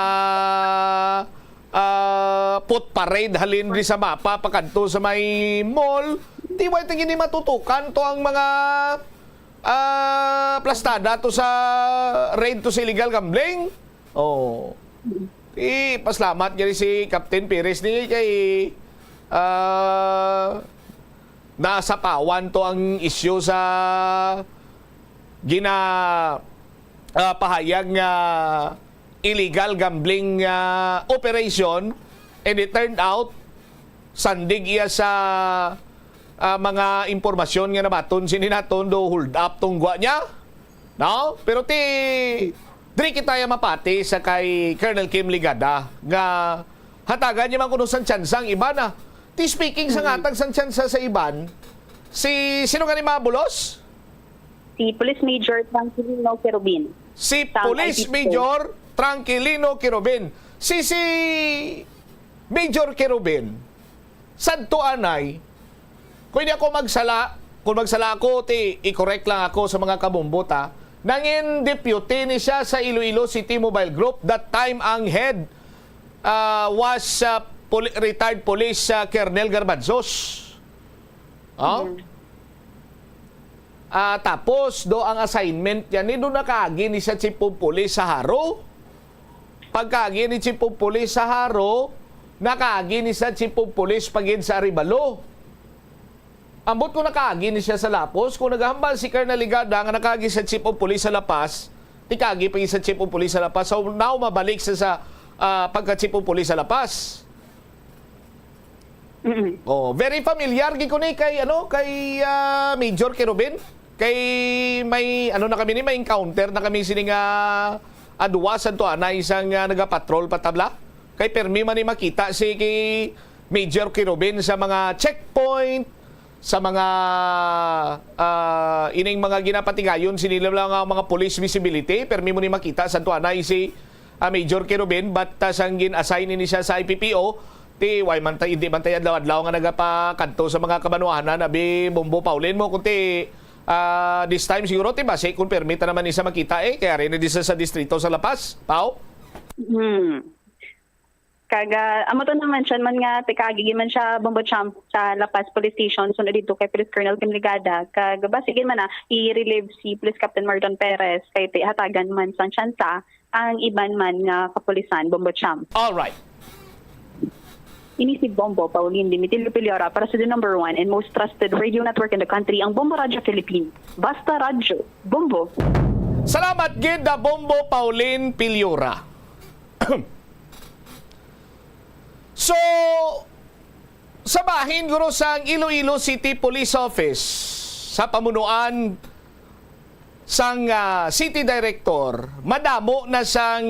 ah, foot parade halin diri sa mapa pakadto sa may mall. Di ba ito gini matutukan to ang mga, ah, plastada to sa raid to sa illegal gambling? Oh. Di, paslamat gani si Captain Perez ni kay, ah, nasapawan to ang isyu sa gina, ah, pahayag nga illegal gambling, ah, operation, and it turned out sandig iya sa, ah, mga impormasyon nga nabaton sini naton do hold up tong gwa niya, no? Pero ti diri kita ya mapati sa kay Colonel Kim Ligada nga hatagan niya man kuno sang tsansa ang iban, ah. Ti speaking sa Mm. hatag sang tsansa sa iban, si sino nga ni mabulos? Si Police Major Tranquilino Querubin. Si Sang Police I P P. Major Tranquilino Querubin. Si, si Major Querubin, sadto anay, kung hindi ako magsala, kung magsala ako, ti, i-correct lang ako sa mga kabumbot, ha. Nangin deputy ni siya sa Iloilo City Mobile Group. That time, ang head, ah, was, ah, poli-, retired police, ah, Colonel Garbanzos. Oh? Mm. Ah, tapos, do ang assignment niya ni, do nakaagi ni sa Chief of Police sa Jaro. Pagkaagi ni Chief of Police sa Jaro, nakaagi ni sa Chief of Police pagid sa Arevalo. Ambot ko nakaagi ni siya sa Lapos, kung naghambal si Colonel Ligada nga nakaagi sa Chief of Police sa La Paz, ti kaagi pagid sa Chief of Police sa La Paz. So, now mabalik sa, sa, ah, pagka Chief of Police sa La Paz. Mm-mm. Oh, very familiar gid ko ni kay, ano, kay, ah, Major Kerubin. Kay may, ano na kami ni, may encounter na kami sini nga adwa sa tuanay isang, ah, nagapatrol pa tabla. Kay permi man ni makita si kay Major Kerubin sa mga checkpoint, sa mga, ah, ining mga ginapatigayon sini lang nga mga police visibility. Permi mo ni makita sa tuanay si, ah, Major Kerubin, but, ah, sang gin-assign ini siya sa I P P O, ti, way man tay, hindi man tay adlaw-adlaw nga nagapakadto sa mga kabanwahanan, abi, Bombo Paulin mo, kundi, ah, this time siguro, ti, basi kung permit na naman isa makita, eh, kay ari na di sa, sa distrito sa La Paz, Pao? Hmm. Kag, ah, amo to naman siya man nga, ti kaagi man siya, Bombo Champ, sa La Paz Police Station, sunod dito kay Police Colonel Kim Ligada. Kag, basi gid man na, i-relieve si Police Captain Marlon Perez, kay ti, hatagan man sang tsansa, ang iban man nga kapulisan, Bombo Champ. All right. Ini si Bombo Paulin Dimitilio Piliora para sa the number one and most trusted radio network in the country, ang Bombo Radyo Philippines. Basta Radyo, Bombo. Salamat gid na Bombo Paulin Piliora. So, sa bahin guro sang Iloilo City Police Office, sa pamunuan sang, ah, City Director, madamo na sang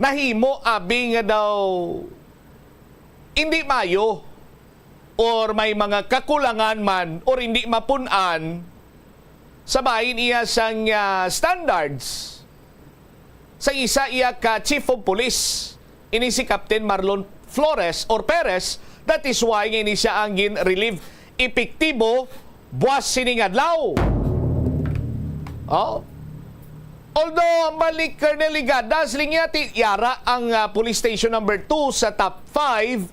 nahimo, abi, nga daw hindi mayo or may mga kakulangan man or hindi mapun-an sa bahin iya sang, ah, standards sa isa iya ka chief of police, ini si Captain Marlon Flores or Perez. That is why nga ini siya ang gin-relieve epektibo buwas sining adlaw. Oh. Although, ang balik Colonel Ligada, siling niya, ti-, yara ang, ah, police station number two sa top five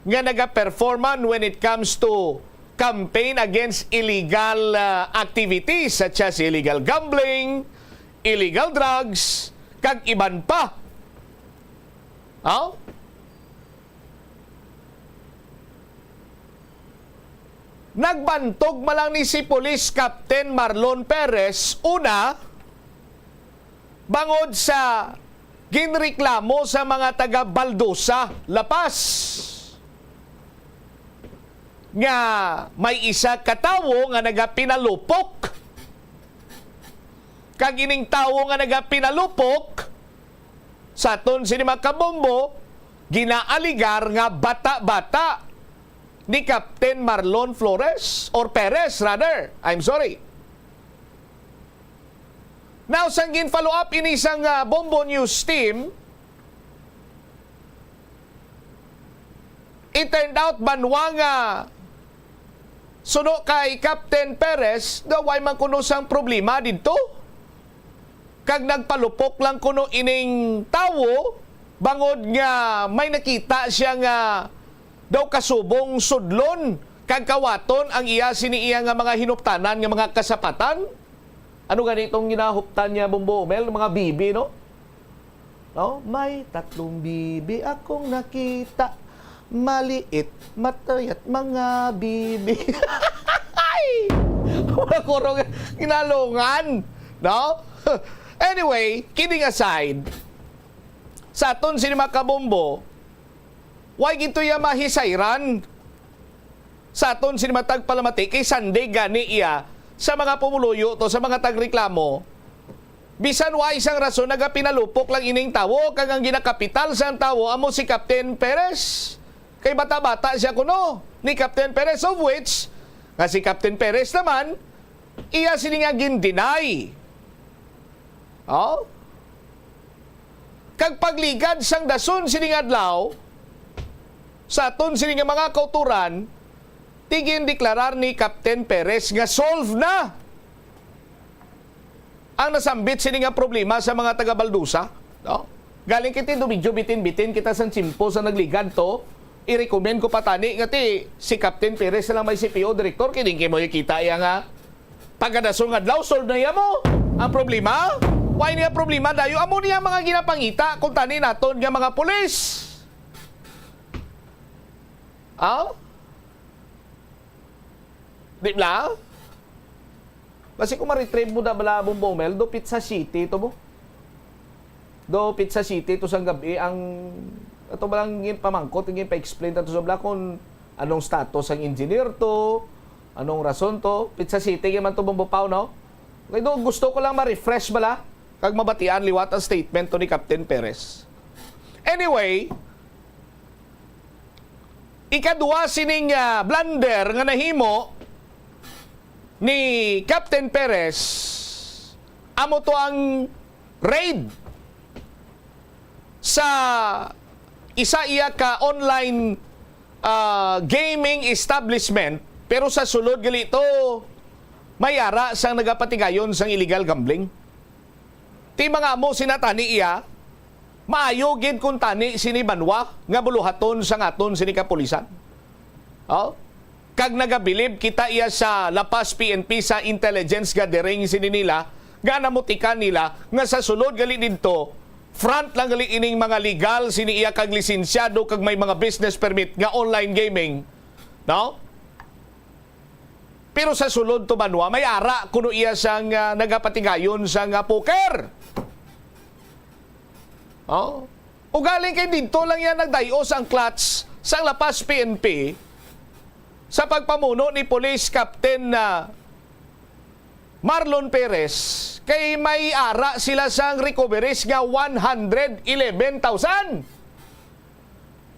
nga nagaperforman when it comes to campaign against illegal, ah, activities such as illegal gambling, illegal drugs, kag iban pa. Oh? Nagbantog man lang ni si Police Captain Marlon Perez, una, bangod sa ginreklamo sa mga taga Baldosa, La Paz, nga may isa ka tawo nga nagapinalupok. Kag ining tawo nga nagapinalupok, sa aton sini mga kabombo, ginaaligar nga bata-bata ni Captain Marlon Flores, or Perez, rather. I'm sorry. Now, sang gin-follow up ini sang, ah, Bombo News Team, it turned out, banwa nga suno kay Captain Perez, daw way man kuno sang problema didto. Kag nagpalupok lang kuno ining tawo, bangod nga may nakita siya nga daw kasubong sudlon kag kawaton ang iya sini iya nga mga hinuptanan nga mga kasapatan. Ano gani itong ginahuptan niya, Bombo Mel? Mga bibi, no? No? "May tatlong bibi akong nakita. Maliit, matayat mga bibi." Ay! Wala ko rong ginalungan, no? Anyway, kidding aside, sa aton sini mga kabombo, why gid to iya mahisayran sa aton sini mga tagpalamati, kay sandig gani iya sa mga pumuluyo to, sa mga tagreklamo. Bisan wa isang rason, nagapinalupok lang ining tawo, kag ang ginakapital sang tawo amo si Captain Perez. Kay bata-bata siya kuno ni Captain Perez, of which, nga si Captain Perez naman, iya sini nga gin-deny. Oh? Kag pagligad sang dason sining adlaw, sa aton sini nga mga kauturan, ti gindeklarar ni Captain Perez nga solve na ang nasambit sini nga problema sa mga taga Baldusa, no? Galing kiti dumidyo bitin-bitin kita sang tiyempo sa nagligad to, i-recommend ko pa tani nga ti si Captain Perez na lang may C P O director, kini kay mo kita iya nga pagkadason nga adlaw, solve na iya mo ang problema. Why niya problema dayo? Amo niya mga ginapangita kung tani naton nga mga pulis. Ah? Di ba? Basi kung ma-retrieve mo na bala, Bombo Mel, do Pizza City to mo. Do Pizza City to sang gabi ang, ato ba lang yung pamangkot, yung pa-explain to sa bala kung anong status ang engineer to, anong rason to. Pizza City kay man to, Bombo Pao, no? Kay do, gusto ko lang ma-refresh bala kag mabatian liwat ang statement to ni Captain Perez. Anyway, ikadua sining, ah, blunder nga nahimo ni Captain Perez, amo to ang raid sa isa iya ka online, ah, gaming establishment, pero sa sulod gali to may ara sang nagapatigayon sang illegal gambling. Ti mga amo sina tani iya, maayo gid kung tani sini banwa nga buluhaton sang aton sini kapulisan. Oh? Kag nagabilib kita iya sa La Paz P N P sa intelligence gathering sini nila, nga namutikan nila nga sa sulod gali didto, front lang gali ining mga legal sini iya kag lisensyado kag may mga business permit nga online gaming. No? Pero sa sulod to banwa, may ara kuno iya sang, ah, nagapatigayon sang, ah, poker. Oh. Ugaling kay didto lang yan nagdayo sang clutch sang La Paz P N P sa pagpamuno ni Police Captain, ah, Marlon Perez, kay may ara sila sang recoveries nga one hundred eleven thousand.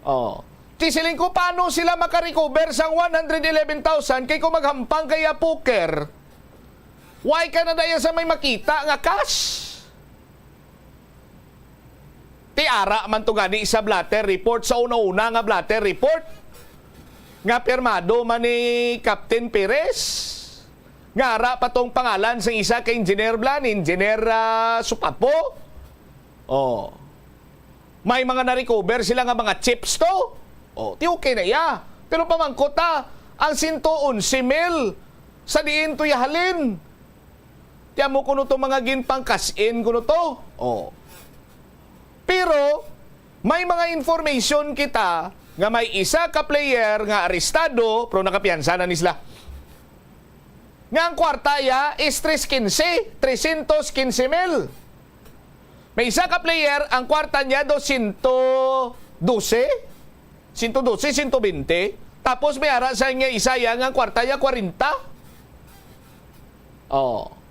Oh. Ti siling ko, paano sila makarecover sang one hundred eleven thousand? Kay kung maghampang kaya poker, Why ka na daya sa may makita nga cash? Ti ara man to gani sa blotter report, sa una-una nga blotter report, nga pirmado man ni Captain Perez, nga ara pa tong pangalan sang isa ka engineer bla, ni Engineer, ah, Supapo. Oh. May mga na-recover sila nga mga chips to. Oh, ti okay na iya. Pero pamangkot ta, ang sento onse mil, sa diin to iya halin? Ti amo kuno to mga ginpang-cash in kuno to. Oh. Pero may mga information kita nga may isa ka player nga arestado, pero nakapiyansa na ni sila, nga ang kwarta iya is tres quince, trescientos quince mil. May isa ka player, ang kwarta niya do sento dose, sento dose, sento bente. Tapos may ara sa niya isa iya nga ang kwarta niya kwarenta. Oh.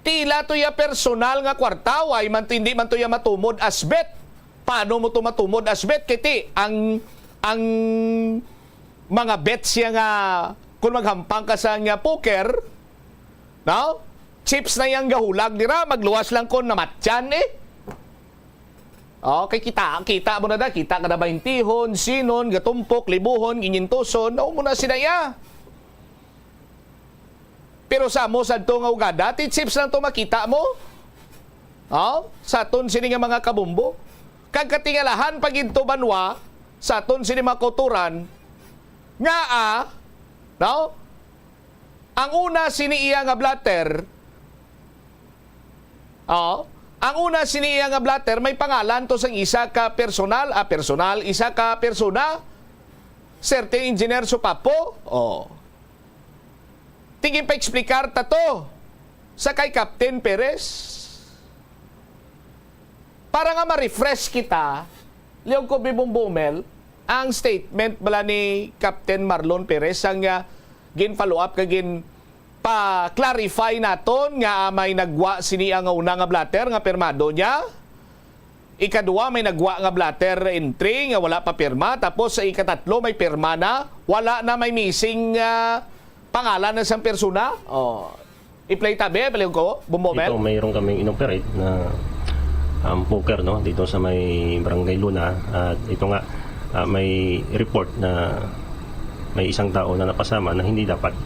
Tila to iya personal nga kwarta, why man to, hindi man to iya matumod as bet. Paano mo to matumod as bet? Kay ti, ang, ang mga bets siya nga, kung maghampang ka sa nga poker, no? Chips na yang gahulag dira, magluwas lang kon namatyan eh. Oh, kay kita, kita mo na da, kita ka na baintihon, sinon, gatumpok, libuhon, kinyentoson, na mo na sila iya. Pero sa amo sadto nga ugada, ti chips lang to makita mo. Oh, sa aton sini nga mga kabumbo. Kag katingalahan pa gid to banwa, sa aton sini mga kauturan, nga, ah, no? Ang una sini iya nga blotter, oh, ang una sini iya nga blotter, may pangalan to sang isa ka personal, ah, personal, isa ka persona, certain engineer Supapo, oh. Ti ginpa-explicar ta to sa kay Captain Perez. Para nga ma-refresh kita, liog ko, Bibong Bumel, ang statement bala ni Captain Marlon Perez ang, ah, gin-follow up kag gin-pa-clarify naton nga, ah, may nagwa sini ang una nga blotter nga pirmado niya. Ikadua, may nagwa nga blotter entry nga wala pa pirma. Tapos sa ikatatlo, may pirma na. Wala na, may missing, ah, pangalan na sang persona. Oh. I-play tabi, paliw ko, Bumbo Mel. Ito, mayroon kaming inoperate na, um, poker, no, dito sa may Barangay Luna. At ito nga, ah, may report na may isang tao na napasama na hindi dapat.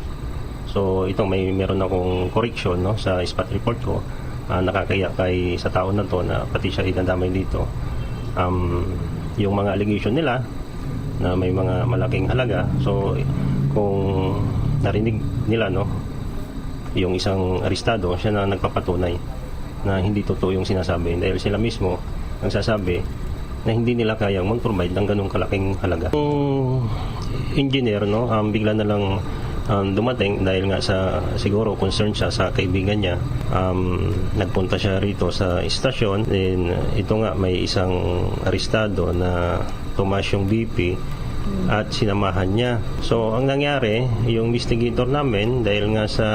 So, ito, may, meron akong correction, no, sa spot report ko. Ah, nakakahiya kay sa tao na to na pati siya idadamay dito. Um, yung mga allegation nila na may mga malaking halaga. So, kung narinig nila, no, yung isang arestado, siya na nagpapatunay na hindi totoo yung sinasabi dahil sila mismo nagsasabi na hindi nila kayang mag-provide ng ganong kalaking halaga. Yung engineer, no, um, bigla na lang, um, dumating dahil nga sa, siguro, concern siya sa kaibigan niya. Um, nagpunta siya rito sa istasyon. Then, ito nga, may isang arestado na tumaas yung B P at sinamahan niya. So, ang nangyari, yung investigator namin, dahil nga sa,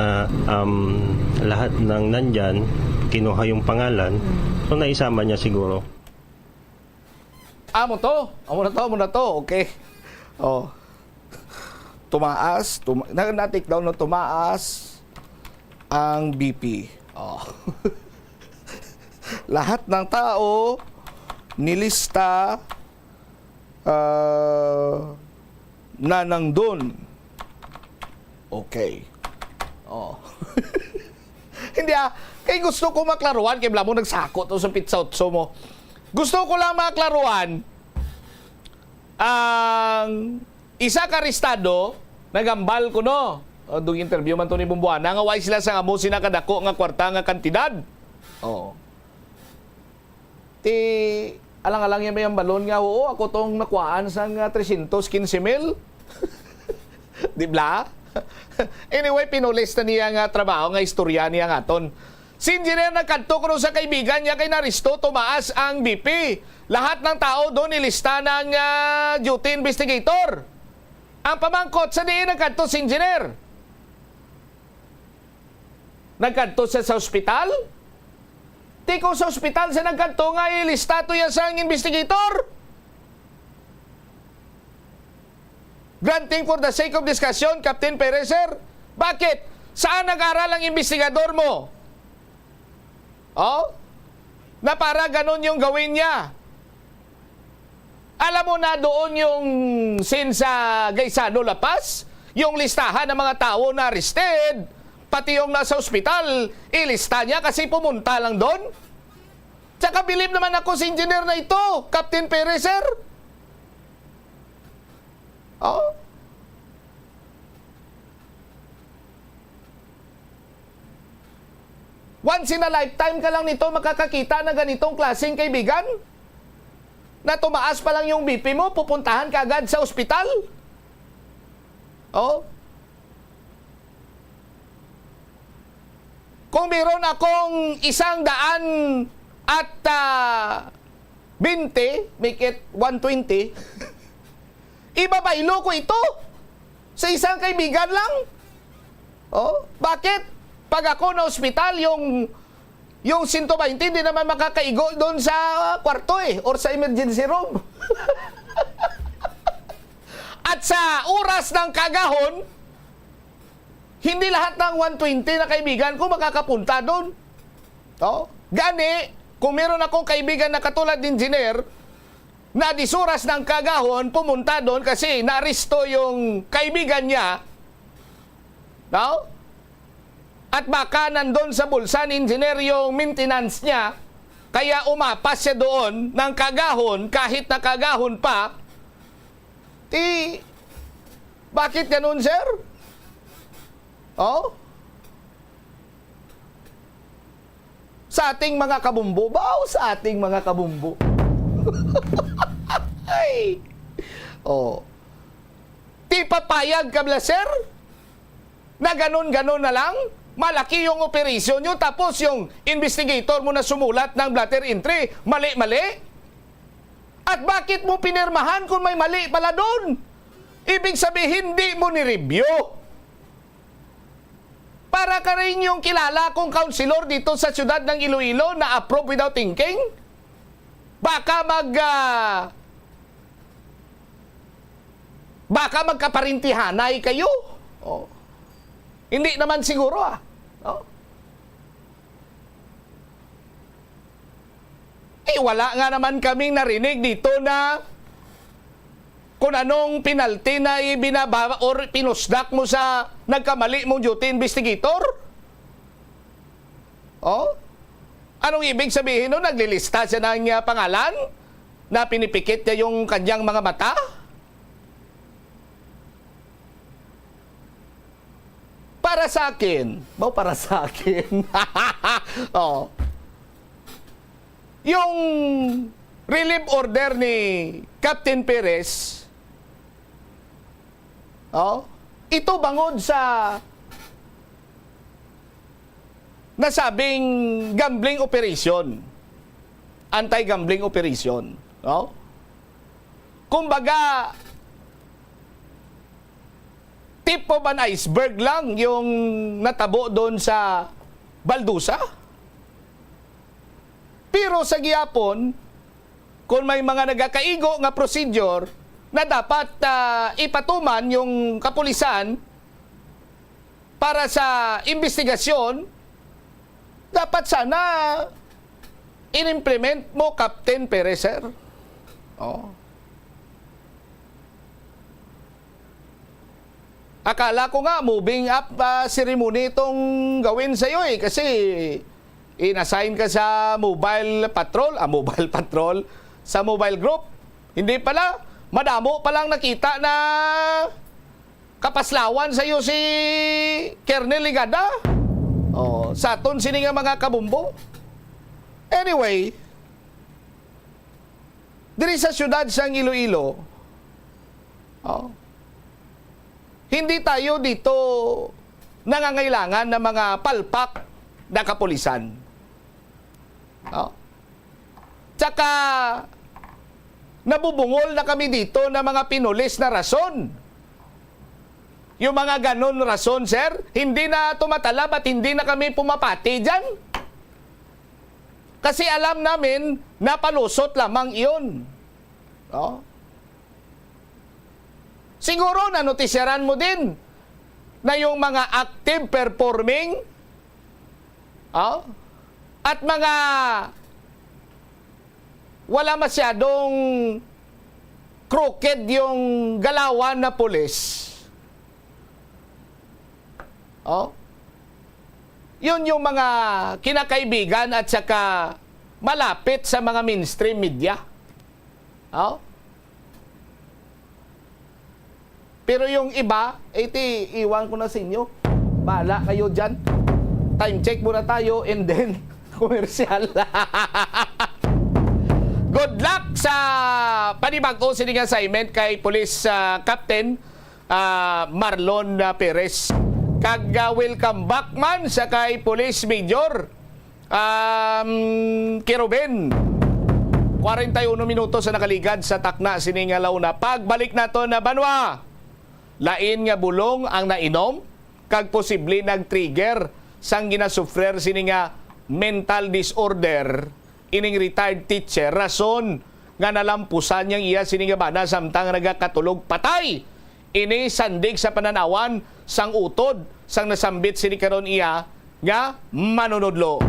um, lahat ng nandyan, kinuha yung pangalan, so naisama niya siguro. Amo to? Amo na to, amo na to. Okay. Oh. Tumaas, tuma-, na, na-take down na tumaas ang B P. Oh. Lahat ng tao nilista, ah, na nandun. Okay. Oh. Hindi, ah. Kay gusto ko maklaruhan, kay bala mo nagsako to sa pizza otso mo. Gusto ko lang maklaruhan ang isa ka arestado, nagambal kuno. O, dung interview man to ni Bumbuana, nga way sila sa amo sina kadako nga kwarta nga kantidad. Oh. Ti, alang-alang niya may ambalon nga, "Oo, ako tong nakuhaan sang, ah, trescientos quince mil." Di bala? Anyway, pinulis na niya nga trabaho nga istorya niya nga aton. Si Engineer nagkadto kuno sa kaibigan niya kay naristo, tumaas ang B P. Lahat ng tao doon nilista ng, ah, duty investigator. Ang pamangkot, sa diin nagkadto si Engineer? Nagkadto siya sa ospital? Ti kung sa ospital siya nagkadto nga ilista to iya sang investigator? Granting for the sake of discussion, Captain Perez, sir, bakit Saan nag-aral ang investigador mo? Oh? Na para ganun yung gawin niya. Alam mo na doon yung scene sa Gaisano, La Paz, yung listahan ng mga tao na arrested, pati yung nasa ospital, ilista niya kasi pumunta lang doon. Tsaka bilib naman ako sa engineer na ito, Captain Perez, sir. Oh? Once in a lifetime ka lang nito makakakita ng ganitong klaseng kaibigan? Na tumaas pa lang yung B P mo, pupuntahan ka agad sa ospital? Oh? Kung meron akong isang daan at, ah, bente, make it one twenty, ibabaylo ko ito sa isang kaibigan lang. Oh, bakit? Pag ako na ospital, yung, yung sento baynte, hindi naman makakaigo doon sa kwarto eh, or sa emergency room. At sa oras ng kagahon, hindi lahat ng one twenty na kaibigan ko makakapunta doon. Oh? Gani, kung meron akong kaibigan na katulad ni Engineer, na disuras ng kagahon pumunta doon kasi naaresto yung kaibigan niya, no? At baka nandun sa bulsa ni Engineer yung maintenance niya, kaya umapas siya doon ng kagahon, kahit na kagahon pa. Ti, bakit ganun, sir? Oh? Sa ating mga kabumbo, baw sa ating mga kabumbo. Ay. Oh. Ti papayag ka bala, sir? Na ganun-ganun na lang? Malaki yung operasyon nyo, tapos yung investigator mo na sumulat ng blotter entry, mali-mali? At bakit mo pinirmahan kung may mali pala doon? Ibig sabihin, hindi mo ni-review. Para ka rin yung kilala kong counselor dito sa siyudad ng Iloilo na approve without thinking? Baka mag, ah, baka magkaparintihanay kayo? Oh. Hindi naman siguro, ah. No? Eh, wala nga naman kaming narinig dito na kung anong penalty na ibinaba or pinusdak mo sa nagkamali mong duty investigator. Oh? Anong ibig sabihin nun? Naglilista siya ng, ah, pangalan na pinipikit niya yung kanyang mga mata? Para sa akin, ba, para sa akin. Oh. Yung relief order ni Captain Perez, oh, ito bangod sa nasabing gambling operation, anti-gambling operation, no? Kumbaga, tip of an iceberg lang yung natabo doon sa baldusa. Pero sa gihapon, kung may mga nagakaigo nga procedure na dapat, ah, ipatuman yung kapulisan para sa investigasyon, dapat sana in-implement mo, Captain Perez, sir. Oh. Akala ko nga moving up, ah, ceremony itong gawin sa'yo eh, kasi in-assign ka sa mobile patrol, ah, mobile patrol, sa mobile group. Hindi pala, madamo palang nakita na kapaslawan sa'yo si Colonel Ligada. Oh, sa aton sini nga mga kabumbo. Anyway, diri sa siyudad sang Iloilo, oh, hindi tayo dito nangangailangan ng mga palpak na kapulisan. Oh. Tsaka, nabubungol na kami dito ng mga pinulis na rason. Yung mga ganon rason, sir, hindi na tumatalab at hindi na kami pumapati dyan. Kasi alam namin na palusot lamang iyon. No? Siguro nanotisyaran mo din na yung mga active performing, ah, at mga wala masyadong crooked yung galawan na pulis. Oh? Yun yung mga kinakaibigan at saka malapit sa mga mainstream media. Oh? Pero yung iba, eh, ti, iwan ko na sa inyo. Bahala kayo dyan. Time check muna tayo and then commercial. Good luck sa panibag-o sining assignment kay Police, ah, Captain, ah, Marlon, ah, Perez. Kag, ah, welcome back man sa kay Police Major, um, Kirubin. Kwarenta y uno minutos ang nakaligad sa takna sini nga launa. Pagbalik nato na banwa, lain nga bulong ang nainom kag posible nag-trigger sang ginasufrer sini nga mental disorder ining retired teacher, rason nga nalampusan niyang iya sini nga bana samtang nagakatulog patay ini sandig sa pananawan sang utod sang nasambit sini karon iya nga manunodlo.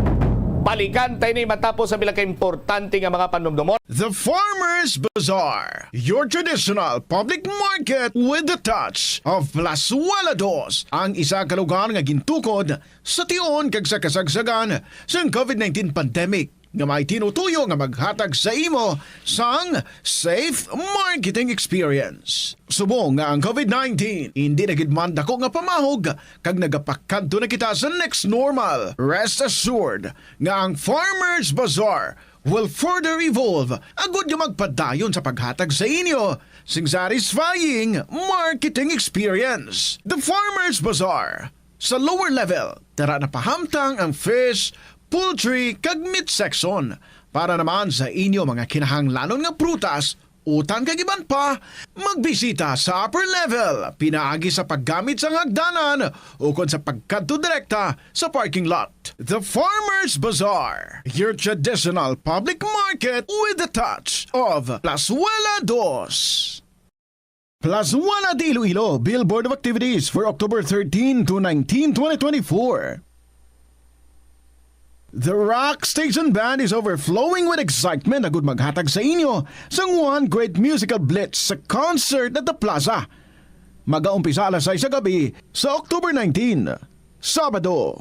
Balikan tayo ni matapos sa pila ka importante nga mga panumdumon. The Farmers Bazaar, your traditional public market with the touch of Plazuela Dos, ang isa ka lugar nga gintukod sa tion kag sa kasagsagan sang covid nineteen pandemic nga may tinutuyo nga maghatag sa imo sang safe marketing experience. Subong nga ang covid nineteen hindi na gid man dako nga pamahog kag nagapakadto na kita sa next normal, rest assured nga ang Farmers Bazaar will further evolve agud nga magpadayon sa paghatag sa inyo sing satisfying marketing experience. The Farmers Bazaar. Sa lower level, tara na pahamtang ang fish, poultry, kag meat section. Para naman sa inyo mga kinahanglanon nga prutas, utan kag iban pa, magbisita sa upper level, pinaagi sa paggamit sang hagdanan ukon sa pagkadto direkta sa parking lot. The Farmers Bazaar, your traditional public market with the touch of Plazuela Dos. Plazuela de Iloilo, Billboard of Activities for October thirteen to nineteen, twenty twenty-four. The Rock Station Band is overflowing with excitement agud maghatag sa inyo sang one great musical blitz sa concert at the Plaza. Magaumpisa alas sais sa gabi sa October nineteen, Sabado.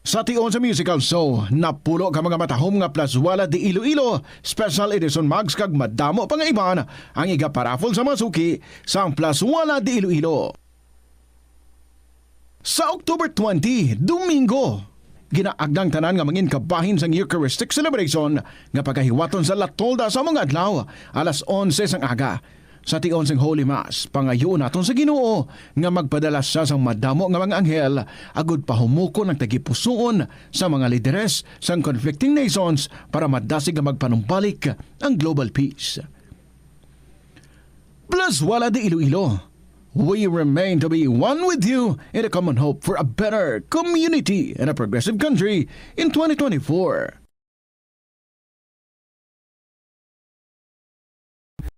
Sa tion sa musical show, napulo ka mga matahom nga Plazuela de Iloilo Special Edition mugs kag madamo pa nga iban ang igaparaffle sa mga suki sang Plazuela de Iloilo. Sa October twenty, Domingo, ginaagda ang tanan nga mangin kabahin sang Eucharistic celebration nga pagahiwaton sa La Tolda sa mga adlaw, alas onse sang aga. Sa tion sang Holy Mass, pangayuon naton sa Ginoo nga magpadala sia sang madamo nga mga anghel agud pahumukon ang tagipusoon sa mga lideres sang conflicting nations para madasig nga magpanumbalik ang global peace. Plazuela de Iloilo, we remain to be one with you in a common hope for a better community and a progressive country in twenty twenty-four.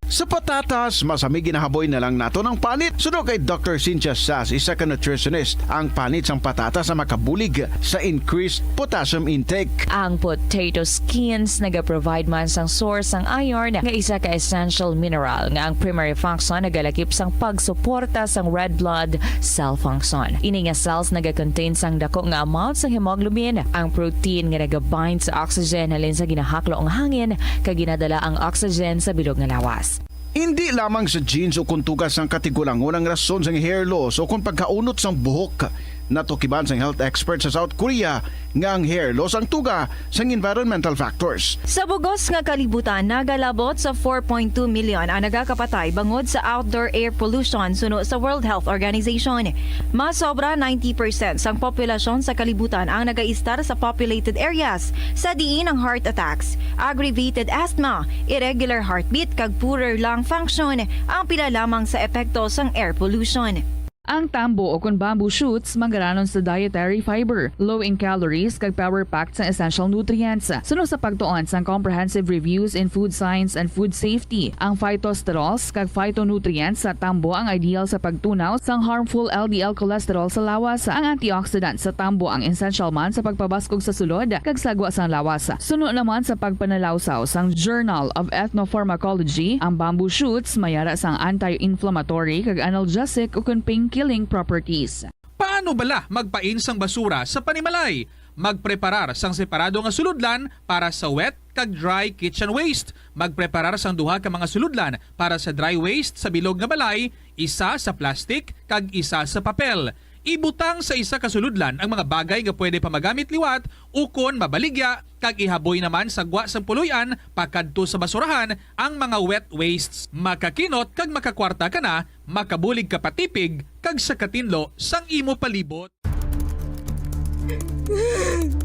Sa patatas, masami ginahaboy na lang naton ang panit. Suno kay Doctor Cynthia Sas, isa ka nutritionist, ang panit sang patatas ang makabulig sa increased potassium intake. Ang potato skins nagaprovide man sang source sang iron, nga isa ka essential mineral nga ang primary function nagalakip sang pagsuporta sang red blood cell function. Ini nga cells nagakontain sang dako nga amount sang hemoglobin, ang protein nga nagabind sa oxygen halin sa ginahaklo nga hangin kag ginadala ang oxygen sa bilog nga lawas. Indi lamang sa genes o kon tuga sang katigulangon ang rason sang hair loss o kon pagkaunot sang buhok. Natukiban sang health expert sa South Korea nga ang hair loss ang tuga sang environmental factors. Sa bugos nga kalibutan, nagalabot sa four point two million ang nagakapatay bangod sa outdoor air pollution suno sa World Health Organization. Mas sobra ninety percent sang populasyon sa kalibutan ang nagaistar sa populated areas, sa diin ang heart attacks, aggravated asthma, irregular heartbeat, kag poorer lung function ang pila lamang sa epekto sang air pollution. Ang tambo o kon bamboo shoots manggaranon sa dietary fiber, low in calories, kag power-packed sang essential nutrients. Suno sa pagtuon sang Comprehensive Reviews in Food Science and Food Safety, ang phytosterols kag phytonutrients sa tambo ang ideal sa pagtunaw sang harmful L D L cholesterol sa lawas. Ang antioxidant sa tambo ang essential man sa pagpabaskog sa sulod kag sagwa sang lawas. Suno naman sa pagpanalawsaw sang Journal of Ethnopharmacology, ang bamboo shoots mayara sang anti-inflammatory kag analgesic ukon pain-killing properties. Paano bala magpain sang basura sa panimalay? Magpreparar sang separado nga sulodlan para sa wet kag dry kitchen waste. Magpreparar sang duha ka mga sulodlan para sa dry waste sa bilog nga balay, isa sa plastic kag isa sa papel. Ibutang sa isa ka sulodlan ang mga bagay nga pwede pa magamit liwat ukon mabaligya, kag ihaboy naman sa gwa sang puloy-an pakadto sa basurahan ang mga wet wastes. Makakinot kag makakwarta ka na, makabulig ka pa tipig kag sa katinlo sang imo palibot.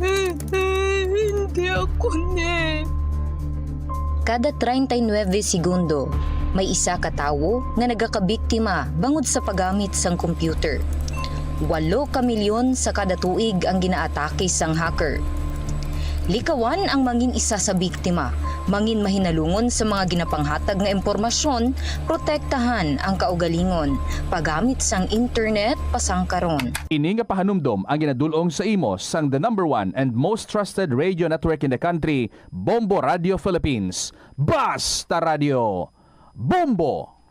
Hindi ako ni. Kada treinta y nueve segundo, may isa ka tawo nga nagakabiktima bangod sa paggamit sang computer. Walo ka milyon sa kada tuig ang ginaatake sang hacker. Likawan ang mangin isa sa biktima, mangin mahinalungon sa mga ginapanghatag nga impormasyon, protektahan ang kaugalingon, paggamit sang internet pasangkaron. Ini nga pahanumdom ang ginadul-ong sa imo sang the number one and most trusted radio network in the country, Bombo Radio Philippines. Basta Radio, Bombo!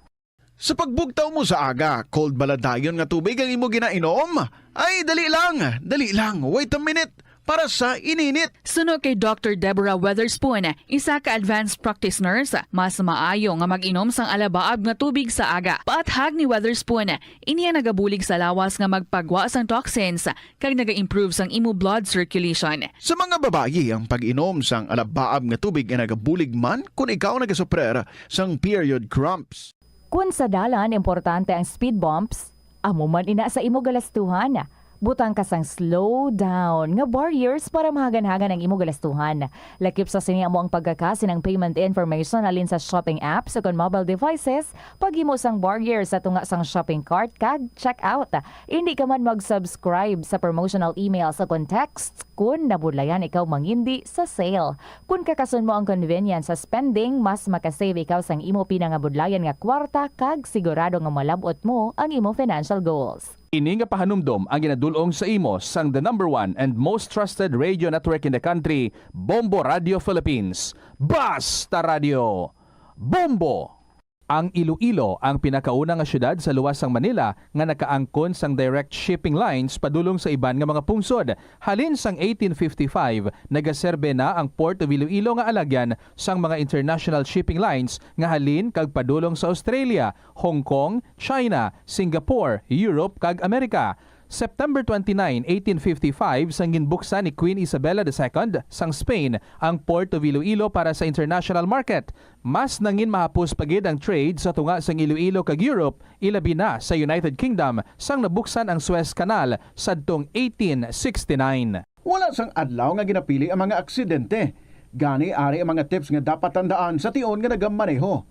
Sa pagbugtaw mo sa aga, cold bala dayon nga tubig ang imo ginainom? Ay, dali lang, dali lang, wait a minute, para sa ininit. Suno kay Doctor Deborah Weatherspoon, isa ka advanced practice nurse, mas maayo nga mag-inom sang alabaab nga tubig sa aga. Paathag ni Weatherspoon, ini ang nagabulig sa lawas nga magpagwa sang toxins kag naga-improve sang imo blood circulation. Sa mga babayi, ang pag-inom sang alabaab nga tubig ay nagabulig man kon ikaw nagasuprer sang period cramps. Kon sa dalan importante ang speed bumps, amo man ina sa imo galastuhan. Butang ka sang slow down nga barriers para mahaganhagan ang imo galastuhan. Lakip sa sini amo ang pagkakasi ng payment information halin sa shopping apps ukon mobile devices, paghimo sang barrier sa tunga sang shopping cart kag checkout. Indi ka man mag-subscribe sa promotional emails ukon texts kon nabudlayan ikaw mangindi sa sale. Kon kakason mo ang convenience sa spending, mas makasave ikaw sang imo pinangabudlayan nga kwarta kag sigurado nga malab-ot mo ang imo financial goals. Ini nga pahanumdom ang ginadul-ong sa imo sang the number one and most trusted radio network in the country, Bombo Radio Philippines. Basta Radio, Bombo! Ang Iloilo ang pinakauna nga siyudad sa luwas sang Manila nga nakaangkon sang direct shipping lines padulong sa iban nga mga pungsod. Halin sang eighteen fifty-five, nagaserbe na ang Port of Iloilo nga alagyan sang mga international shipping lines nga halin kag padulong sa Australia, Hong Kong, China, Singapore, Europe, kag Amerika. September twenty-nine, eighteen fifty-five, sang ginbuksan ni Queen Isabella the Second sang Spain ang Port of Iloilo para sa international market. Mas nangin mahapos pa gid ang trade sa tunga sang Iloilo kag Europe, ilabi na sa United Kingdom, sang nabuksan ang Suez Canal sadtong eighteen sixty-nine. Wala sang adlaw nga ginapili ang mga aksidente. Gani, ari ang mga tips nga dapat tandaan sa tion nga nagamaneho.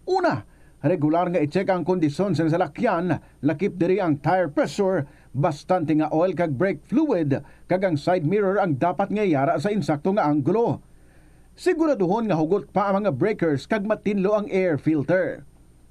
Una, regular nga i-check ang kondisyon sang salakyan, lakip diri ang tire pressure, bastante nga oil kag brake fluid, kag ang side mirror ang dapat nga yara sa insakto nga anggulo. Siguraduhon nga hugot pa ang mga breakers kag matinlo ang air filter.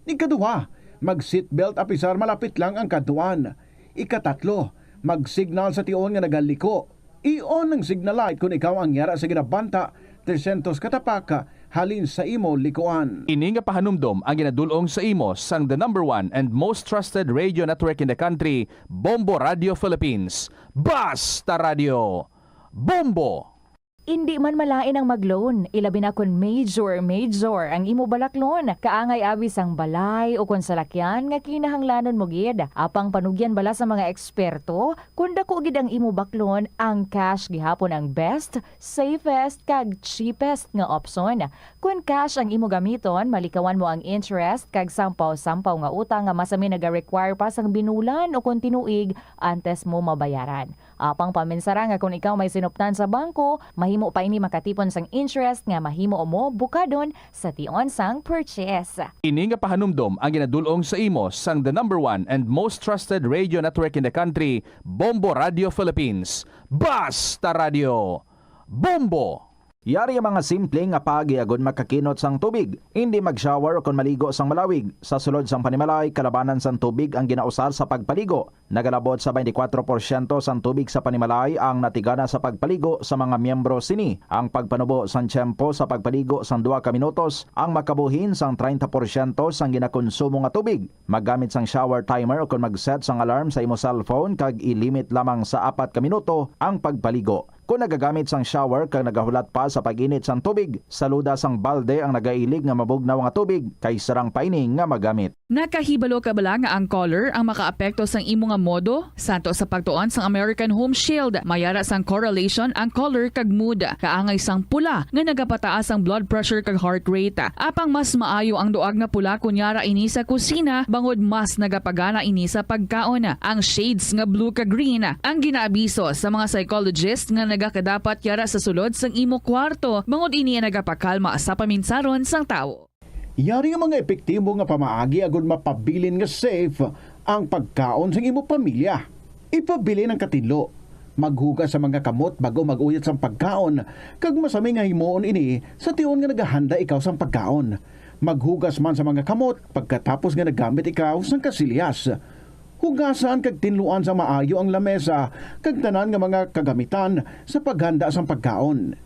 Ikaduha, mag-seatbelt apisar malapit lang ang kadtuan. Ikatatlo, mag-signal sa tion nga nagaliko. I-on ang signal light kon ikaw ang yara sa ginabanta tresyentos ka tapak halin sa imo likuan. Ini nga pahanumdom ang ginadul-ong sa imo sang the number one and most trusted radio network in the country, Bombo Radio Philippines. Basta Radio, Bombo! Indi man malain ang mag-loan, ilabi na kon major, major ang imo balaklon. Kaangay abi sang balay o kon salakyan nga kinahanglanon mo gid. Apang panugyan bala sa mga eksperto, kon dako gid ang imo baklon, ang cash gihapon ang best, safest, kag cheapest nga opsyon. Kon cash ang imo gamiton, malikawan mo ang interest kag sampaw-sampaw nga utang nga masami naga-require pa sang binulan o kon tinuig antes mo mabayaran. Apang paminsara nga kon ikaw may sinuptan sa bangko, mahimo pa ini makatipon sang interest nga mahimo mo bukadon sa tion sang purchase. Ini nga pahanumdom ang ginadul-ong sa imo sang the number one and most trusted radio network in the country, Bombo Radio Philippines. Basta Radio, Bombo! Yari ang mga simple nga paagi agud makakinot sang tubig. Indi mag-shower o kon maligo sang malawig. Sa sulod sang panimalay, kalabanan sang tubig ang ginausar sa pagpaligo. Nagalabot sa twenty-four porsyento sang tubig sa panimalay ang natigana sa pagpaligo sa mga miyembro sini. Ang pagpanubo sang tiyempo sa pagpaligo sang duha ka minutos ang makabuhin sang treinta porsyento sang ginakonsumo nga tubig. Maggamit sang shower timer o kon mag-set sang alarm sa imo cellphone kag i-limit lamang sa apat ka minuto ang pagpaligo. Kon nagagamit sang shower kag nagahulat pa sa pag-init sang tubig, saluda sang balde ang nagailig nga mabugnaw nga tubig kay sarang pa ini nga magamit. Nakahibalo ka bala nga ang color ang makaapekto sang imo nga modo? Santo sa pagtuon sang American Home Shield, may ara sang correlation ang color kag mood. Kaangay sang pula nga nagapataas ang blood pressure kag heart rate. Apang mas maayo ang duag nga pula kon yara ini sa kusina, bangod mas nagapagana ini sa pagkaon. Ang shades nga blue kag green ang ginaabiso sa mga psychologist nga nagakadapat yara sa sulod sang imo kwarto, bangod ini ang nagapakalma sa paminsaron sang tawo. Yari nga mga epektibo nga pamaagi agud mapabilin nga safe ang pagkaon sang imo pamilya. Ipabilin ang katinlo. Maghugas sa mga kamot bago mag-uyat sang pagkaon, kag masami nga himuon ini sa tion nga nagahanda ikaw sang pagkaon. Maghugas man sa mga kamot pagkatapos nga naggamit ikaw sang kasilyas. Hugasan kag tinluan sa maayo ang lamesa kag tanan nga mga kagamitan sa paghanda sang pagkaon.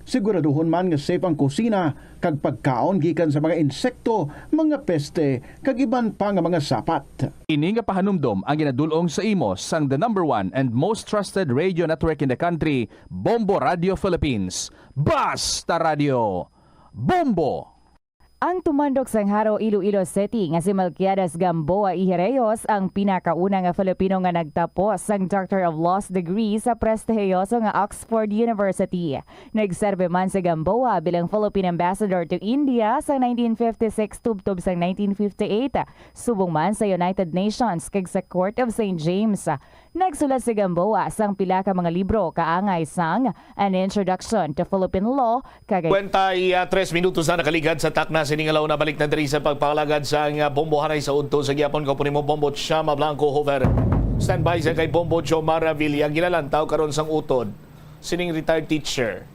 Siguraduhon man nga safe ang kusina kag pagkaon gikan sa mga insekto, mga peste, kag iban pa nga mga sapat. Ini nga pahanumdom ang ginadul-ong sa imo sang the number one and most trusted radio network in the country, Bombo Radio Philippines. Basta Radio, Bombo! Ang tumandok sang Jaro, Iloilo City nga si Melquiades Gamboa Ijereyos ang pinakauna nga Filipino nga nagtapos sang Doctor of Laws degree sa prestihiyoso nga Oxford University. Nagserbi man si Gamboa bilang Philippine Ambassador to India sa nineteen fifty-six tubtob sang nineteen fifty-eight, subong man sa United Nations kag sa Court of Saint James. Nagsulat si Gamboa sang pila ka mga libro kaangay sang An Introduction to Philippine Law kag Kwenta, ah, tres minutos na nakaligad sa takna sini nga law. Nabalik na diri sa pagpangalagad sang, ah, bombohanay sa udto sa gihapon. Kaupo nimo, Bombo Chama Blanco Hover. Standby sa kay Bombo Jomar Avila. Ginalantaw karon sang utod sining retired teacher,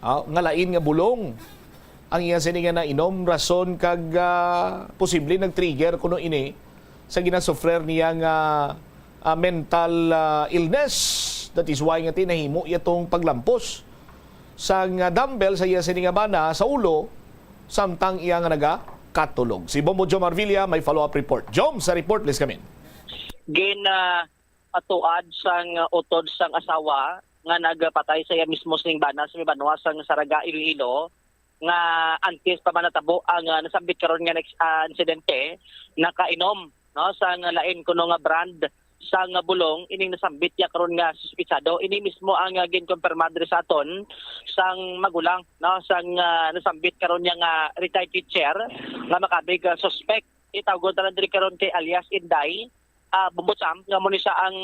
ah, nga lain nga bulong ang iya sini nga nainom, rason kag, ah, posible nag-trigger kuno ini sa ginasufrer niya nga, ah, mental, ah, illness. That is why nga tinahimo iya tong paglampos sang, ah, dumbbell sa iya sini nga bana sa ulo samtang iya nga nagakatulog. Si Bombo Joe Marvilla may follow-up report. Jom, sa report, please come in. Gin, ah, patuad sang utod sang asawa nga nagpatay sa iya mismo sing bana sa may banwa sang Saraga, Iloilo, nga antes pa man natabo ang, ah, nasambit karon nga next, ah, insidente, nakainom, no, sang lain kuno nga brand sang bulong ining nasambit niya karon nga suspitsado. Ini mismo ang, ah, ginkonfirma diri sa aton sang magulang, no, sang, ah, nasambit karon niya nga retired teacher nga makabig, ah, suspect. Itawgon ta lang diri karon kay alias Inday, ah, Bumbucham, nga mo ni siya ang,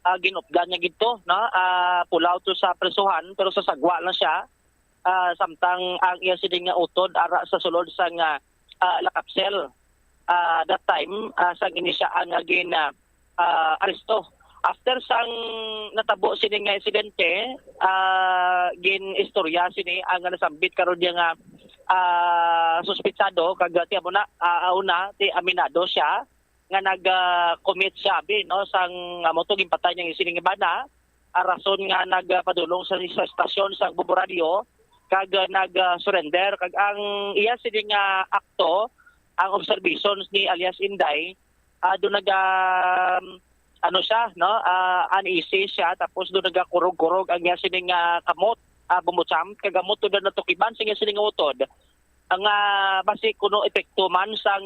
ah, ginupdan niya gidto, no? Ah, pulaw to sa prisuhan, pero sa sagwa lang siya. Ah, samtang ang iya sini nga utod ara sa sulod sang, ah, ah, lakapsel. Ah, that time, ah, sang ini siya ang, ah, gin, ah, ah, aresto. After sang natabo sini nga insidente, ah, gin-istorya sini ang nasambit karon niya nga, ah, suspitsado, kag, ah, ti amo na, ah, una, ti aminado siya nga nag, ah, commit siya, abi, no, sang, ah, amo to, ginpatay niya ang sining bana, ah, rason nga nagpadulong sa, sa estasyon sang Bombo Radyo, kag, ah, nag, ah, surrender, kag ang iya sini nga akto, ang observations ni alias Inday, ah, do naga, ano siya, no, ah, uneasy siya, tapos do nagakurog-kurog ang iya sini nga kamot, ah, Bumbucham, kag amo to na natukiban sa iya sini nga utod. Ang, ah, basi kuno epekto man sang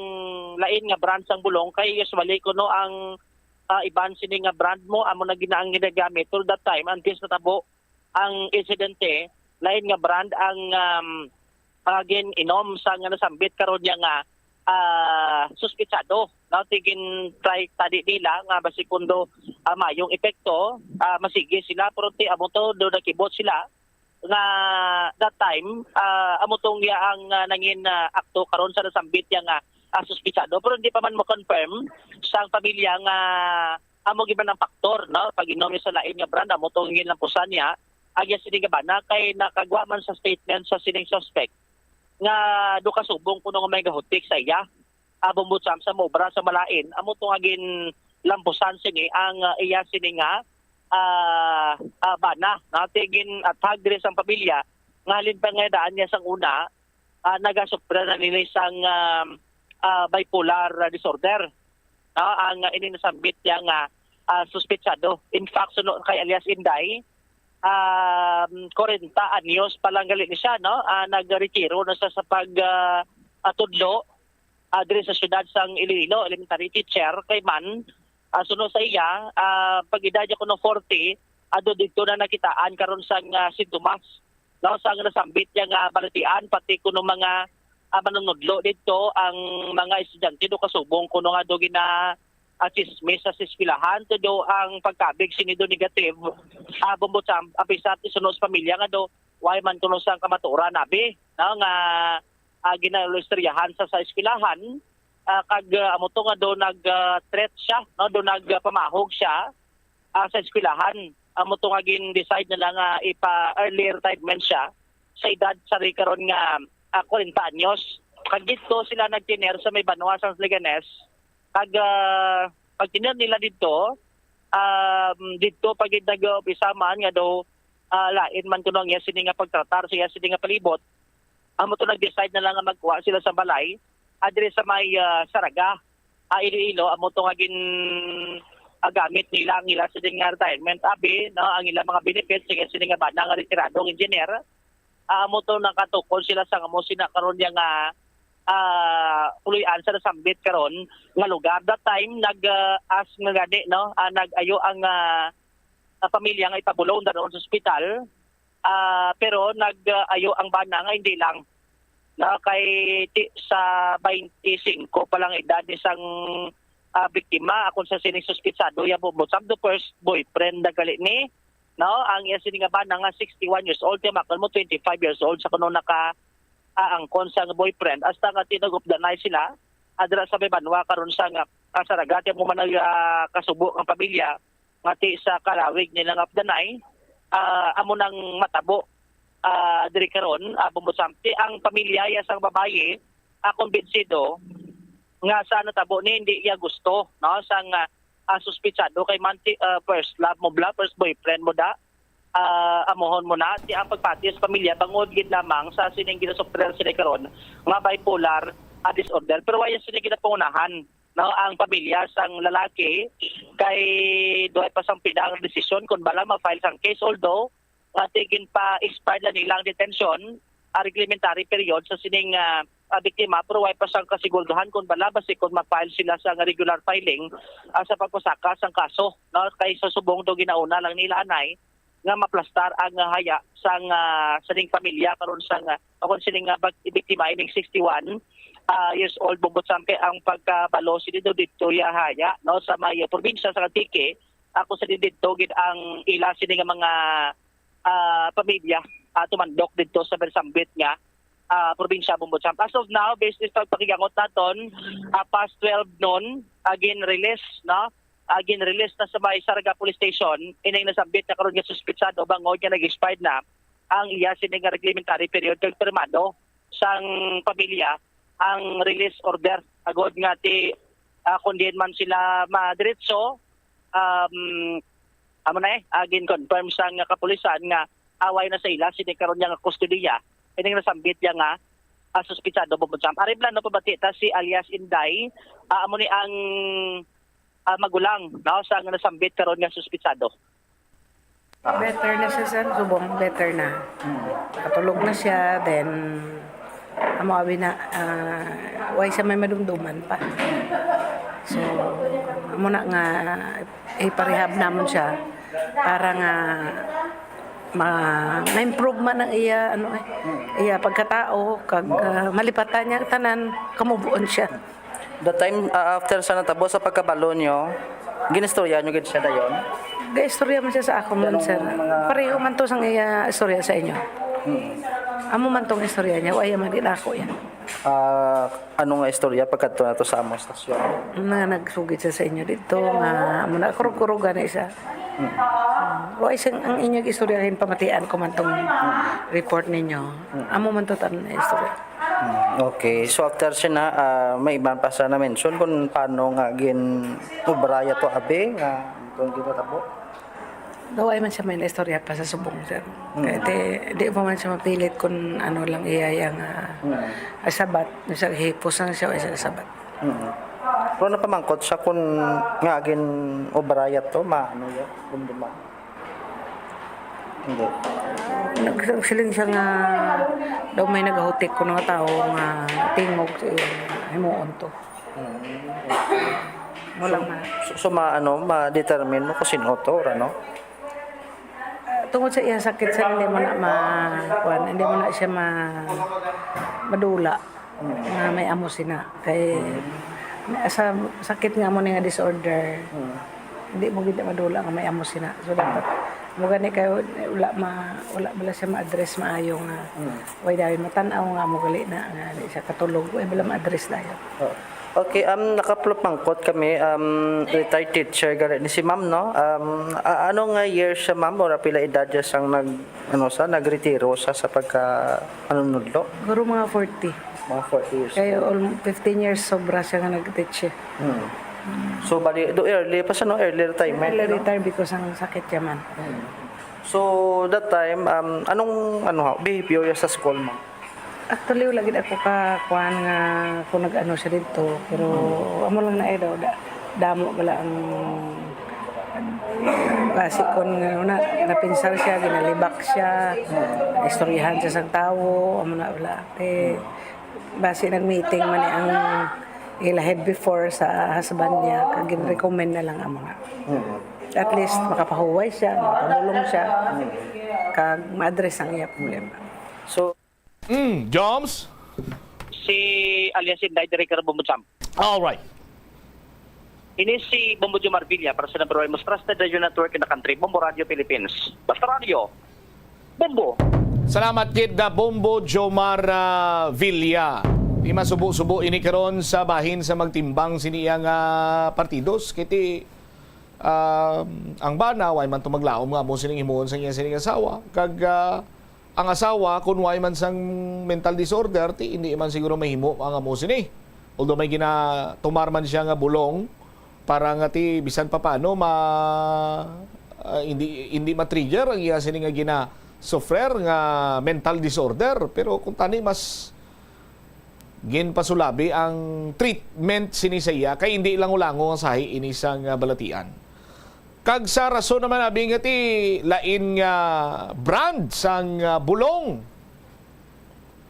lain nga brand sang bulong, kay usually kuno ang, ah, iban sini nga brand mo amo na gina-, ang ginagamit. Pero that time, antes natabo ang insidente, lain nga brand ang, um, ah, gin-inom sa nga nasambit karon niya nga, ah, suspitsado, no? Ti gin-try study nila nga basi kuno, ah, mayong epekto, ah, masigi sila, pero ti amo to, do nakibot sila nga that time, ah, amo tong iya ang, ah, nangin, ah, akto karon sa nasambit iya nga, ah, suspitsado. Pero hindi pa man mo-confirm sang pamilya nga amo gid man ang faktor, no? Pag-inom niya sa lain nga brand, amo tong ginlampusan niya ang iya sini nga bana, kay nakagwa man sa statement sa sining suspect nga do ka subong kuno nga may gahutik sa iya. Ah, Bombo Sam, sa mobra sa malain, amo to nga ginlampusan sini ang, ah, iya sini nga, ah, ah, bana. Nati gin-athag diri sang pamilya nga halin pa nga daan niya sang una, ah, nagasupra na nini sang, ah, ah, bipolar disorder. No, ang, ah, ini nasambit niya nga, ah, suspitsado. In fact, suno kay alias Inday, um, kwarenta anyos pa lang gali ni siya, no? Ah, nagretiro na siya sa pag, ah, ah, tudlo, ah, diri sa siyudad sang Iloilo, elementary teacher kay man, ah, suno sa iya, ah, pag-edad niya kuno forty, ado didto na nakitaan karon sang, ah, sintomas, no, sang nasambit niya nga balatian, pati kuno mga, ah, manunudlo didto ang mga estudyante do kasubong kuno nga do gina, ah, chismis sa eskwelahan, todo ang pagkabig sini do negative, ah, Bombo Sam, apisat isuno sa pamilya nga do, way man kuno sang kamatuoran, abi, no, nga, ah, ginaulistoryahan sa, sa eskwelahan, ah, kag, ah, amo to nga do nag, ah, threat siya, no, do nagpamahog siya, ah, sa eskwelahan. Amo to nga gin-decide nila nga ipa-early retirement siya sa edad sa ri karon nga, ah, kwarenta anyos. Kag didto sila nagtener sa may banwa sang Leganes. Kag, ah, pagtener nila didto, um, didto pa gid nag-umpisa man nga daw, ah, lain man kuno ang iya sini nga pagtratar sa iya sini nga palibot. Amo to nag-decide na lang nga magkuha sila sa balay, ah, diri sa may, ah, Saraga, ah, Iloilo. Amo to nga gin, ah, gamit nila ang ila sini nga retirement, abi, no, ang ilang mga benefits, sige, sini nga bana nga retiradong engineer. Ah, amo to nakatukod sila sa amo sina karon niya nga, ah, puloy-an sa nasambit karon nga lugar. That time, nag, ah, ask nga gani, no, ah, nag-ayo ang, ah, ah, pamilya nga ipabulong daron sa ospital. Ah, pero nag-ayo ang bana nga hindi lang, no, kay ti-, sa twenty-five pa lang edad ni sang, ah, biktima, akon sa sining suspitsado, ya Bombo Sam, do first boyfriend na gali ni, no, ang iya sini nga bana nga sixty-one years old, kay makon mo twenty-five years old sa kuno naka, ah, angkon sa boyfriend, hasta nga tinagop danay sila, adra sa may banwa karon sa nga, ah, Saraga, ti amo man nag, ah, kasubo ang pamilya, nga ti sa kalawig nila nga Updanay, ah, amo nang matabo, ah, diri karon, ah, Bombo Sam. Ti ang pamilya ya sang babayi, ah, kumbinsido nga sa natabo ni hindi iya gusto, no, sang, ah, ah, suspitsado kay man ti, ah, first love mo bala, first boyfriend mo da, ah, amuhon mo na. Ti ang pagpati sa pamilya bangod gid lamang sa sining ginasuffer sila karon nga bipolar, ah, disorder. Pero wala sila ginapangunahan, no, ang pamilya sang lalaki, kay duhay pa sang pila ang desisyon kon bala ma-file sang case, although, ah, ti ginpa-expired na nila ang detention, ah, reglementary period sa sining, ah, ah, biktima, pero way pa sang kasiguraduhan kon bala basi kon ma-file sila sa regular filing, ah, sa pagpasaka sang kaso, no, kay sa subong do ginauna lang nila anay nga maplastar ang, ah, haya sang, ah, sining pamilya karon sang, ah, o kon sining, ah, bag-, biktima ining sixty-one, ah, years old, Bombo Sam, kay ang pagkabalo sini do didto ya haya, no, sa may probinsya sa Antique, ako sa didto gid ang ila sini nga mga, ah, pamilya, ah, tumandok didto sa may nasambit nga, ah, probinsya, Bombo Sam. As of now, based sa pagpakigangot naton, ah, past twelve noon, ah, gin-release, no? Ah, gin-release na sa may Saraga Police Station ining nasambit na karon nga suspitsado bangod nga nag-expired na ang iya sini nga reglementary period kag pirmado sang pamilya ang release order agod nga ti, ah, kung diin man sila madiretso, um, amo na eh, ah, gin-confirm sang kapulisan nga away na sa ila sini karon niya nga kustodiya ining nasambit niya nga, ah, suspitsado, Bombo Sam. Ari bala, no, pabati ta si alias Inday, ah, amo ni ang, ah, magulang, no, sa nasambit karon nga suspitsado. Better na siya, sir. Subong, better na. Katulog na siya, then, amo abi na, ah, way siya may madumduman pa. So, amo na nga, iparehab namon siya para nga Ma-, ma-improve man ang iya, ano, eh, iya pagkatao, kag, ah, malipatan niya tanan, kamubuon siya. The time, ah, after sa natabo sa pagkabalo nyo, ginistorya nyo gid siya dayon? Gaistorya man siya sa akon man, sir. Pareho man to sang iya istorya sa inyo. Hmm. Amo man tong istorya niya, wa iya man gid ako yan. Ah, ano nga istorya pagkadto nato sa among stasyon? Nga nagsugid siya sa inyo dito, nga amo na, kurog-kurog gani siya. Mm. Wa siyang, ang inyong istorya, ginpamatian ko man tong report ninyo. Mm. Amo man to tanan na istorya. Mm, okay. So, after siya na, ah, may iban pa sa na-mention kung paano nga gin-obra ya to, abi, nga kung ginatabo? Daw ay man siya may naistorya pa sa subong, sir. Mm. Kaya te, di pa man siya mapilit kung ano lang iya yang, ah, Mm. asabat. Sa hipos lang siya, ay sa asabat. Mm. Pero napamangkot siya kung nga gin-obra ya to, ma-, ano ya, dumduma? Hindi. Nag-, nagsiling siya nga daw may nagahutik ko nga tawo nga tingog sa iya, himuon to. Mm. Wala So, man. so, so ma-, ano, ma-determine mo kung sino to, or ano? Ah, tungod sa iya sakit, sir, hindi mo na ma-, kuwan, hindi mo na siya ma-, madula Mm. nga may amo sina. Kay, Mm. sa sakit nga mo ni nga disorder, Mm. hindi mo gid madula nga may amo sina. So, dapat, mo gani kayo, wala ma-, wala bala siya ma-address maayo nga, Mm. way dahil matan-aw nga mo gali na, nga di siya katulog, way bala ma-address dayon. Oh. Okay, um, nakapulot mangkot kami, um, retired teacher gali ni si ma'am, no? Um, a-, ano nga year siya, ma'am? Or pila edad siya sang nag-, ano, sa, nagretiro sa, sa pagka, ano, nudlo? Siguro mga forty. Mga forty years Kaya old. Alm-, fifteen years sobra siya nga nag-teach, eh. Hmm. So, bali, do early pa siya, no? Early retirement, Early no? retire because ang sakit niya man. Hmm. So, that time, um, anong, ano, ha, behavior niya sa school, ma'am? Actually, wala gid ako ka kuan nga kung nag-ano siya dito, pero amo lang na, eh, daw, da-, damo bala ang basi kon nga na, napinsar siya, ginalibak siya, istoryahan siya sa tawo, amo na wala. Eh, basi nag-meeting man ni ang ila head before sa husband niya, kag gin-recommend na lang amo na. Mm. At least, makapahuway siya, makapamulong siya, Mm. kag ma-address ang iya problema. So, Mm, Joms? Si alias Inday, diri ka Bombo Jam. All right. Ini si Bombo Jomar Villa para sa number one most trusted radio network in the country, Bombo Radio Philippines. Basta Radio, Bombo. Salamat gid na Bombo Jomar, ah, Villa. Di masubo-subo ini karon sa bahin sa magtimbang sini iya nga partidos. Kiti, ah, ang bana, way man to maglaom nga amo sining himuon sa iya sining asawa. Kag, ah, ang asawa, kun way man sang mental disorder, ti hindi man siguro mahimo ang amo sini. Although may ginatumar man siya nga bulong para nga ti bisan pa paano ma-, ah, hindi, hindi ma-trigger ang iya sini nga gina-suffer nga mental disorder. Pero kung tani mas ginpasulabi ang treatment sini sa iya, kay hindi lang ulango ang sahi ini sang, ah, balatian. Kag sa rason naman, abi, nga ti lain nga brand sang, ah, bulong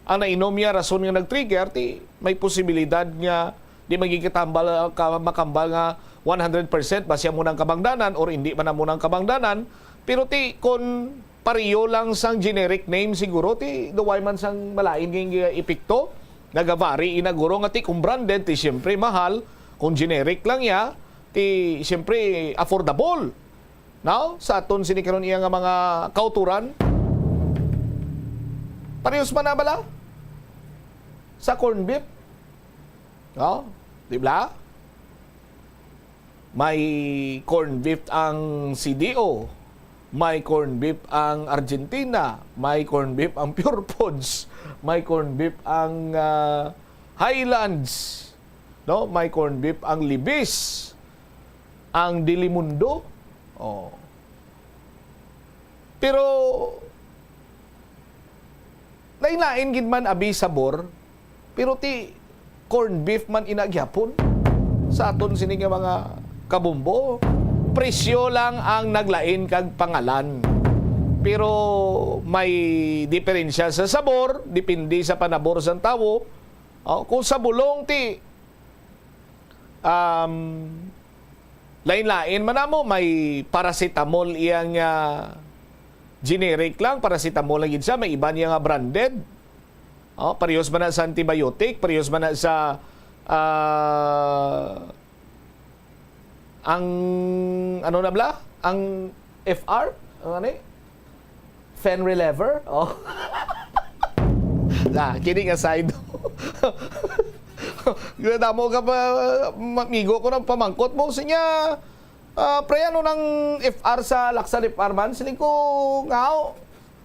ang nainom niya, rason nga nag-trigger, ti may posibilidad nga di magiging katambal, ah, ka-, makambal nga one hundred percent ba siya mo nang kabangdanan or hindi man na mo nang kabangdanan. Pero ti, kon pareho lang sang generic name, siguro ti duway man sang malain nga epekto. Nagavary ina guro nga ti kung branded, ti siyempre mahal. Kung generic lang ya, ti siyempre affordable. Now, sa aton sini karon iya nga mga kauturan, parehas man na bala sa corn beef. No? Di ba? May corn beef ang C D O, may corn beef ang Argentina, may corn beef ang Pure Foods, may corn beef ang, ah, Highlands, no? May corn beef ang Libis, ang Dilimundo. Oh. Pero lain-lain gid man abi sabor, pero ti corn beef man ina gyapon sa aton sini nga mga kabumbo. Presyo lang ang naglain kag pangalan. Pero may diferensya sa sabor, depende sa panabor sang tawo. Oh, kung sa bulong ti, um, lain-lain man namo, may paracetamol iya nga, generic lang, paracetamol lang gid siya, may iba niya nga branded. Oh, parehas man na sa antibiotic, parehas man na sa, ah, ang, ano na bala? Ang F R? Ano ni? Fen Relever? Oh. Ah, kidding aside. Damo ka pa, ma-, amigo ko nang pamangkot mo. Sinya, ah, "Pre, ano nang F R sa Laksan F R man?" Siling ko, "Ngao."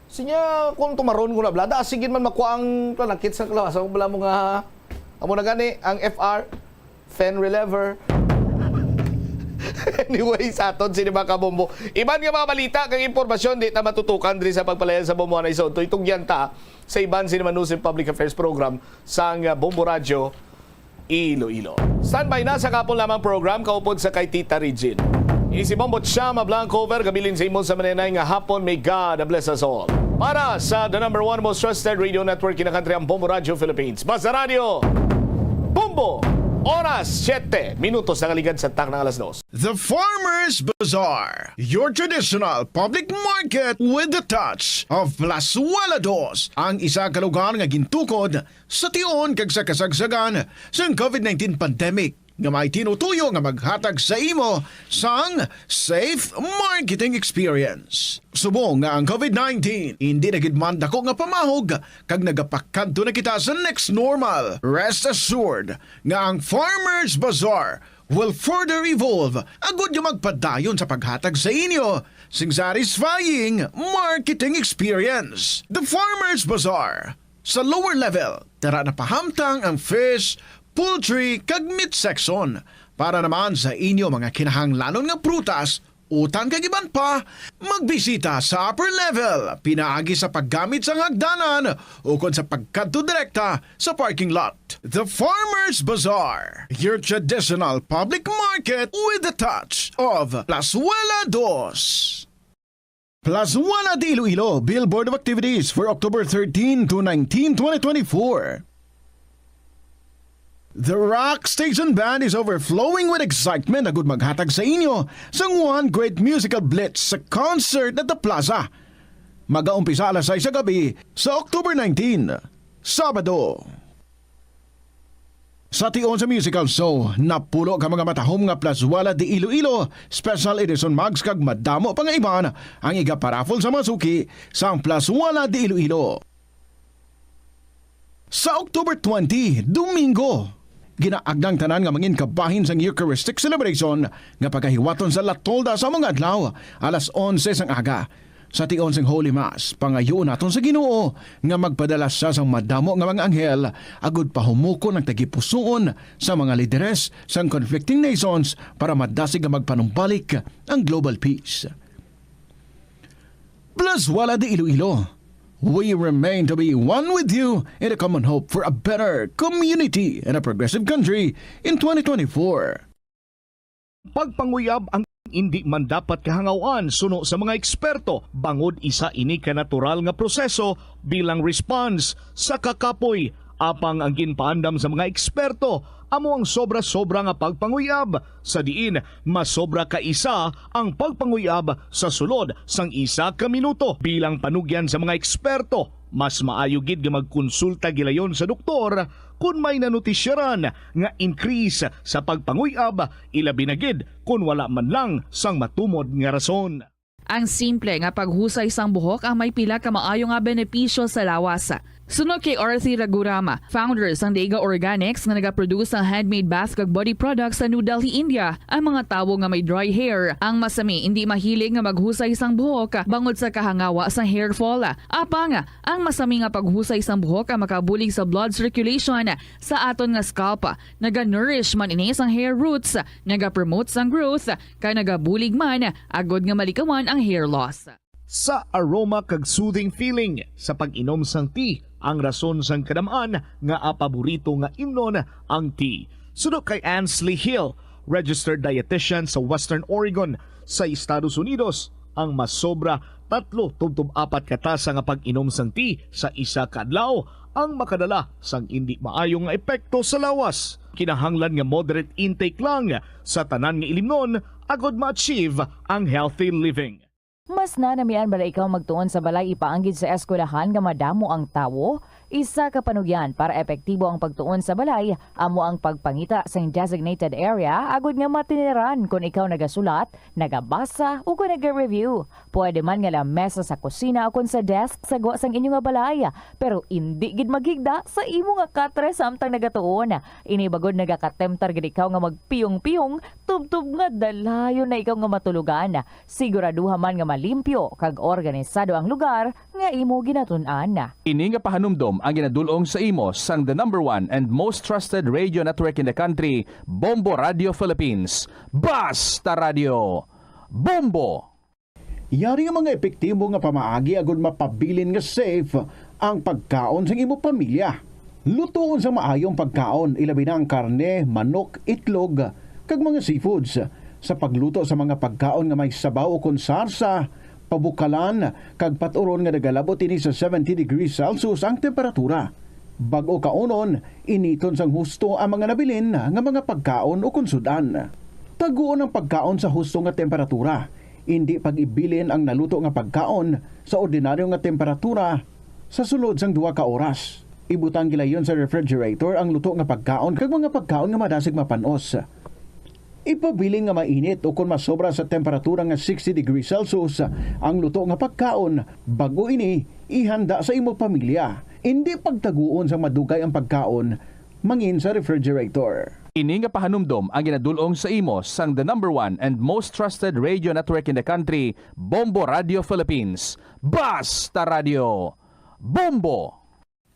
Sinya, kung tumaron ko na bala, da, sige man makuha ang panakit sa kalabasa. Wala mo nga, amo na gani, ang F R, Fen Relever. Anyway, sa aton sini, mga kabombo, iban nga mga balita kag impormasyon di ta matutukan diri sa Pagpalayan sa Bombo Anay sa Udto. Itugyan ta sa iban sini, Manusi Public Affairs Program sang, uh, Bombo Radyo Iloilo. Standby na sa kahapon lamang program kaupod sa kay Tita Regine. Ini si Bombo Chama Blanco Over, gabilin sa imo sa manenay nga hapon. May God bless us all. Para sa the number one most trusted radio network in the country, ang Bombo Radio Philippines. Basta Radio Bombo! Oras, siyete minutos na kaligad sa takna nga alas dos. The Farmers Bazaar, your traditional public market with the touch of Plazuela Dos, ang isa ka lugar nga gintukod sa tion kag sa kasagsagan sang COVID nineteen pandemic, nga may tinutuyo nga maghatag sa imo sang safe marketing experience. Subong nga ang COVID nineteen indi na gid man dako nga pamahog kag nagapakadto na kita sa next normal, rest assured nga ang Farmers Bazaar will further evolve agud nga magpadayon sa paghatag sa inyo sing satisfying marketing experience. The Farmers Bazaar, sa lower level, tara na pahamtang ang fish, poultry, kag meat section. Para naman sa inyo mga kinahanglanon nga prutas, utan kag iban pa, magbisita sa upper level, pinaagi sa paggamit sang hagdanan ukon sa pagkadto direkta sa parking lot. The Farmers Bazaar, your traditional public market with the touch of Plazuela Dos. Plazuela de Iloilo, Billboard of Activities for October thirteen to nineteen, twenty twenty-four. The Rock Station Band is overflowing with excitement agud maghatag sa inyo sang one great musical blitz sa concert at the Plaza. Magaumpisa alas sais sa gabi sa October nineteen, Sabado. Sa tion sa musical show, napulo ka mga matahom nga Plazuela de Iloilo Special Edition mugs kag madamo pa nga iban ang igaparaffle sa mga suki sang Plazuela de Iloilo. Sa October twenty, Domingo, ginaagda ang tanan nga mangin kabahin sang Eucharistic celebration nga pagahiwaton sa La Tolda sa mga adlaw, alas onse sang aga. Sa tion sing Holy Mass, pangayuon naton sa Ginoo nga magpadala sia sang madamo nga mga anghel agud pahumukon ang tagipusoon sa mga lideres sang conflicting nations para madasig nga magpanumbalik ang global peace. Plazuela de Iloilo, we remain to be one with you in a common hope for a better community and a progressive country in twenty twenty-four. Pagpanguyab ang indi man dapat kahangaw-an suno sa mga eksperto, bangod isa ini ka natural nga proseso bilang response sa kakapoy. Apang ang ginpaandam sa mga eksperto amo ang sobra-sobra nga pagpanguyab, sa diin masobra ka isa ang pagpanguyab sa sulod sang isa ka minuto. Bilang panugyan sa mga eksperto, mas maayo gid nga magkonsulta gilayon sa doktor kon may nanotisyaran nga increase sa pagpanguyab, ilabi na gid kon wala man lang sang matumod nga rason. Ang simple nga paghusay sang buhok ang may pila ka maayo nga benepisyo sa lawas. Suno kay Arthi Raghuram, founder sang Daiga Organics nga nagaproduce sang handmade bath kag body products sa New Delhi, India, ang mga tawo nga may dry hair, ang masami, indi mahilig nga maghusay sang buhok bangod sa kahangawa sang hair fall. Apang, ang masami nga paghusay sang buhok ang makabulig sa blood circulation sa aton nga scalp. Naga-nourish man ini sang hair roots, naga-promote sang growth, kag nagabulig man agud nga malikawan ang hair loss. Sa aroma kag soothing feeling sa pag-inom sang tea ang rason sang kadam-an nga paborito nga imnon ang tea. Suno kay Ansley Hill, registered dietitian sa Western Oregon sa Estados Unidos, ang masobra tatlo tubtob apat ka tasa nga pag-inom sang tea sa isa ka adlaw ang makadala sang indi maayo nga epekto sa lawas. Kinahanglan nga moderate intake lang sa tanan nga ilimnon agud ma-achieve ang healthy living. Mas nanamian bala ikaw magtuon sa balay ipaanggid sa eskwelahan nga madamo ang tawo? Isa ka panugyan para epektibo ang pagtuon sa balay amo ang pagpangita sang designated area agud nga matiniran kon ikaw nagasulat, nagabasa, o kon naga-review. Pwede man nga lamesa sa kusina o kon sa desk sa gwa sang inyo nga balay, pero indi gid maghigda sa imo nga katre samtang nagatuon. Ini bagod nagakatemtar gid ikaw nga magpiyong-piyong tubtob nga dalayon na ikaw nga matulogan. Siguraduha man nga malimpyo kag organisado ang lugar nga imo ginatun-an. Ini nga pahanumdom ang ginadul-ong sa imo sang the number one and most trusted radio network in the country, Bombo Radio Philippines. Basta Radio, Bombo! Yari nga mga epektibo nga pamaagi agud mapabilin nga safe ang pagkaon sang imo pamilya. Lutoon sang maayo ang pagkaon, ilabi na ang karne, manok, itlog, kag mga seafoods. Sa pagluto sa mga pagkaon nga may sabaw o kon sarsa, pabukalan, kag pat-uron nga nagalabot ini sa seventy degrees Celsius ang temperatura. Bag-o kaunon, initon sang husto ang mga nabilin nga mga pagkaon o kon sud-an. Taguon ang pagkaon sa husto nga temperatura. Indi pag-ibilin ang naluto nga pagkaon sa ordinaryo nga temperatura sa sulod sang duha ka oras. Ibutang gilayon sa refrigerator ang luto nga pagkaon kag mga pagkaon nga madasig mapan-os. Ipabilin nga mainit o kon masobra sa temperatura nga sixty degrees Celsius ang luto nga pagkaon, bag-o ini ihanda sa imo pamilya. Indi pagtaguon sang madugay ang pagkaon mangin sa refrigerator. Ini nga pahanumdom ang ginadul-ong sa imo sang the number one and most trusted radio network in the country, Bombo Radio Philippines. Basta Radio, Bombo!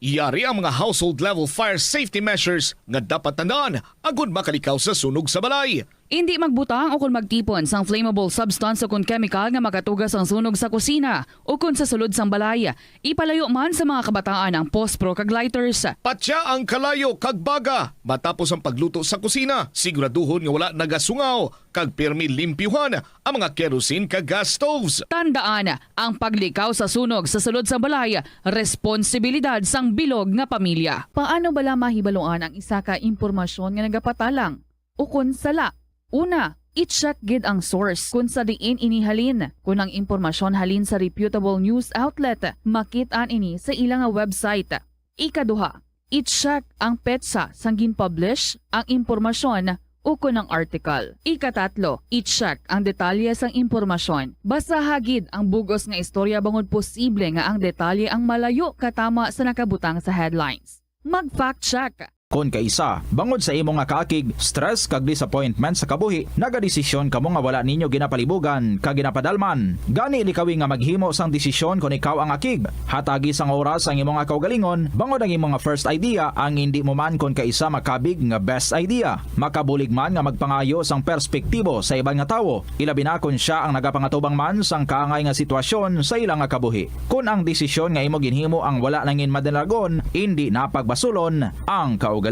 Yari ang mga household level fire safety measures nga dapat tandaan agud makalikaw sa sunog sa balay. Indi magbutang o kon magtipon sang flammable substance o kon chemical nga makatuga sang sunog sa kusina o kon sa sulod sang balay. Ipalayo man sa mga kabataan ang pospro kag lighters. Patya ang kalayo kag baga matapos ang pagluto sa kusina. Siguraduhon nga wala nagasungaw kag pirmi limpyuhan ang mga kerosene kag gas stoves. Tandaan, ang paglikaw sa sunog sa sulod sang balay, responsibilidad sang bilog nga pamilya. Paano bala mahibaluan ang isa ka impormasyon nga nagapatalang ukon sala? Una, i-check gid ang source kon sa diin ini halin. Kon ang impormasyon halin sa reputable news outlet, makit-an ini sa ila nga website. Ikaduha, i-check ang petsa sang gin-publish ang impormasyon ukon ang article. Ikatatlo, i-check ang detalye sang impormasyon. Basaha gid ang bug-os nga istorya bangod posible nga ang detalye ang malayo katama sa nakabutang sa headlines. Mag-fact check. Kon kaisa, bangod sa imo nga kaakig, stress kag disappointment sa kabuhi, nagadesisyon kamo nga wala ninyo ginapalibugan kag ginapadalman. Gani, likawi nga maghimo sang desisyon kon ikaw ang akig. Hatagi sang oras ang imo nga kaugalingon, bangod ang imo nga first idea ang indi mo man kon kaisa makabig nga best idea. Makabulig man nga magpangayo sang perspektibo sa iban nga tawo, ilabi na kon sia ang nagapangatubang man sang kaangay nga sitwasyon sa ila nga kabuhi. Kon ang desisyon nga imo ginhimo ang wala nangin madalagon, indi na pagbasulon ang kaugalingon.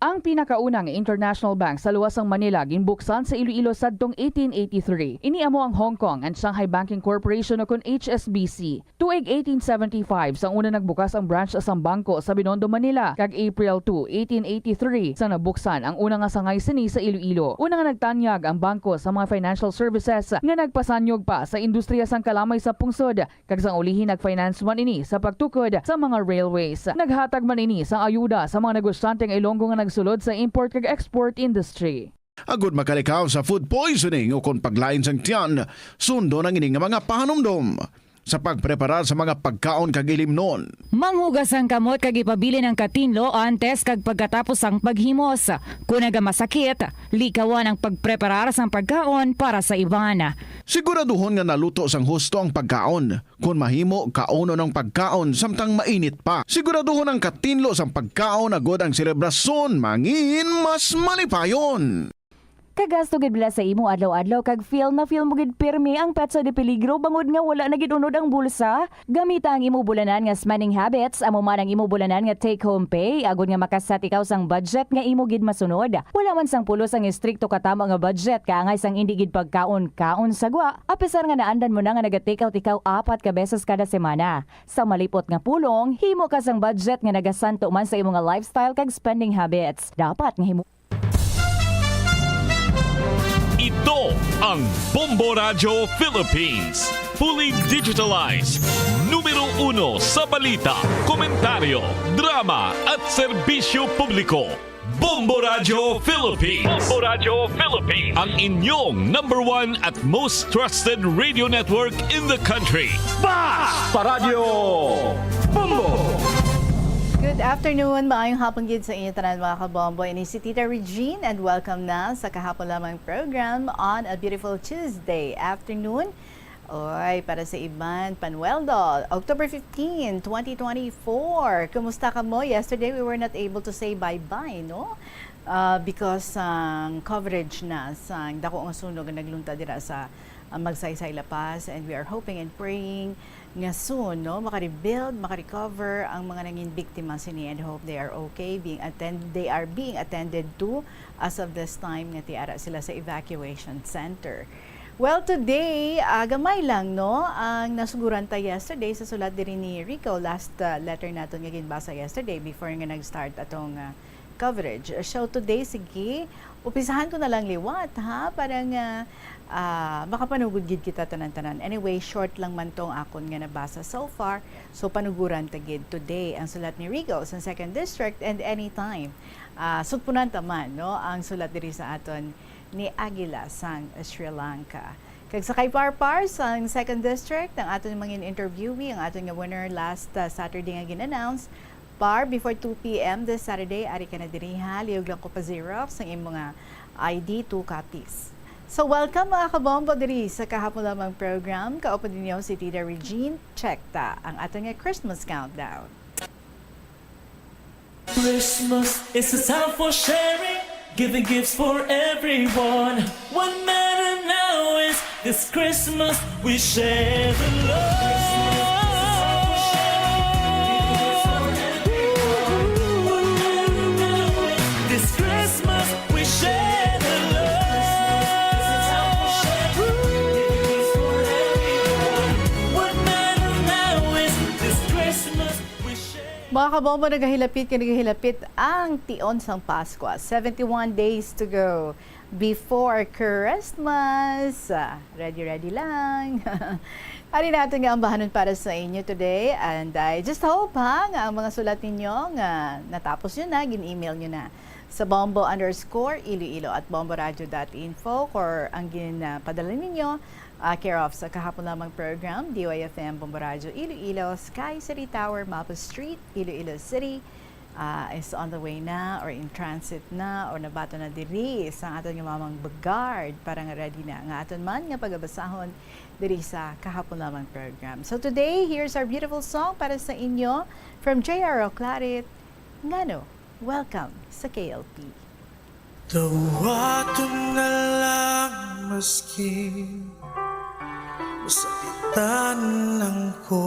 Ang pinakauna nga international bank sa luwas sang Manila ginbuksan sa Iloilo sadtong eighteen eighty-three. Ini amo ang Hong Kong and Shanghai Banking Corporation o kon H S B C. Tuig eighteen seventy-five sang una nagbukas ang branch sang bangko sa Binondo, Manila, kag April two, eighteen eighty-three sang nabuksan ang una nga sangay sini sa Iloilo. Una nga nagtanyag ang bangko sa mga financial services nga nagpasanyog pa sa industriya sang kalamay sa pungsod, kag sang ulihi nag-finance man ini sa pagtukod sa mga railways. Naghatag man ini sang ayuda sa mga negosyante nga Ilonggo nga nagsulod sa import kag export industry. Agud makalikaw sa food poisoning o kon paglain sang tiyan, sundon ang ini nga mga pahanumdom sa pagpreparar sa mga pagkaon kag ilimnon. Manghugas ang kamot kag ipabilin ang katinlo antes kag pagkatapos sang paghimos. Kon nagamasakit, likawan ang pagpreparar sang pagkaon para sa iban. Siguraduhon nga naluto sang husto ang pagkaon. Kon mahimo, kaunon ang pagkaon samtang mainit pa. Siguraduhon ang katinlo sang pagkaon agud ang selebrasyon mangin mas malipayon. Kagasto gid bala sa imo adlaw-adlaw kag feel na feel mo gid pirmi ang petsa de peligro bangod nga wala na gid unod ang bulsa? Gamita ang imo bulanan nga spending habits, amo man ang imo bulanan nga take-home pay, agud nga makaset ikaw sang budget nga imo gid masunod. Wala man sang pulos ang estrikto katama nga budget, kaangay sang indi gid pagkaon-kaon sa gwa, apisar nga naandan mo na nga naga-take out ikaw apat ka beses kada semana. Sa malipot nga pulong, himo ka sang budget nga nagasanto man sa imo nga lifestyle kag spending habits. Dapat nga himo Ito ang Bombo Radyo Philippines. Fully digitalized. Numero uno sa balita, komentaryo, drama, at serbisyo publiko. Bombo Radyo Philippines. Bombo Radyo Philippines. Ang inyong number one at most trusted radio network in the country. Basta Radyo Bombo! Good afternoon, maayong hapon gid sa inyo tanan, mga kabombo. Ini si Tita Regine, and welcome na sa kahapon lamang program on a beautiful Tuesday afternoon. Oy, para sa iban, Panueldo, October fifteen, twenty twenty-four. Kumusta kamo? Yesterday, we were not able to say bye-bye, no? Ah, because ang coverage na sang dako nga sunog nga nagluntad dira sa, ah, Magsaysay, La Paz, and we are hoping and praying nga soon, no, maka-rebuild, maka-recover ang mga nangin biktima sini, and hope they are okay, being attend-, they are being attended to as of this time nga tiara sila sa evacuation center. Well, today, ah, gamay lang, no, ang nasuguran ta yesterday sa sulat diri ni Rico, last, ah, letter naton nga ginbasa yesterday before nga nag-start atong, ah, coverage. So today, sige, umpisahan ko na lang liwat, ha, para nga, ah, makapanugod gid kita tanan-tanan. Anyway, short lang man tong akon nga nabasa so far. So panuguran ta gid today ang sulat ni Rico sa Second District, and anytime, ah, sugpunan ta man, no, ang sulat diri sa aton ni Aguila sang Sri Lanka. Kag sa kay Par Par sang Second District, ang aton mga interviewee, ang aton nga winner last, ah, Saturday nga gin-announce, Par, before two p m this Saturday, ari ka na diri, ha. Lihog lang ko pa-xerox ang imo nga I D, two copies. So, welcome, mga kabombo, diri sa kahapon lamang program. Kauban ninyo si Tita Regine. Check ta ang aton nga Christmas countdown. Christmas is a time for sharing, giving gifts for everyone. What matter now is this Christmas we share the love. This Christmas we share the love. What matter now is this Christmas we share. Mga kabombo, nagahilapit nga nagahilapit ang tion sang Paskwa. Seventy-one days to go before Christmas. Ah, ready, ready lang. Ari naton nga ambahanon para sa inyo today. And I just hope, ha, nga ang mga sulat ninyo nga natapos nyo na, gin-email nyo na sa bombo underscore iloilo at bomboradio dot info, or ang gin, ah, padala ninyo, ah, care of sa kahapon lamang program, D Y F M Bombo Radyo Iloilo, Sky City Tower, Mapa Street, Iloilo City, ah, is on the way na or in transit na or nabaton na diri sa aton nga Mamang Bagard para nga ready na nga aton man nga pagabasahon diri sa kahapon lamang program. So today, here's our beautiful song para sa inyo from J R Oclarit, Ngano. Welcome sa K L P. Dawaton na lang maski masakitan ako.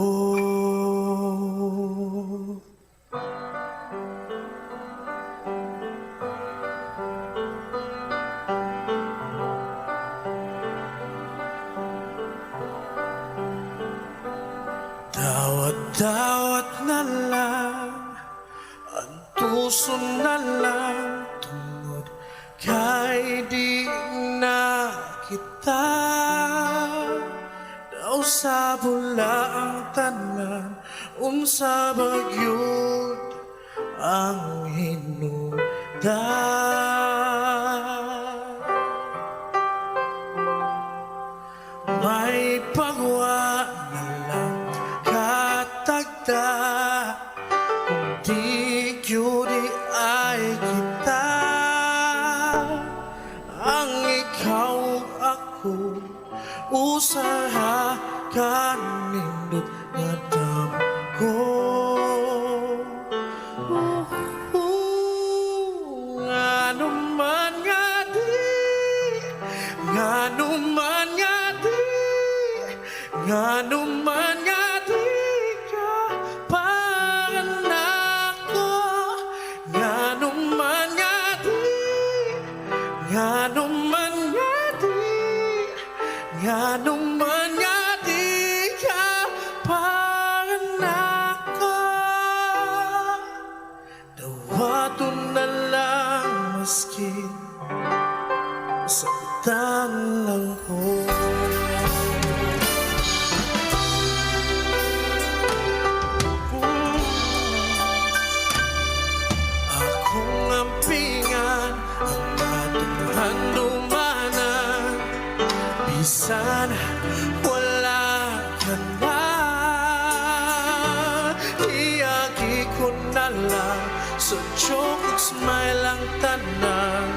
Dawat-dawat na lang, antuson na lang, tungod kay di na kita. Daw sa bula ang tanan, unsa ba gyud ang hinungdan? May pagwa na lang katagda, kung di gyud ay kita. Ang ikaw ug ako, usaha ka nindot nga damgo. San wala ka na, iagi ko na lang sa joke ug smile ang tanan.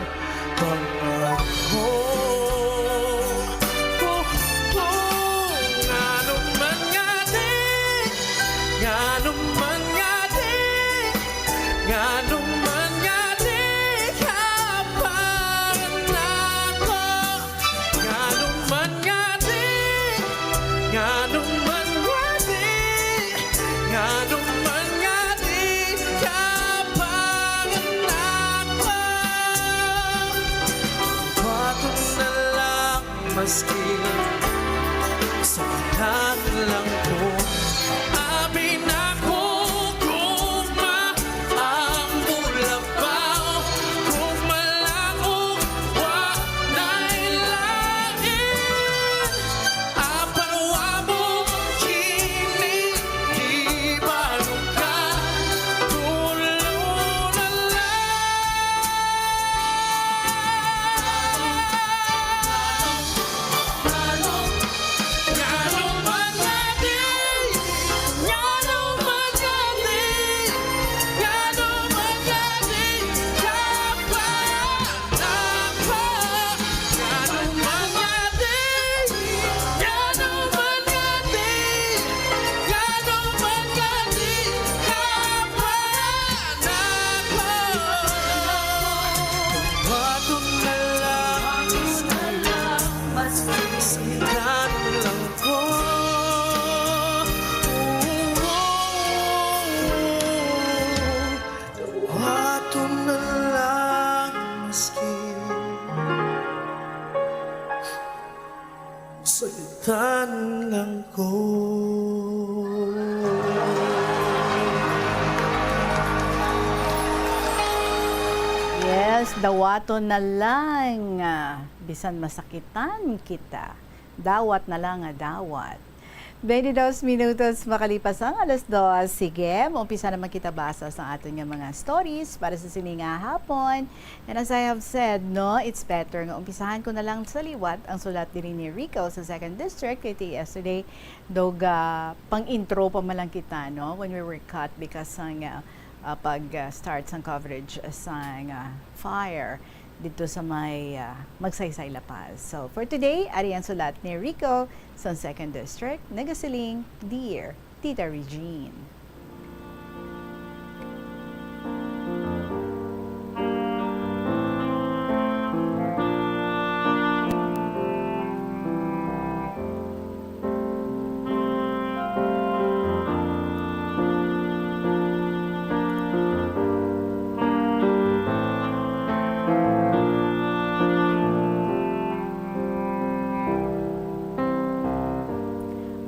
Pangako, oh, oh, ngano man nga di, ngano man nga di, ngano man nga di ka pangako. Ngano man nga di, ngano man nga di, ngano man nga di ka pangako. Bato na lang maski sa lang ko. Abi na ko kung maamo lang ba, kung malango, wa na'y lain. Apan wa mo kini, di ba nung ka tulo na lang. Bato na lang, maski saktan lang ko. Bato na lang, maski saktan lang ko. Yes, dawaton na lang, ah, bisan masakitan kita. Dawat na lang nga dawat. Twenty-dos minutos makalipas ang alas dos. Sige, umpisa naman kita basa sa aton nga mga stories para sa sini nga hapon. And as I have said, no, it's better nga umpisahan ko na lang sa liwat ang sulat diri ni Rico sa Second District. Kay ti yesterday, dog, ah, pang-intro pa man lang kita, no, when we were cut because sang, ah, ah, pag, ah, start sang coverage sang, ah, fire dito sa may, ah, Magsaysay, La Paz. So, for today, ari ang sulat ni Rico sa Second District, nagasiling, Dear Tita Regine.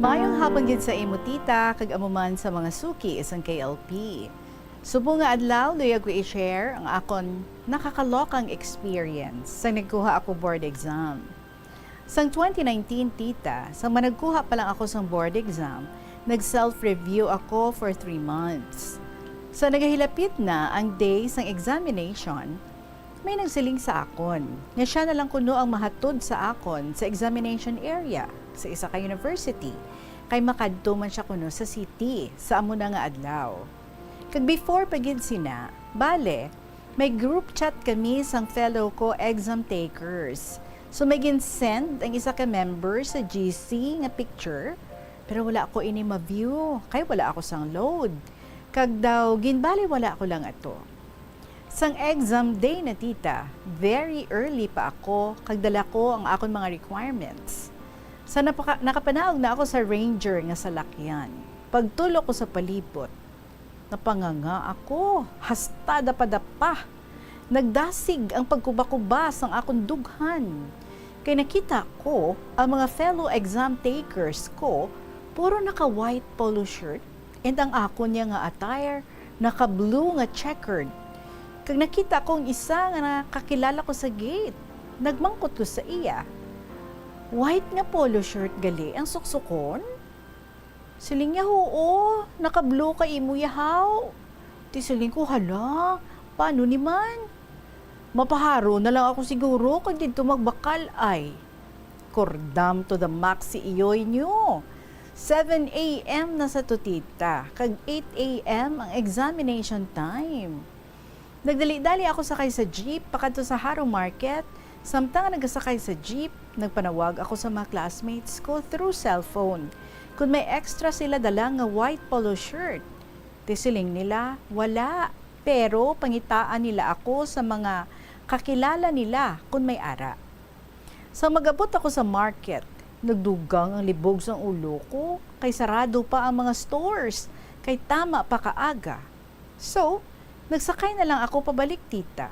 Maayong hapon gid sa imo, tita, kag amo man sa mga suki sang K L P. Subong nga adlaw, luyag ko i-share ang akon nakakalokang experience sang nagkuha ako board exam. Sang twenty nineteen, tita, sang managkuha pa lang ako sang board exam, nag-self-review ako for three months. Sa nagahilapit na ang day sang examination, may nagsiling sa akon nga sia na lang kuno ang mahatod sa akon sa examination area sa isa ka university, kay makadto man sia kuno sa city sa amo na nga adlaw. Kag before pa gid sina, bale, may group chat kami sang fellow ko exam takers. So, may gin-send ang isa ka member sa G C nga picture, pero wala ko ini ma-view, kay wala ako sang load. Kag daw, ginbaliwala ko lang ato. Sang exam day na, tita, very early pa ako, kag dala ko ang akon mga requirements. Sa napaka-, nakapanaog na ako sa ranger nga salakyan, pagtulok ko sa palibot, napanganga ako, hasta dapa-dapa. Nagdasig ang pagkuba-kuba sang akon dughan. Kay nakita ko ang mga fellow exam takers ko, puro naka-white polo shirt, and ang akon niya nga attire, naka-blue nga checkered. Kag nakita ko ang isa nga nakakilala ko sa gate. Nagmangkot ko sa iya, "White nga polo shirt gali ang suksukon?" Siling niya, "Huo, naka-blue ka imo yahaw." Ti siling ko, "Hala, paano ni man? Mapaharo na lang ako siguro kag didto magbakal ay." Kordam to the max si iyoy niyo. Seven a m na sa to, tita, kag eight a m ang examination time. Nagdali-dali ako sakay sa jeep pakadto sa Jaro Market. Samtang nagasakay sa jeep, nagpanawag ako sa mga classmates ko through cellphone kon may extra sila dala nga white polo shirt. Ti siling nila, wala, pero pangitaan nila ako sa mga kakilala nila kon may ara. Sa mag-abot ako sa market, nagdugang ang libog sang ulo ko kay sarado pa ang mga stores, kay tama pa kaaga. So, nagsakay na lang ako pabalik, tita.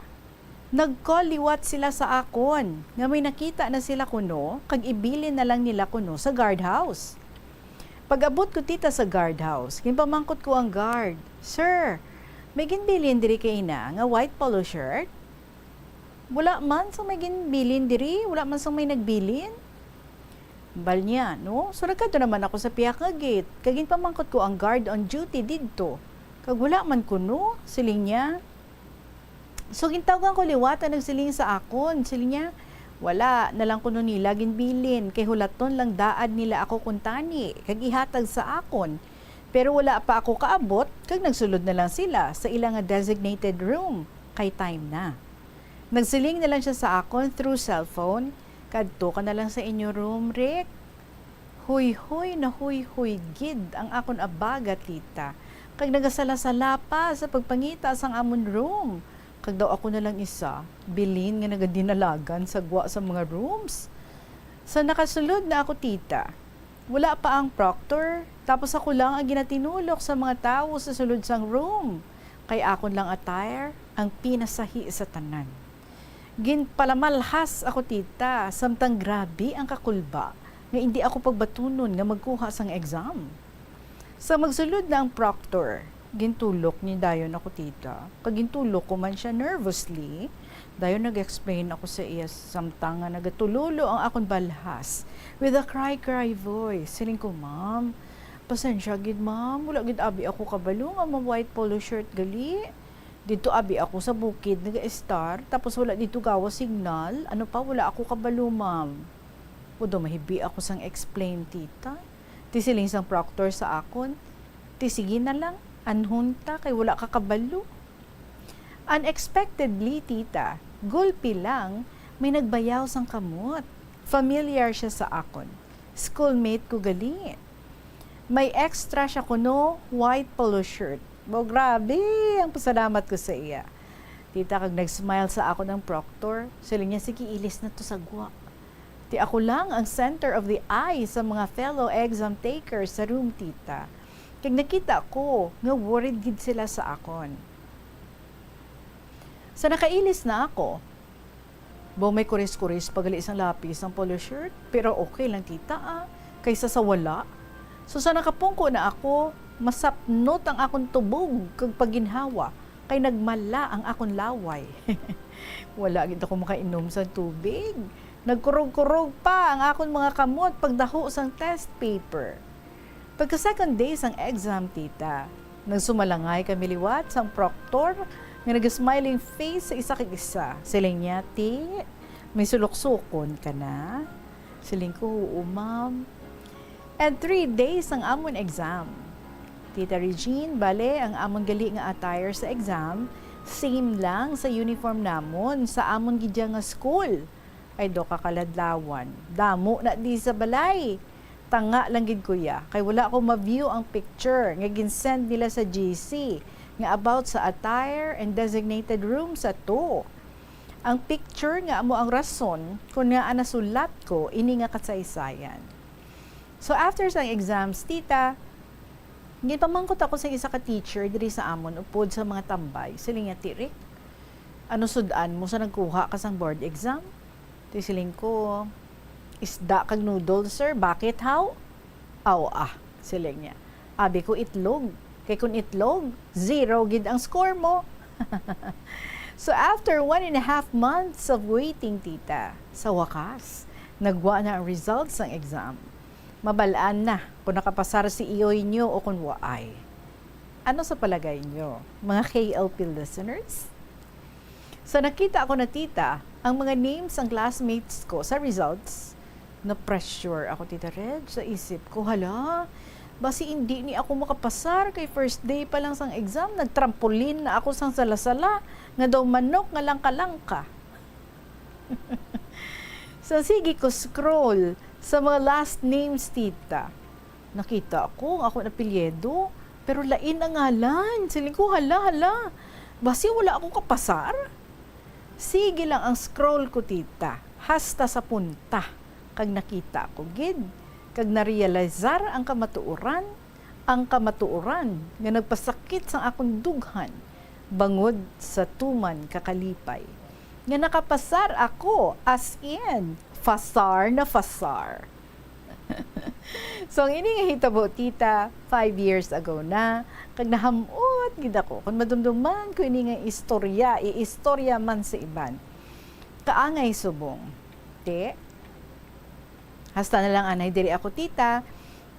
Nag-call liwat sila sa akon nga may nakita na sila kuno kag ibilin na lang nila kuno sa guardhouse. Pag-abot ko, tita, sa guardhouse, ginpamangkot ko ang guard, "Sir, may ginbilin diri kay ina nga white polo shirt?" "Wala man sang may ginbilin diri, wala man sang may nagbilin." Bal niya, no? So, nagkadto naman ako sa pihak nga gate, kag ginpamangkot ko ang guard on duty didto. Kag wala man kuno, siling niya. So, gintawgan ko liwat ang nagsiling sa akon. Siling niya, wala na lang kuno nila ginbilin, kay hulaton lang daad nila ako kuntani, kag ihatag sa akon. Pero wala pa ako kaabot, kag nagsulod na lang sila sa ila nga designated room, kay time na. Nagsiling na lang siya sa akon through cellphone, "Kadto ka na lang sa inyo room, Rick." Huyhoy na huyhoy gid ang akon abaga, tita, kag nagasala-sala pa sa pagpangita sang amon room, kag daw ako na lang isa, bilin nga nagadinalagan sa gwa sa mga rooms. Sa nakasulod na ako, tita, wala pa ang proctor, tapos ako lang ang ginatinulok sa mga tawo sa sulod sang room, kay akon lang attire ang pinasahi sa tanan. Ginpalamalhas ako, tita, samtang grabe ang kakulba nga indi ako pagbatunon nga magkuha sang exam. Sa magsulod na ang proctor, gintulok ni dayon ako, tita, kag gintulok ko man siya nervously. Dayon nag-explain ako sa iya samtang nga nagatulolo ang akon balhas with a cry-cry voice. Siling ko, "Ma'am, pasensya gid, ma'am. Wala gid abi ako kabalo nga ma-white polo shirt gali. Didto abi ako sa bukid nag-estar, tapos wala didto gawas signal. Ano pa, wala ako kabalo, ma'am." Although mahibi ako sang explain, tita. Ti siling sang proctor sa akon, "Ti sige na lang, anhon ta kay wala ka kabalo." Unexpectedly, tita, gulpi lang, may nagbayaw sang kamot. Familiar siya sa akon. Schoolmate ko gali. May extra siya kuno, white polo shirt. Bo, grabe ang pasalamat ko sa iya. Tita, kag nag-smile sa akon ang proctor. Siling niya, "Sige, ilis na to sa gwa." Ti ako lang ang center of the eye sa mga fellow exam takers sa room, tita. Kag nakita ko nga worried gid sila sa akon. Sa nakailis na ako, bo, may kuris-kuris pa gali sang lapis ang polo shirt, pero okay lang, tita, ah, kaysa sa wala. So, sa nakapungko na ako, masapnot ang akon tubog kag pagginhawa, kay nagmala ang akon laway. Wala gid ako makainom sang tubig. Nagkurog-kurog pa ang akon mga kamot pagdaho sang test paper. Pagka second day sang exam, tita, nagsumalangay kami liwat sang proctor nga naga-smiling face sa isa kag isa. Siling niya, "Ti, may suluksukon ka na?" Siling ko, "Oo, ma'am." And three days ang amon exam. Tita Regine, bale, ang amon gali nga attire sa exam, same lang sa uniform namon sa amon gid ya nga school. Ay, do ka kaladlawan. Damo na di sa balay. Tanga lang gid, kuya, kay wala ko ma-view ang picture nga gin-send nila sa G C nga about sa attire and designated room sa two. Ang picture nga amo ang rason kon ngaa nasulat ko ini nga kasaysayan. So, after sang exams, tita, ginpamangkot ako sa isa ka teacher diri sa amon upod sa mga tambay. Siling niya, "Ti Rick, ano sud-an mo sa nagkuha ka sang board exam?" Ti siling ko, "Isda kag noodles, sir. Bakit, how?" "Aw, ah," siling niya. Abi ko, "Itlog. Kay kun itlog, zero gid ang score mo." So, after one and a half months of waiting, tita, sa wakas, nagwa na ang results sang exam. Mabal-an na kung nakapasar si iyoy niyo o kung waay. Ano sa palagay niyo, mga K L P listeners? Sa nakita ko na, tita, ang mga names sang classmates ko sa results, Na-pressure ako, Tita Reg, sa isip ko, "Hala, basi indi ni ako makapasar kay first day pa lang sang exam, nagtrampolin na ako sang sala-sala, nga daw manok nga langka-langka." So, sige ko scroll sa mga last names, Tita. Nakita ko ang akon apelyido, pero lain ang ngalan. Siling ko, "Hala, hala, basi wala ako kapasar?" Sige lang ang scroll ko, Tita, hasta sa punta, kag nakita ko gid, kag narealisar ang kamatuoran, ang kamatuoran nga nagpasakit sang akon dughan bangod sa tuman ka kalipay, nga nakapasar ako, as in, fasar na fasar. So, ang ini nga hitabo, Tita, five years ago na, kag nahamot gid ako kon madumduman ko ini nga istorya, iistorya man sa iban. Kaangay subong, ti, hasta na lang anay diri ako, Tita,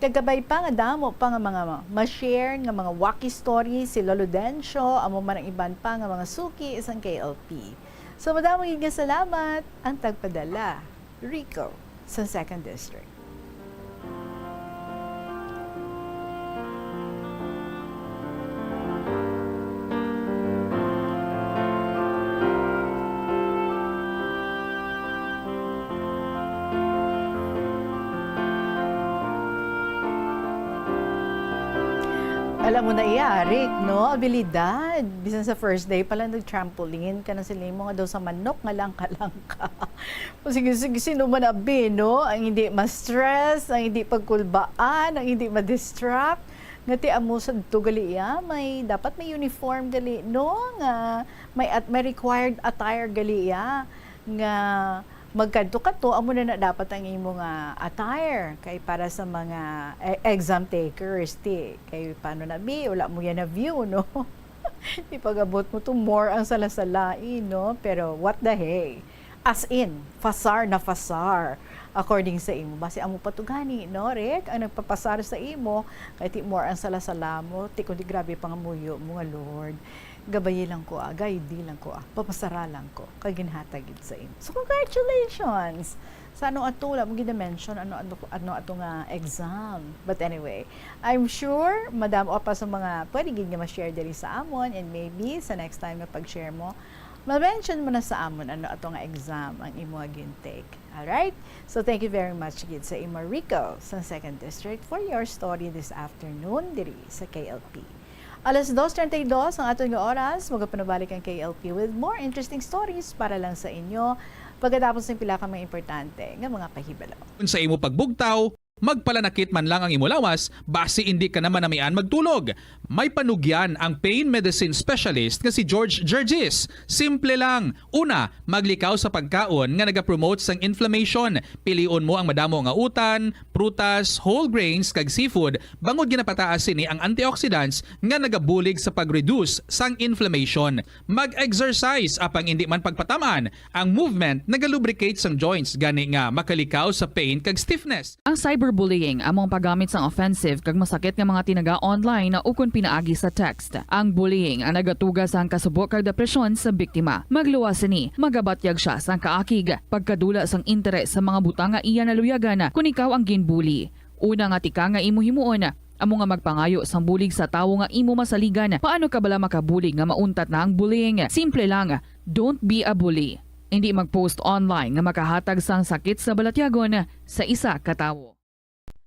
kag kabay pa nga damo pa nga mga ma-share nga mga wacky stories si Lolo Dencio, amo man ang iban pa nga mga suki sang K L P. So, madamo gid nga salamat ang tagpadala. Rico sa Second District. Alam mo na iya, Rick, no? Abilidad. Bisan sa first day pa lang, nag-trampoline ka na sila mo nga daw sa manok nga langka-langka. O sige, sige, sino man abi, no? Ang hindi ma-stress, ang hindi pagkulbaan, ang hindi ma-distract. Nga ti amo sa to gali iya, may, dapat may uniform gali, no? Nga may at-, may required attire gali iya nga magkadto-kadto, amo na na dapat ang imo nga attire kay para sa mga e-, exam takers, ti. Kay paano na, bi? Wala mo yan na view, no? Ipagabot mo to, more ang salasalain, no? Pero what the hey? As in, fasar na fasar, according sa imo. Basi amo pa to gani, no, Rick? Ang nagpapasar sa imo, kay ti more ang salasala mo, ti kundi grabe pangamuyo mo nga, Lord. Gabayi lang ko, ah, guide lang ko, ah, papasara lang ko, kay ginhatag gid sa imo. So, congratulations! Sa ano ato, wala mo gid na-mention, ano, ano, ano ato nga exam. But anyway, I'm sure madamo pa sa mga pwede gid nga ma-share diri sa amon, and maybe sa next time nga pag-share mo, ma-mention mo na sa amon ano ato nga exam ang imo nga gin-take. Alright? So, thank you very much gid sa imo, Rico, sa Second District, for your story this afternoon diri sa K L P. Alas dos treinta y dos ang aton nga oras. Magapanabalik ang K L P with more interesting stories para lang sa inyo pagkatapos ng pila ka mga importante nga mga pahibalo. Kung sa imo pagbugtaw, magpalanakit man lang ang imo lawas, basi indi ka na manamian magtulog. May panugyan ang pain medicine specialist nga si George Gergis. Simple lang. Una, maglikaw sa pagkaon nga nagapromote sang inflammation. Pilion mo ang madamo nga utan, prutas, whole grains, kag seafood, bangod ginapataas sini ang antioxidants nga nagabulig sa pag-reduce sang inflammation. Mag-exercise, apang indi man pagpatam-an, ang movement nagalubricate sang joints, gani nga makalikaw sa pain kag stiffness. Ang cyberbullying amo ang paggamit sang offensive kag masakit nga mga tinaga online ukon pinaagi sa text. Ang bullying ang nagatuga sang kasubo kag depresyon sa biktima. Magluwas sini, magabatyag sia sang kaakig, pagkadula sang interes sa mga butang nga iya naluyagan kon ikaw ang ginbully. Una nga tika nga imo himuon, amo nga magpangayo sang bulig sa tawo nga imo masaligan. Paano ka bala makabulig nga mauntat na ang bullying? Simple lang, don't be a bully. Indi mag-post online nga makahatag sang sakit sa balatyagon sa isa ka tawo.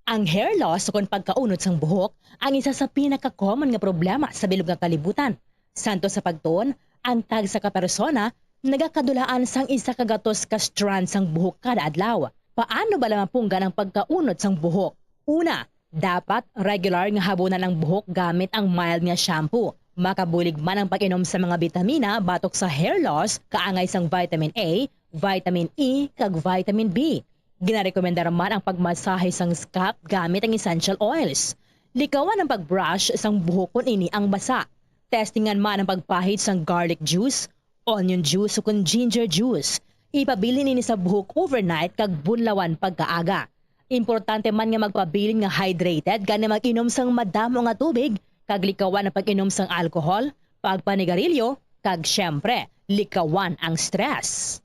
Ang hair loss ukon pagkaunod sang buhok ang isa sa pinaka-common nga problema sa bilog nga kalibutan. Santo sa pagtuon, ang tagsa ka persona nagakadulaan sang isa ka gatos ka strand sang buhok kada adlaw. Paano bala mapunggan ang pagkaunod sang buhok? Una, dapat regular nga habunan ang buhok gamit ang mild nga shampoo. Makabulig man ang pag-inom sa mga bitamina batok sa hair loss, kaangay sang vitamin A, vitamin E, kag vitamin B. Ginarekomendar man ang pagmasahe sang scalp gamit ang essential oils. Likawan ang pag-brush sang buhok kon ini ang basa. Testingan man ang pagpahid sang garlic juice, onion juice, o kon ginger juice. Ipabilin ini sa buhok overnight kag bunlawan pagkaaga. Importante man nga magpabilin nga hydrated, gani mag-inom sang madamo nga tubig, kag likawan ang pag-inom sang alcohol, pagpanigarilyo, kag, siyempre, likawan ang stress.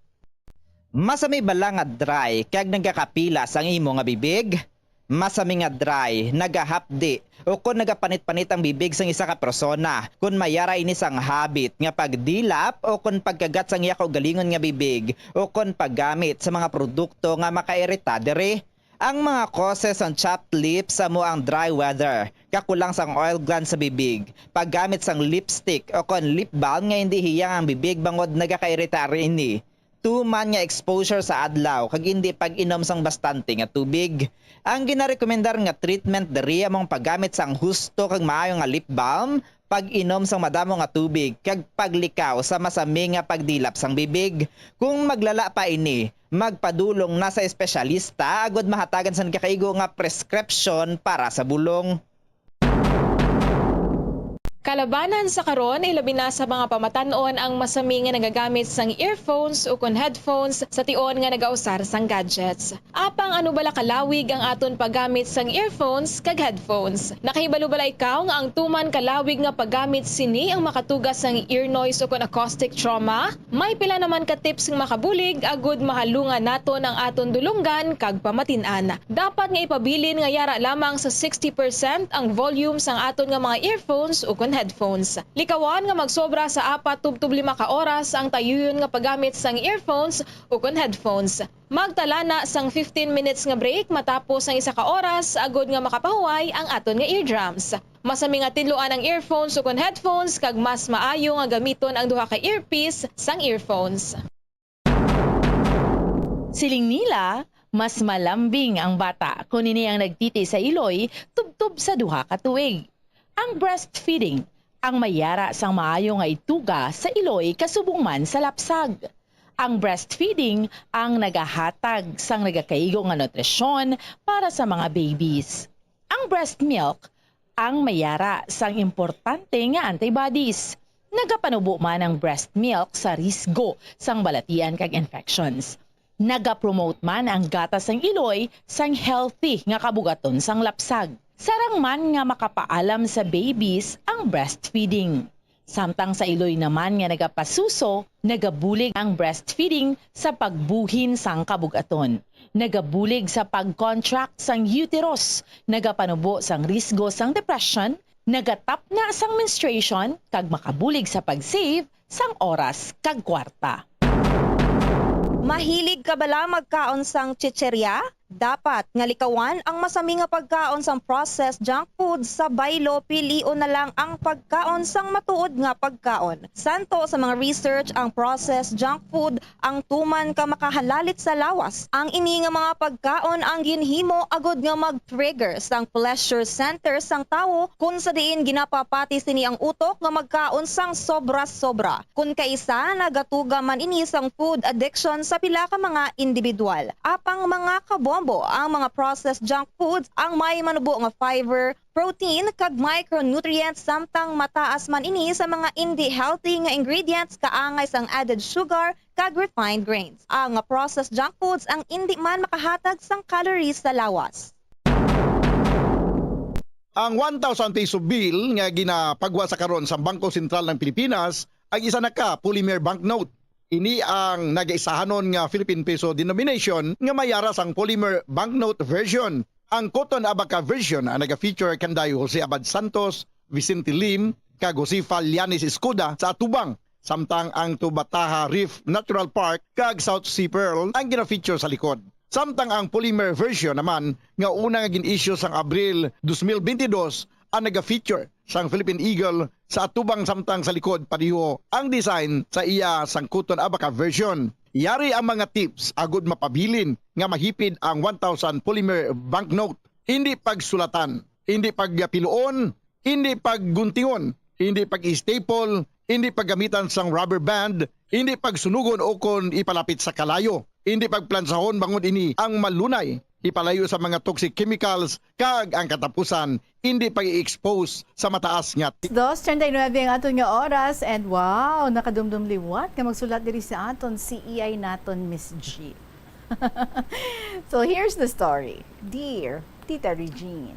Masami bala nga dry kag nagakapilas ang imo nga bibig? Masami nga dry, nagahapdi, o kon nagapanit-panit ang bibig sang isa ka persona. Kon mayara ini sang habit nga pagdilap o kon pagkagat sang iya kaugalingon nga bibig o kon paggamit sa mga produkto nga makairita diri. Ang mga causes sang chapped lips amo ang dry weather, kakulang sang oil glands sa bibig, paggamit sang lipstick o kon lip balm nga indi hiyang ang bibig bangod nagakairita ini, tuman nga exposure sa adlaw, kag indi pag-inom sang bastante nga tubig. Ang ginarekomendar nga treatment diri amo ang paggamit sang husto kag maayo nga lip balm, pag-inom sang madamo nga tubig, kag paglikaw sa masami nga pagdilap sang bibig. Kung maglala pa ini, magpadulong na sa espesyalista agud mahatagan sang nagakaigo nga prescription para sa bulong. Kalabanan sa karon, ilabi na sa mga pamatan-on ang masami nga nagagamit sang earphones ukon headphones sa tion nga nagausar sang gadgets. Apang ano bala kalawig ang aton paggamit sang earphones kag headphones? Nakahibalo bala ikaw nga ang tuman kalawig nga paggamit sini ang makatuga sang ear noise ukon acoustic trauma? May pila naman ka tips nga makabulig agud mahalungan naton ang aton dulonggan kag pamatin-an. Dapat nga ipabilin nga yara lamang sa sixty percent ang volume sang aton nga mga earphones ukon headphones. Likawan nga magsobra sa apat tubtob lima ka oras ang tayuyon nga paggamit sang earphones ukon headphones. Magtala na sang fifteen minutes nga break matapos ang isa ka oras agud nga makapahuway ang aton nga eardrums. Masami nga tinluan ang earphones ukon headphones kag mas maayo nga gamiton ang duha ka earpiece sang earphones. Siling nila, mas malambing ang bata kon ini ang nagtiti sa iloy tubtob sa duha ka tuig. Ang breastfeeding ang mayara sang maayo nga ituga sa iloy kasubong man sa lapsag. Ang breastfeeding ang nagahatag sang nagakaigo nga nutrisyon para sa mga babies. Ang breast milk ang mayara sang importante nga antibodies. Nagapanubo man ang breast milk sa risgo sang balatian kag infections. Nagapromote man ang gatas sang iloy sang healthy nga kabugaton sang lapsag. Sarang man nga makapaalam sa babies ang breastfeeding. Samtang sa iloy naman nga nagapasuso, nagabulig ang breastfeeding sa pagbuhin sang kabug-aton. Nagabulig sa pag-contract sang uterus, nagapanubo sang risgo sang depression, nagatapna sang menstruation, kag makabulig sa pag-save sang oras kag kwarta. Mahilig ka bala magkaon sang chicherya? Dapat nga likawan ang masami nga pagkaon sang processed junk food sa baylo, pilion na lang ang pagkaon sang matuod nga pagkaon. Santo sa mga research, ang processed junk food ang tuman ka makahalalit sa lawas. Ang ini nga mga pagkaon ang ginhimo agud nga mag-trigger sang pleasure center sang tawo, kun sa diin ginapapati sini ang utok nga magkaon sang sobra-sobra. Kun kaisa, nagatuga man ini sang food addiction sa pila ka mga individual. Apang mga kabombo, ang mga processed junk foods ang may manubo nga fiber, protein, kag micronutrients, samtang mataas man ini sa mga indi healthy nga ingredients kaangay sang added sugar kag refined grains. Ang mga processed junk foods ang indi man makahatag sang calories sa lawas. Ang one thousand peso bill nga ginapagwa sa karon sa Bangko Sentral ng Pilipinas ang isa na ka polymer banknote. Ini ang nagaisahanon nga Philippine peso denomination nga mayara sang polymer banknote version. Ang Cotton Abaca version ang naga-feature kanday Jose Abad Santos, Vicente Lim, kag Josefa Llanes Escuda sa atubang, samtang ang Tubataha Reef Natural Park kag South Sea Pearl ang gina-feature sa likod. Samtang ang polymer version naman nga una nga gin-issue sang Abril dos mil bentidós ang naga-feature sang Philippine Eagle sa atubang, samtang sa likod pareho ang design sa iya sang Cotton Abaca version. Yari ang mga tips agud mapabilin nga mahipid ang one thousand polymer banknote. Hindi pagsulatan, hindi pagpiluon, hindi pagguntingon, hindi pag-staple, hindi paggamitan sang rubber band, hindi pagsunugon o kon ipalapit sa kalayo, hindi pagplansahon bangod ini ang malunay ipalayo sa mga toxic chemicals, kag ang katapusan, hindi pag-i-expose sa mataas nga ti- Dos treinta y nueve ang aton nga oras, and wow, nakadumdum liwat nga magsulat diri sa aton si E I naton, Miss G. So here's the story. Dear Tita Regine.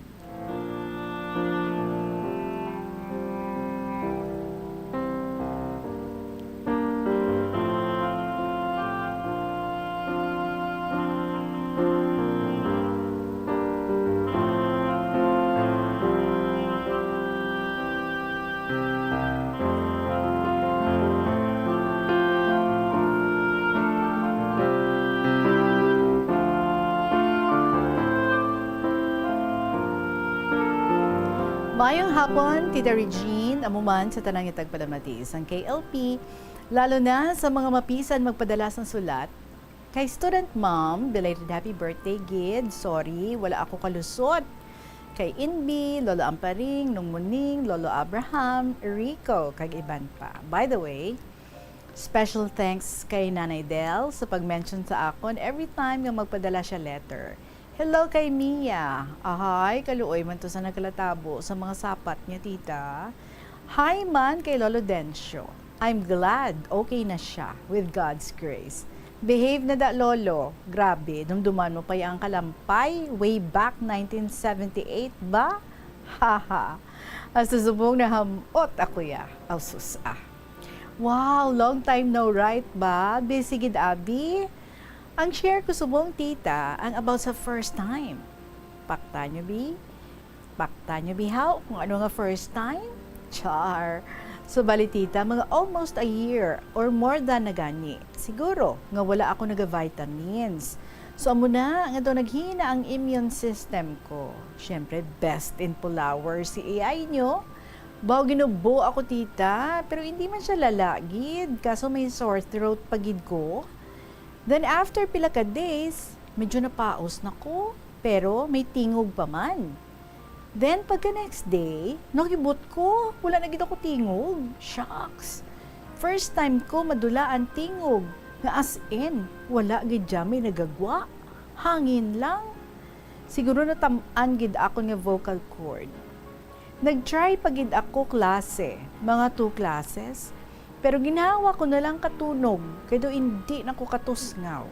Mayong hapon, Tita Regine, amo man sa tanan nga tagpalamati sang K L P, lalo na sa mga mapisan magpadala sang sulat. Kay student mom, belated happy birthday gid. Sorry, wala ako kalusot. Kay Inbi, Lolo Amparing, Nung Muning, Lolo Abraham, Rico, kag iban pa. By the way, special thanks kay Nanay Del sa pag-mention sa akon every time nga magpadala siya letter. Hello kay Mia. Ahay, kaluoy man to sa nagkalatabo sa mga sapat niya, tita. Hi man kay Lolo Dencio. I'm glad okay na siya with God's grace. Behave na da, Lolo. Grabe, dumduman mo pa yang kalampay way back nineteen seventy-eight ba? Haha. Hasta subong nahamot ako ya. Aw, sus, ah. Wow, long time no write ba? Busy gid, abi? Ang share ko subong, tita, ang about sa first time. Pakta nyo, bi? Pakta nyo, bihaw, kung ano nga first time? Char. So, bali, tita, mga almost a year or more than na gani, siguro, nga wala ako naga-vitamins. So, amo na nga daw naghina ang immune system ko. Siyempre, best in follower si A I nyo. Baw ginubo ako, tita, pero hindi man siya lala gid, kaso may sore throat pa gid ko. Then after pila ka days, medyo napaos na ko, pero may tingog pa man. Then pagka next day, nakibot ko, wala na gid ako tingog. Shucks! First time ko madula ang tingog, nga as in, wala gid dyan may nagagwa. Hangin lang. Siguro natam-an gid ako nga vocal cord. Nag-try pa gid ako klase, mga two classes, pero ginhawa ko na lang katunog kay daw indi na ko katusngaw.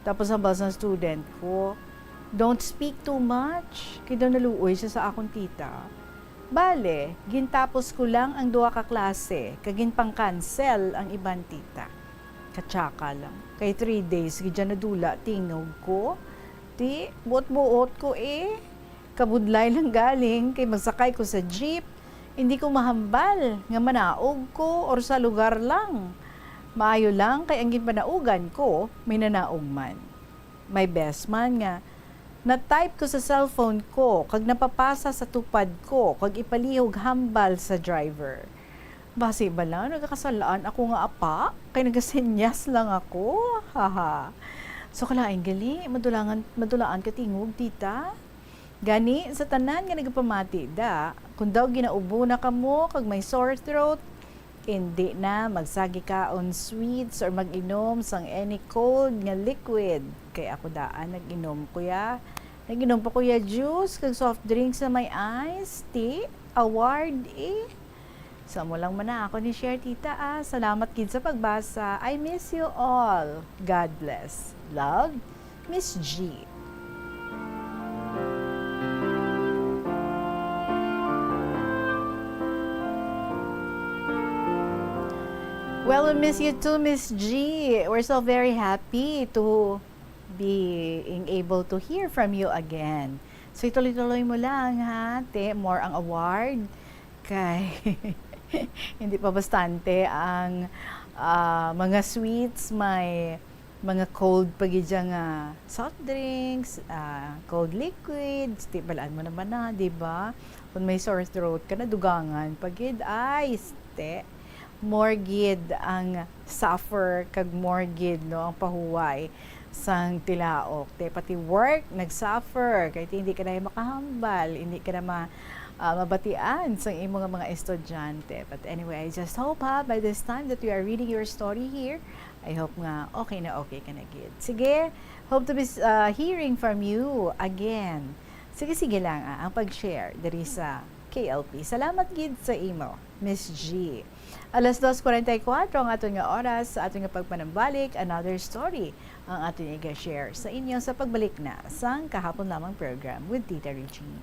Tapos ang basa student ko, "Don't speak too much," kay daw naluoy siya sa akon, tita. Bale, gintapos ko lang ang duha ka klase kag ginpang-cancel ang iban, tita. Katsaka lang, kay three days gid dyan nadula tingog ko. Ti, buot-buot ko eh. Kabudlay lang galing kay magsakay ko sa jeep. Hindi ko mahambal nga manaog ko or sa lugar lang. Maayo lang kay ang ginpanaugan ko may nanaog man. May best man nga na-type ko sa cellphone ko kag napapasa sa tupad ko kag ipalihog hambal sa driver. Basi bala nagakasal-an ako nga apa kay nagasenyas lang ako. Haha. So kalain gali, madulangan, madulaan ka tingog, tita? Gani, sa tanan nga nagapamati da, kung daw ginaubo na kamo kag may sore throat, indi na magsagi kaon sweets or mag-inom sang any cold nga liquid. Kay ako daan, nag-inom ko ya. Nag-inom pa ko ya juice kag soft drinks na may ice, tea, award, eh. So, amo lang man na ako ni share, tita, ah. Salamat gid sa pagbasa. I miss you all. God bless. Love, Miss G. Well, we miss you too, Miss G. We're so very happy to being able to hear from you again. So, ituloy-tuloy mo lang, ha, te, more ang award. Kay hindi pa bastante ang, ah, mga sweets, may mga cold pa gid siya nga soft drinks, ah, cold liquids, ti balaan mo naman na, di ba? Kung may sore throat ka, nadugangan pa gid, ay, ste. More gid ang suffer kag more gid, no, ang pahuway sang tilaok. Te, pati work, nag-suffer. Kay ti, hindi ka na makahambal, hindi ka na ma-, ah, mabatian sang imo nga mga estudyante. But anyway, I just hope, ha, by this time that we are reading your story here, I hope nga okay na okay ka na gid. Sige, hope to be, ah, hearing from you again. Sige, sige lang, ah, ang pag-share diri sa K L P. Salamat gid sa imo, Miss G. Alas dos kuwarenta y kuwatro ang aton nga oras sa aton nga pagpanambalik, another story ang aton iga-share sa inyo sa pagbalik na sang kahapon lamang program with Tita Regine.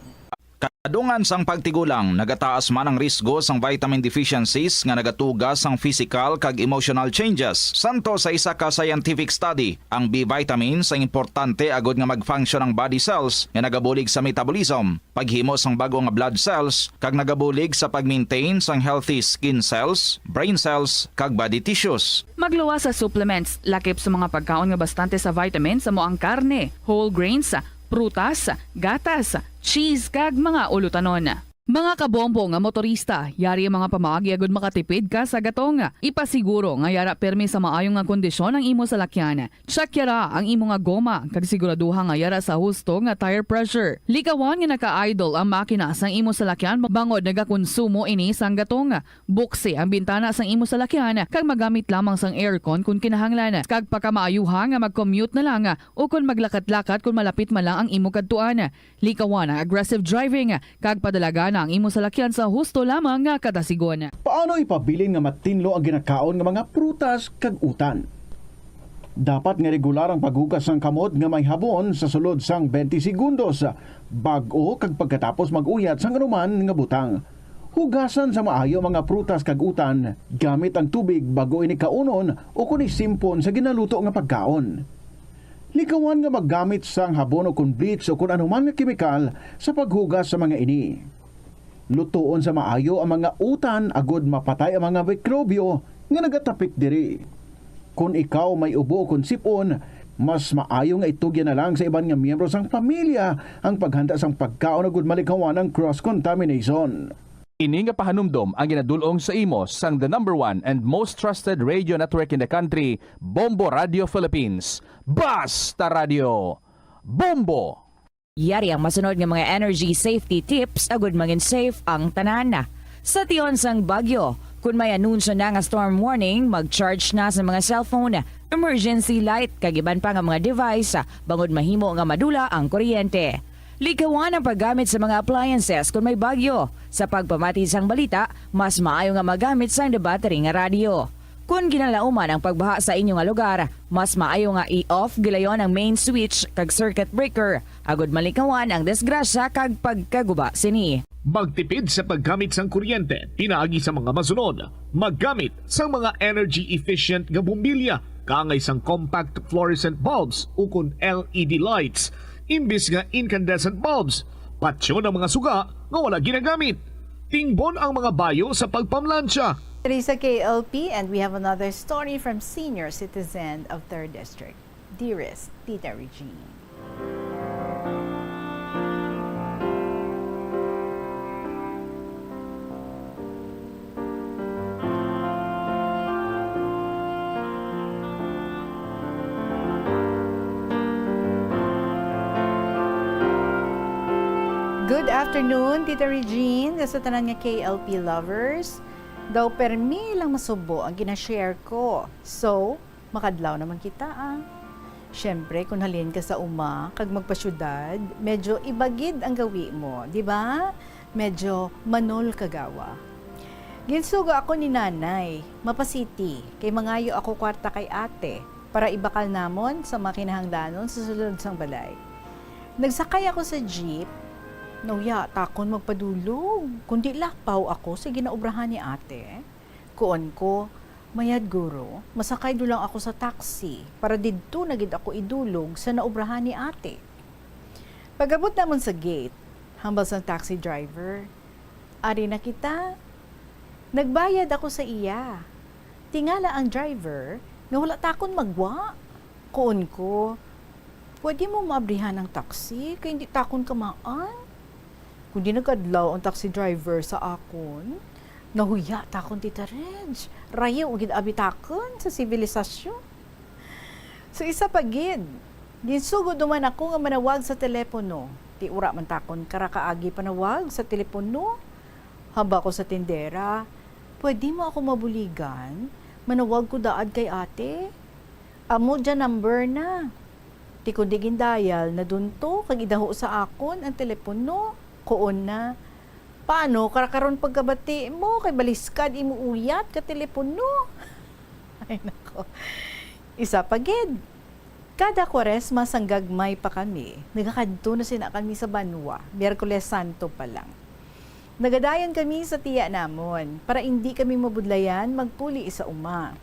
Kadungan sang pagtigulang, nagataas man ang risgo sang vitamin deficiencies nga nagatuga sang physical kag emotional changes. Santo sa isa ka scientific study, ang B vitamins ang importante agud nga mag-function ang body cells nga nagabulig sa metabolism, paghimo sang bag-o nga blood cells, kag nagabulig sa pag-maintain sang healthy skin cells, brain cells, kag body tissues. Magluwas sa supplements, lakip sa mga pagkaon nga bastante sa vitamins, amo ang karne, whole grains, prutas, gatas, cheese, kag mga ulutanon. Mga kabombo nga motorista, yari ang mga pamaagi agud makatipid ka sa gatong. Ipasiguro nga yara permi sa maayo nga kondisyon ang imo salakyan. Check yara ang imo nga goma, kag siguraduha nga yara sa husto nga tire pressure. Likawan nga naka-idle ang makina sang imo salakyan bangod nagakonsumo ini sang gatong. Buksi ang bintana sang imo salakyan kag magamit lamang sang aircon kon kinahanglan. Kag pakamaayuha nga mag-commute na lang o kon maglakat-lakat kon malapit man lang ang imo kadtuan. Likawan ang aggressive driving, kag padalagana ang imo salakyan sa husto lamang nga kadasigon. Paano ipabilin nga matinlo ang ginakaon nga mga prutas kag utan? Dapat nga regular ang paghugas sang kamot nga may habon sa sulod sang twenty segundos, bag-o kag pagkatapos mag-uyat sang anuman nga butang. Hugasan sa maayo ang mga prutas kag utan gamit ang tubig bag-o ini kaunon o kon isimpon sa ginaluto nga pagkaon. Likawan nga maggamit sang habon o kon bleach o kon anuman nga kemikal sa paghugas sa mga ini. Lutoon sa maayo ang mga utan agod mapatay ang mga mikrobyo nga nagatapik diri. Kon ikaw may ubo o kon sip-on, mas maayo nga itugyan na lang sa iban nga miyembro sang pamilya ang paghanda sang pagkaon agud malikawan ang cross contamination. Ini nga pahanumdom ang ginadul-ong sa imo sang the number one and most trusted radio network in the country, Bombo Radio Philippines. Basta Radio, Bombo! Yari ang masunod nga mga energy safety tips agud mangin safe ang tanan. Sa tion sang bagyo, kun may anunsyo na nga storm warning, mag-charge na sa mga cellphone, emergency light, kag iban pa nga mga device, bangod mahimo nga madula ang kuryente. Likawan ang paggamit sa mga appliances kon may bagyo. Sa pagpamati sang balita, mas maayo nga magamit sang the battery nga radyo. Kon ginalauman ang pagbaha sa inyo nga lugar, mas maayo nga i-off gilayon ang main switch kag circuit breaker, agud malikawan ang disgrasya kag pagkaguba sini. Magtipid sa paggamit sang kuryente pinaagi sa mga masunod. Maggamit sang mga energy efficient nga bombilya kaangay sang compact fluorescent bulbs ukon L E D lights imbis nga incandescent bulbs. Patyon ang mga suga nga wala ginagamit. Tingbon ang mga bayo sa pagpamlansya. Diri sa K L P, and we have another story from senior citizen of Third District, dearest Tita Regine. Good afternoon, Tita Regine, sa tanan nga K L P lovers. Daw permi lang masubo ang gina-share ko. So, makadlaw naman kita, ah. Siyempre, kung halin ka sa uma kag magpasyudad, medyo iba gid ang gawi mo, di ba? Medyo manol kagawa. Ginsugo ako ni Nanay, mapa-city, kay mangayo ako kwarta kay ate para ibakal namon sa mga kinahanglanon sa sulod sang balay. Nagsakay ako sa jeep, nauya takon magpadulog, kundi lapaw ako sa ginaobrahan ni ate. Kuon ko, "Mayad guro, masakay do lang ako sa taxi para didto na gid ako idulog sa naobrahan ni ate." Pag-abot namon sa gate, hambal sang taxi driver, "Ari na kita." Nagbayad ako sa iya. Tingala ang driver nga wala takon magwa. Kuon ko, "Pwede mo maabrihan ang taxi kay hindi takon kamaan?" Kundi nagkadlaw ang taxi driver sa akon, nahuya takon, Tita Reg. Rayo gid abi takon sa sibilisasyon. So, isa pa gid, ginsugod duman ako nga manawag sa telepono. Ti ura man takon kara kaagi panawag sa telepono. Hambal ko sa tindera, "Pwede mo ako mabuligan? Manawag ko daad kay ate." "Amo dyan number na." Ti kundi gindayal na dunto kag idaho sa akon ang telepono, kuon na, "Paano kara karon pagkabati mo kay baliskad imo uyat ka telepono?" Ay nako. Isa pa gid. Kada Kwaresma sang gagmay pa kami, nagakadto na sina kami sa banwa, Miyerkules Santo pa lang. Nagadayon kami sa tiya namon para indi kami mabudlayan magpuli sa uma.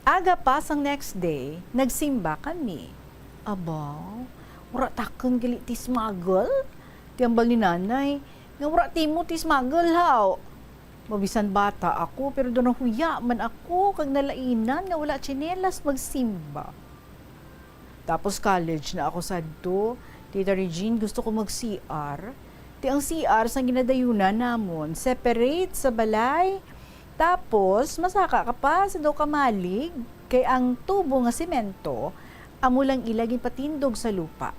Aga pa sang next day, nagsimba kami. Aba, wara takon gali ti smuggle. Ti hambal ni Nanay, nga wara timo ti smuggle, haw. Mabisan bata ako, pero daw nahuya man ako kag nalainan nga wala tsinelas magsimba. Tapos college na ako sadto. Tita Regine, gusto ko mag-C R. Ti ang C R sang ginadayunan namon, separate sa balay. Tapos, masaka ka pa sa daw kamalig, kay ang tubo nga semento, amo lang ila ginpatindog sa lupa.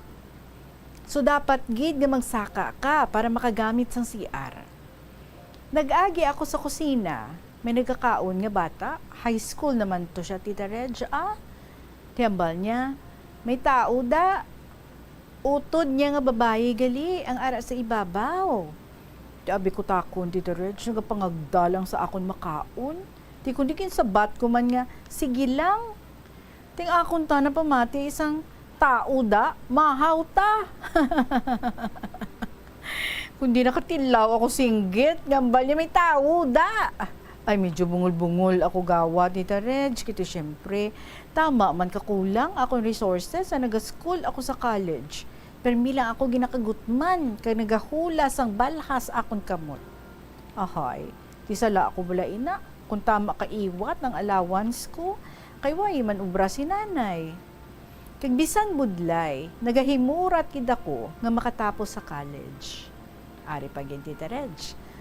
So, dapat gid nga magsaka ka para makagamit sang C R. Nag-agi ako sa kusina, may nagakaon nga bata. High school naman to siya, Tita Reg, ah. Ti hambal niya, "May tao da." Utod niya nga babayi gali ang ara sa ibabaw. Ti abi ko takon, Tita Reg, nagapangagda lang sa akon makaon. Ti kundi ginsabat ko man nga, "Sige lang." Ti ang akon ta napamati, isang tao da, mahaw ta. Kundi nakatilaw ako singgit, nga hambal niya may tao da. Ay, medyo bungol-bungol ako gawat, Tita Reg, kay ti siyempre, tama man kakulang akon resources sa naga-school ako sa college. Permi lang ako ginakagutman kag nagahula sang balhas akon kamot. Ahay, ti sala ako bala ina, kung tama ka iwat ang allowance ko, kay wala man obra si nanay. Kag bisan budlay, nagahimurat gid ako nga makatapos sa college. Ari pa gid, Tita Reg,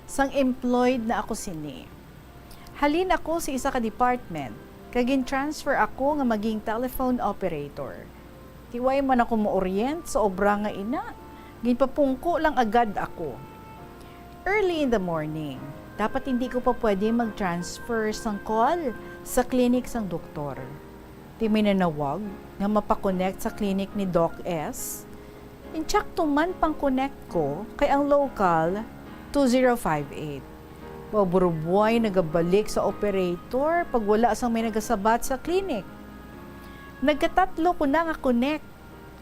sang employed na ako sini. Halin ako sa isa ka department, kag gin-transfer ako nga maging telephone operator. Ti wala man ako ma-orient sa obra nga ina, ginpapungko lang agad ako. Early in the morning, dapat hindi ko pa pwede mag-transfer sang call sa clinic sang doktor. Ti may nanawag nga mapa-connect sa clinic ni Doc S. Insakto man pang-connect ko kay ang local two zero five eight. Maburubway nagabalik sa operator pag wala sang may nagasabat sa clinic. Nagkatatlo ko na nga connect.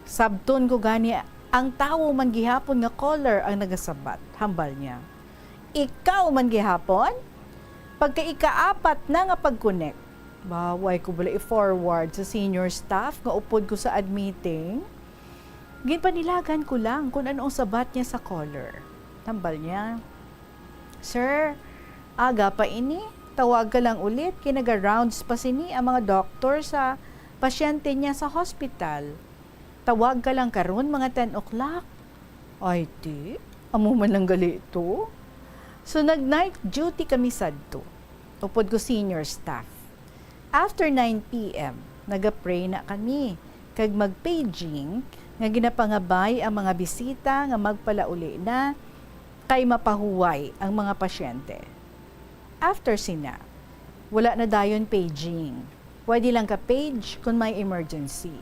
Sabton ko gani ang tawo man gihapon nga caller ang nagasabat, hambal niya. Ikaw man gihapon? Pagka ikaapat na nga pag-connect, ba, wala ko bala i-forward sa senior staff nga upod ko sa admitting? Ginpanilagan ko lang kung ano ang sabat niya sa caller. Hambal niya, "Sir, aga pa ini. Tawag ka lang ulit, kay naga-rounds pa sini ang mga doktor sa pasyente niya sa hospital. Tawag ka lang karon, mga ten o'clock." Ay, ti, amo man lang gali to. So, nag-night duty kami sadto, upod ko senior staff. After nine P M, naga-pray na kami, kag mag-paging nga ginapangabay ang mga bisita nga magpalauli na, kay mapahuway ang mga pasyente. After sina, wala na dayon paging. Pwede lang ka-page kung may emergency.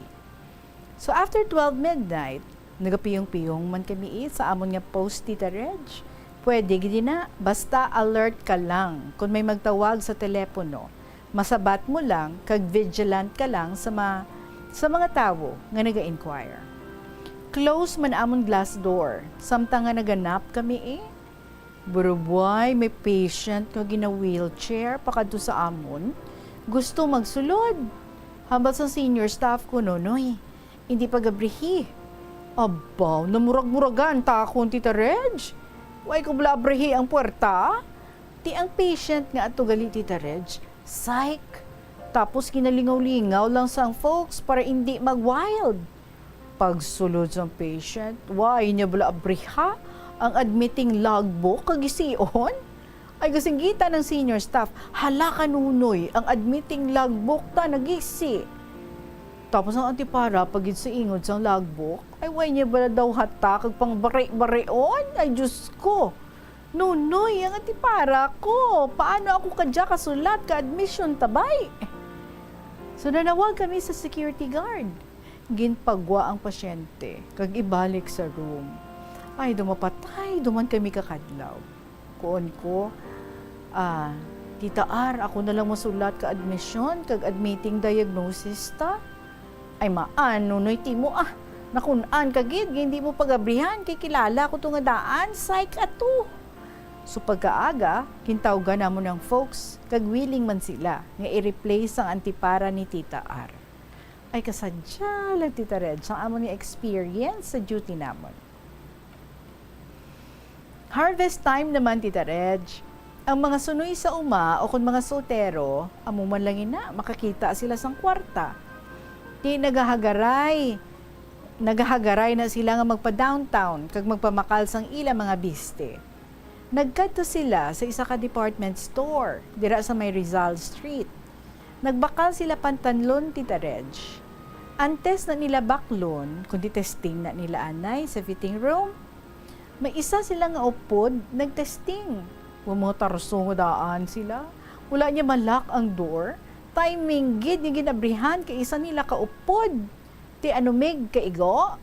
So, after twelve midnight, nagapiyong-piyong man kami, eh, sa amon nga post, Tita Reg. Pwede gid na, basta alert ka lang kung may magtawag sa telepono. Masabat mo lang, kag vigilant ka lang sa ma-, sa mga tawo nga naga-inquire. Close man amon glass door, samtang nga naga-nap kami, eh. Burubway, may patient nga gina-wheelchair pakadto sa amon. Gusto magsulod. Hambal sang senior staff ko, "Nonoy, hindi pagabrihi." Abaw, namurag-muragan ta akon, Tita Reg. Wala ko bala abrihi ang puwerta. Ti ang patient nga ato gali, Tita Reg, psych. Tapos ginalingaw-lingaw lang sang folks para indi mag-wild. Pagsulod sang patient, wala niya bala abriha ang admitting logbook kag ision? Ay, gasinggitan ang senior staff, "Hala ka, Nonoy, ang admitting logbook ta nagisi." Tapos ang antipara pa gid sa ingod sang logbook, ay, wala niya bala daw hata kag pangbari-barion? Ay, Diyos ko! "Nonoy, ang antipara ko, paano ako kadya kasulat ka admission ta, bay?" So, nanawag kami sa security guard. Ginpagwa ang pasyente, kag ibalik sa room. Ay, daw mapatay, daw man kami kakadlaw. Kuon ko, "Ah, Tita R, ako na lang masulat ka admission, kag admitting diagnosis ta." "Ay, maan, Nonoy, ti mo, ah. Nakun-an ka gid, nga hindi mo pagabrihan, kay kilala ko to nga daan, psych ato." So, pagkaaga, gintawgan namon ang folks, kag willing man sila nga i-replace ang antipara ni Tita R. Ay, kasadya lang, Tita Reg, ang amon nga experience sa duty namon. Harvest time naman, Tita Reg. Ang mga sunoy sa uma o kon mga soltero, amo man lang ina, makakita sila sang kwarta. Ti nagahagaray, Nagahagaray na sila nga magpa-downtown kag magpamakal sang ila mga biste. Nagkadto sila sa isa ka department store dira sa may Rizal Street. Nagbakal sila pantanlon, Tita Reg. Antes na nila baklon, kundi testing na nila anay sa fitting room, may isa sila nga upod nagtesting. Wa, mga tarso nga daan sila. Wala niya malak ang door. Timing gid nga ginabrihan kay isa nila ka upod. Ti ano, mig kaigo?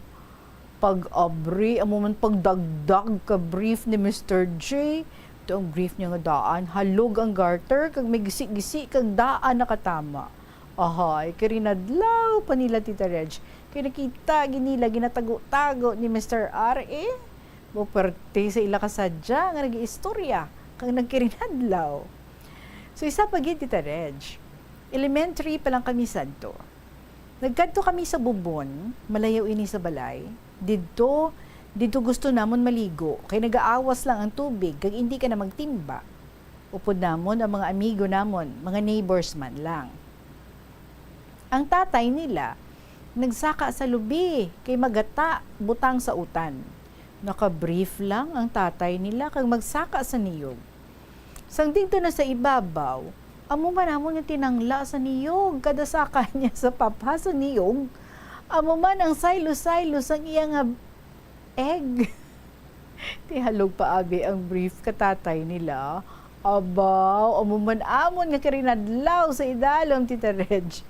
Pag-abri, amo man pagdagdag ka brief ni Mister J. Ti ang brief niya nga daan, halog ang garter, kag may gisi-gisi kag daan nakatama. Ahay, kirinadlaw pa nila, Tita Reg. Kay nakita gid nila ginatago-tago ni Mister R, eh. Mao, perte sa ila kasadya nga nag-iistorya kag nagkirinadlaw. So, isa pa gid, Tita Reg. Elementary pa lang kami sadto. Nagkadto kami sa bubon, malayaw ini sa balay. Didto, didto gusto namon maligo, kay nagaawas lang ang tubig kag indi ka na magtimba. Upod namon ang mga amigo namon, mga neighbors man lang. Ang tatay nila nagsaka sa lubi kay magata butang sa utan. Naka-brief lang ang tatay nila kag magsaka sa niyog. Sang didto na sa ibabaw, amo man namon nga tinangla sa niyog, kada saka niya sa papha sa niyog, amo man ang saylo-saylo sang iya nga egg. Ti halog pa abi ang brief ka tatay nila. Abaw, amo man amon nga kirinadlaw sa idalom, Tita Reg.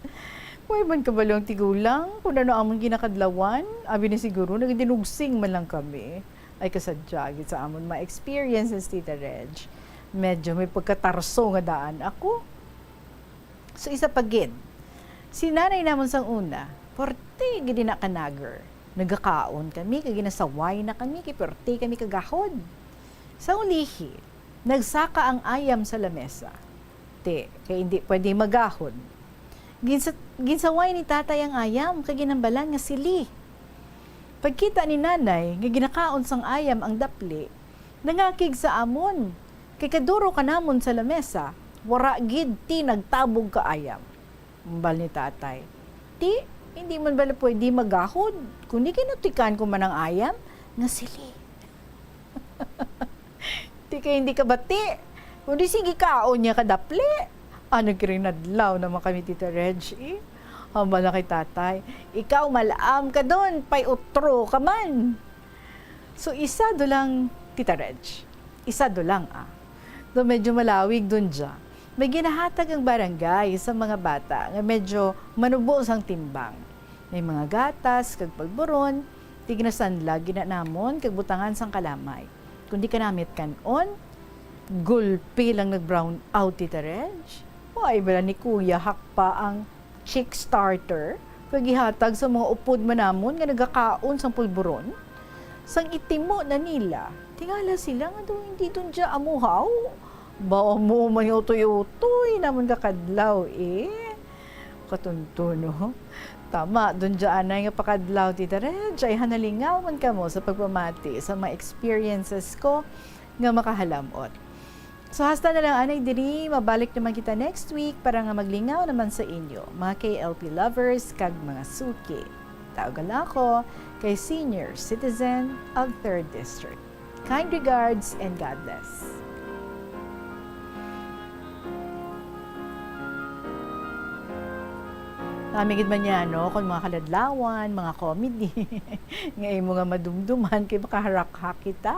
Way man kabalo ang tigulang kung ano amon ginakadlawan, abi na siguro nagadinugsing man lang kami. Ay, kasadya gid sa amon mga experiences, Tita Reg. Medyo may pagkatarso nga daan ako. So, isa pa gid, si nanay namon sang una, perte gid na ka nagger. Nagakaon kami, kay ginasaway na kami, kay perte kami kagahod. Sa ulihi, nagsaka ang ayam sa lamesa. Ti, kay indi pwede magahod. Ginsa-, ginsaway ni tatay ang ayam, kay ginhambalan nga sili. Pagkita ni nanay nga ginakaon sang ayam ang dapli, nangakig sa amon, kay kaduro ka namon sa lamesa, wara gid ti nagtabog ka ayam. Hambal ni tatay, "Ti, hindi man bala pwede magahod, kundi kinutikan ko man ang ayam nga sili." "Ti kay hindi ka bati, kundi sige kaon niya kadapli." Ah, nagkirinadlaw naman kami, Tita Reg, eh. Hambal na kay tatay, "Ikaw, malaam ka dun, pay utro ka man." So, isa do lang, Tita Reg. Isa do lang, ah. Do medyo malawig dun dya. May ginahatag ang barangay sa mga bata nga medyo manubo sang timbang. May mga gatas kag pulburon, tignasanlag gina namon kag butangan sang kalamay. Kung di ka namit kan-on, gulpi lang nag-brown out, Tita Reg. Wala bala ni Kuya Hakpa ang chick starter, kag ihatag sa mga upod man namon nga nagakaon sang pulburon. Sang itimo na nila, tingala sila nga daw hindi dun dya amuhaw. Ba, amo man yung utoy-utoy namon kakadlaw, eh. Katunto, no? Tama, dun dya anay nga pakadlaw, Tita Reg, ay hanalingaw man kamo sa pagpamati sa mga experiences ko nga makahalamot. So, hasta na lang anay diri, mabalik naman kita next week para nga maglingaw naman sa inyo, mga K L P lovers kag mga suki. Tawag lang ako kay Senior Citizen of Third District. Kind regards and God bless. Nami gid man niya, no, kung mga kaladlawan, mga comedy nga imo nga madumduman kay makaharakhak kita.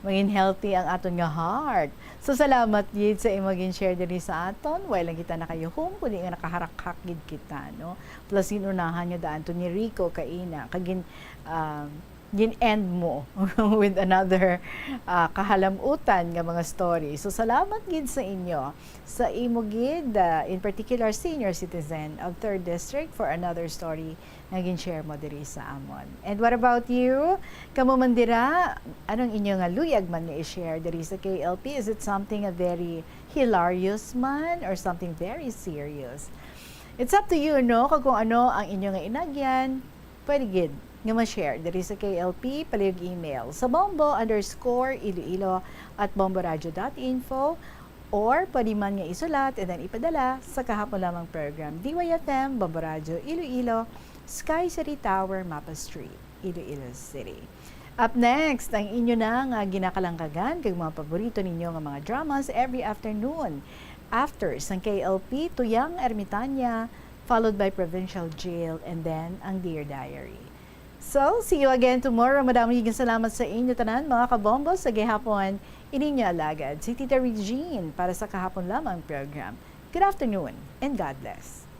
Mangin healthy ang aton nga heart. So, salamat gid sa imo gin-share diri sa aton. Wala lang kita nakayuhom, kundi nga nakaharakhak gid kita, no? Plus, gin-unahan nga daan to ni Rico kaina, kag gin-, ah, gin-end mo with another, ah, kahalamutan nga mga story. So, salamat gid sa inyo, sa imo gid, ah, in particular, senior citizen of Third District, for another story nga gin-share mo diri sa amon. And what about you? Kamo man dira, anong inyo nga luyag man nga i-share diri sa K L P? Is it something a very hilarious man or something very serious? It's up to you, no? Kag kung ano ang inyo nga inagyan, pwede gid nga ma-share diri sa K L P, palihog email sa bombo underscore iloilo at bomboradio dot info. Or pwede man nga isulat and then ipadala sa Kahapon Lamang Program, D Y F M, Bambo Radyo, Iloilo, Sky City Tower, Mapa Street, Iloilo City. Up next, ang inyo na nga ginakalangkagan kag mga paborito ninyo nga mga dramas every afternoon. After sang K L P, Tuyang Ermitanya, followed by Provincial Jail, and then ang Dear Diary. So, see you again tomorrow. Madamo nga salamat sa inyo tanan, mga kabombo, sa gihapon. Ininyo alagad, si Tita Regine para sa Kahapon Lamang Program. Good afternoon and God bless.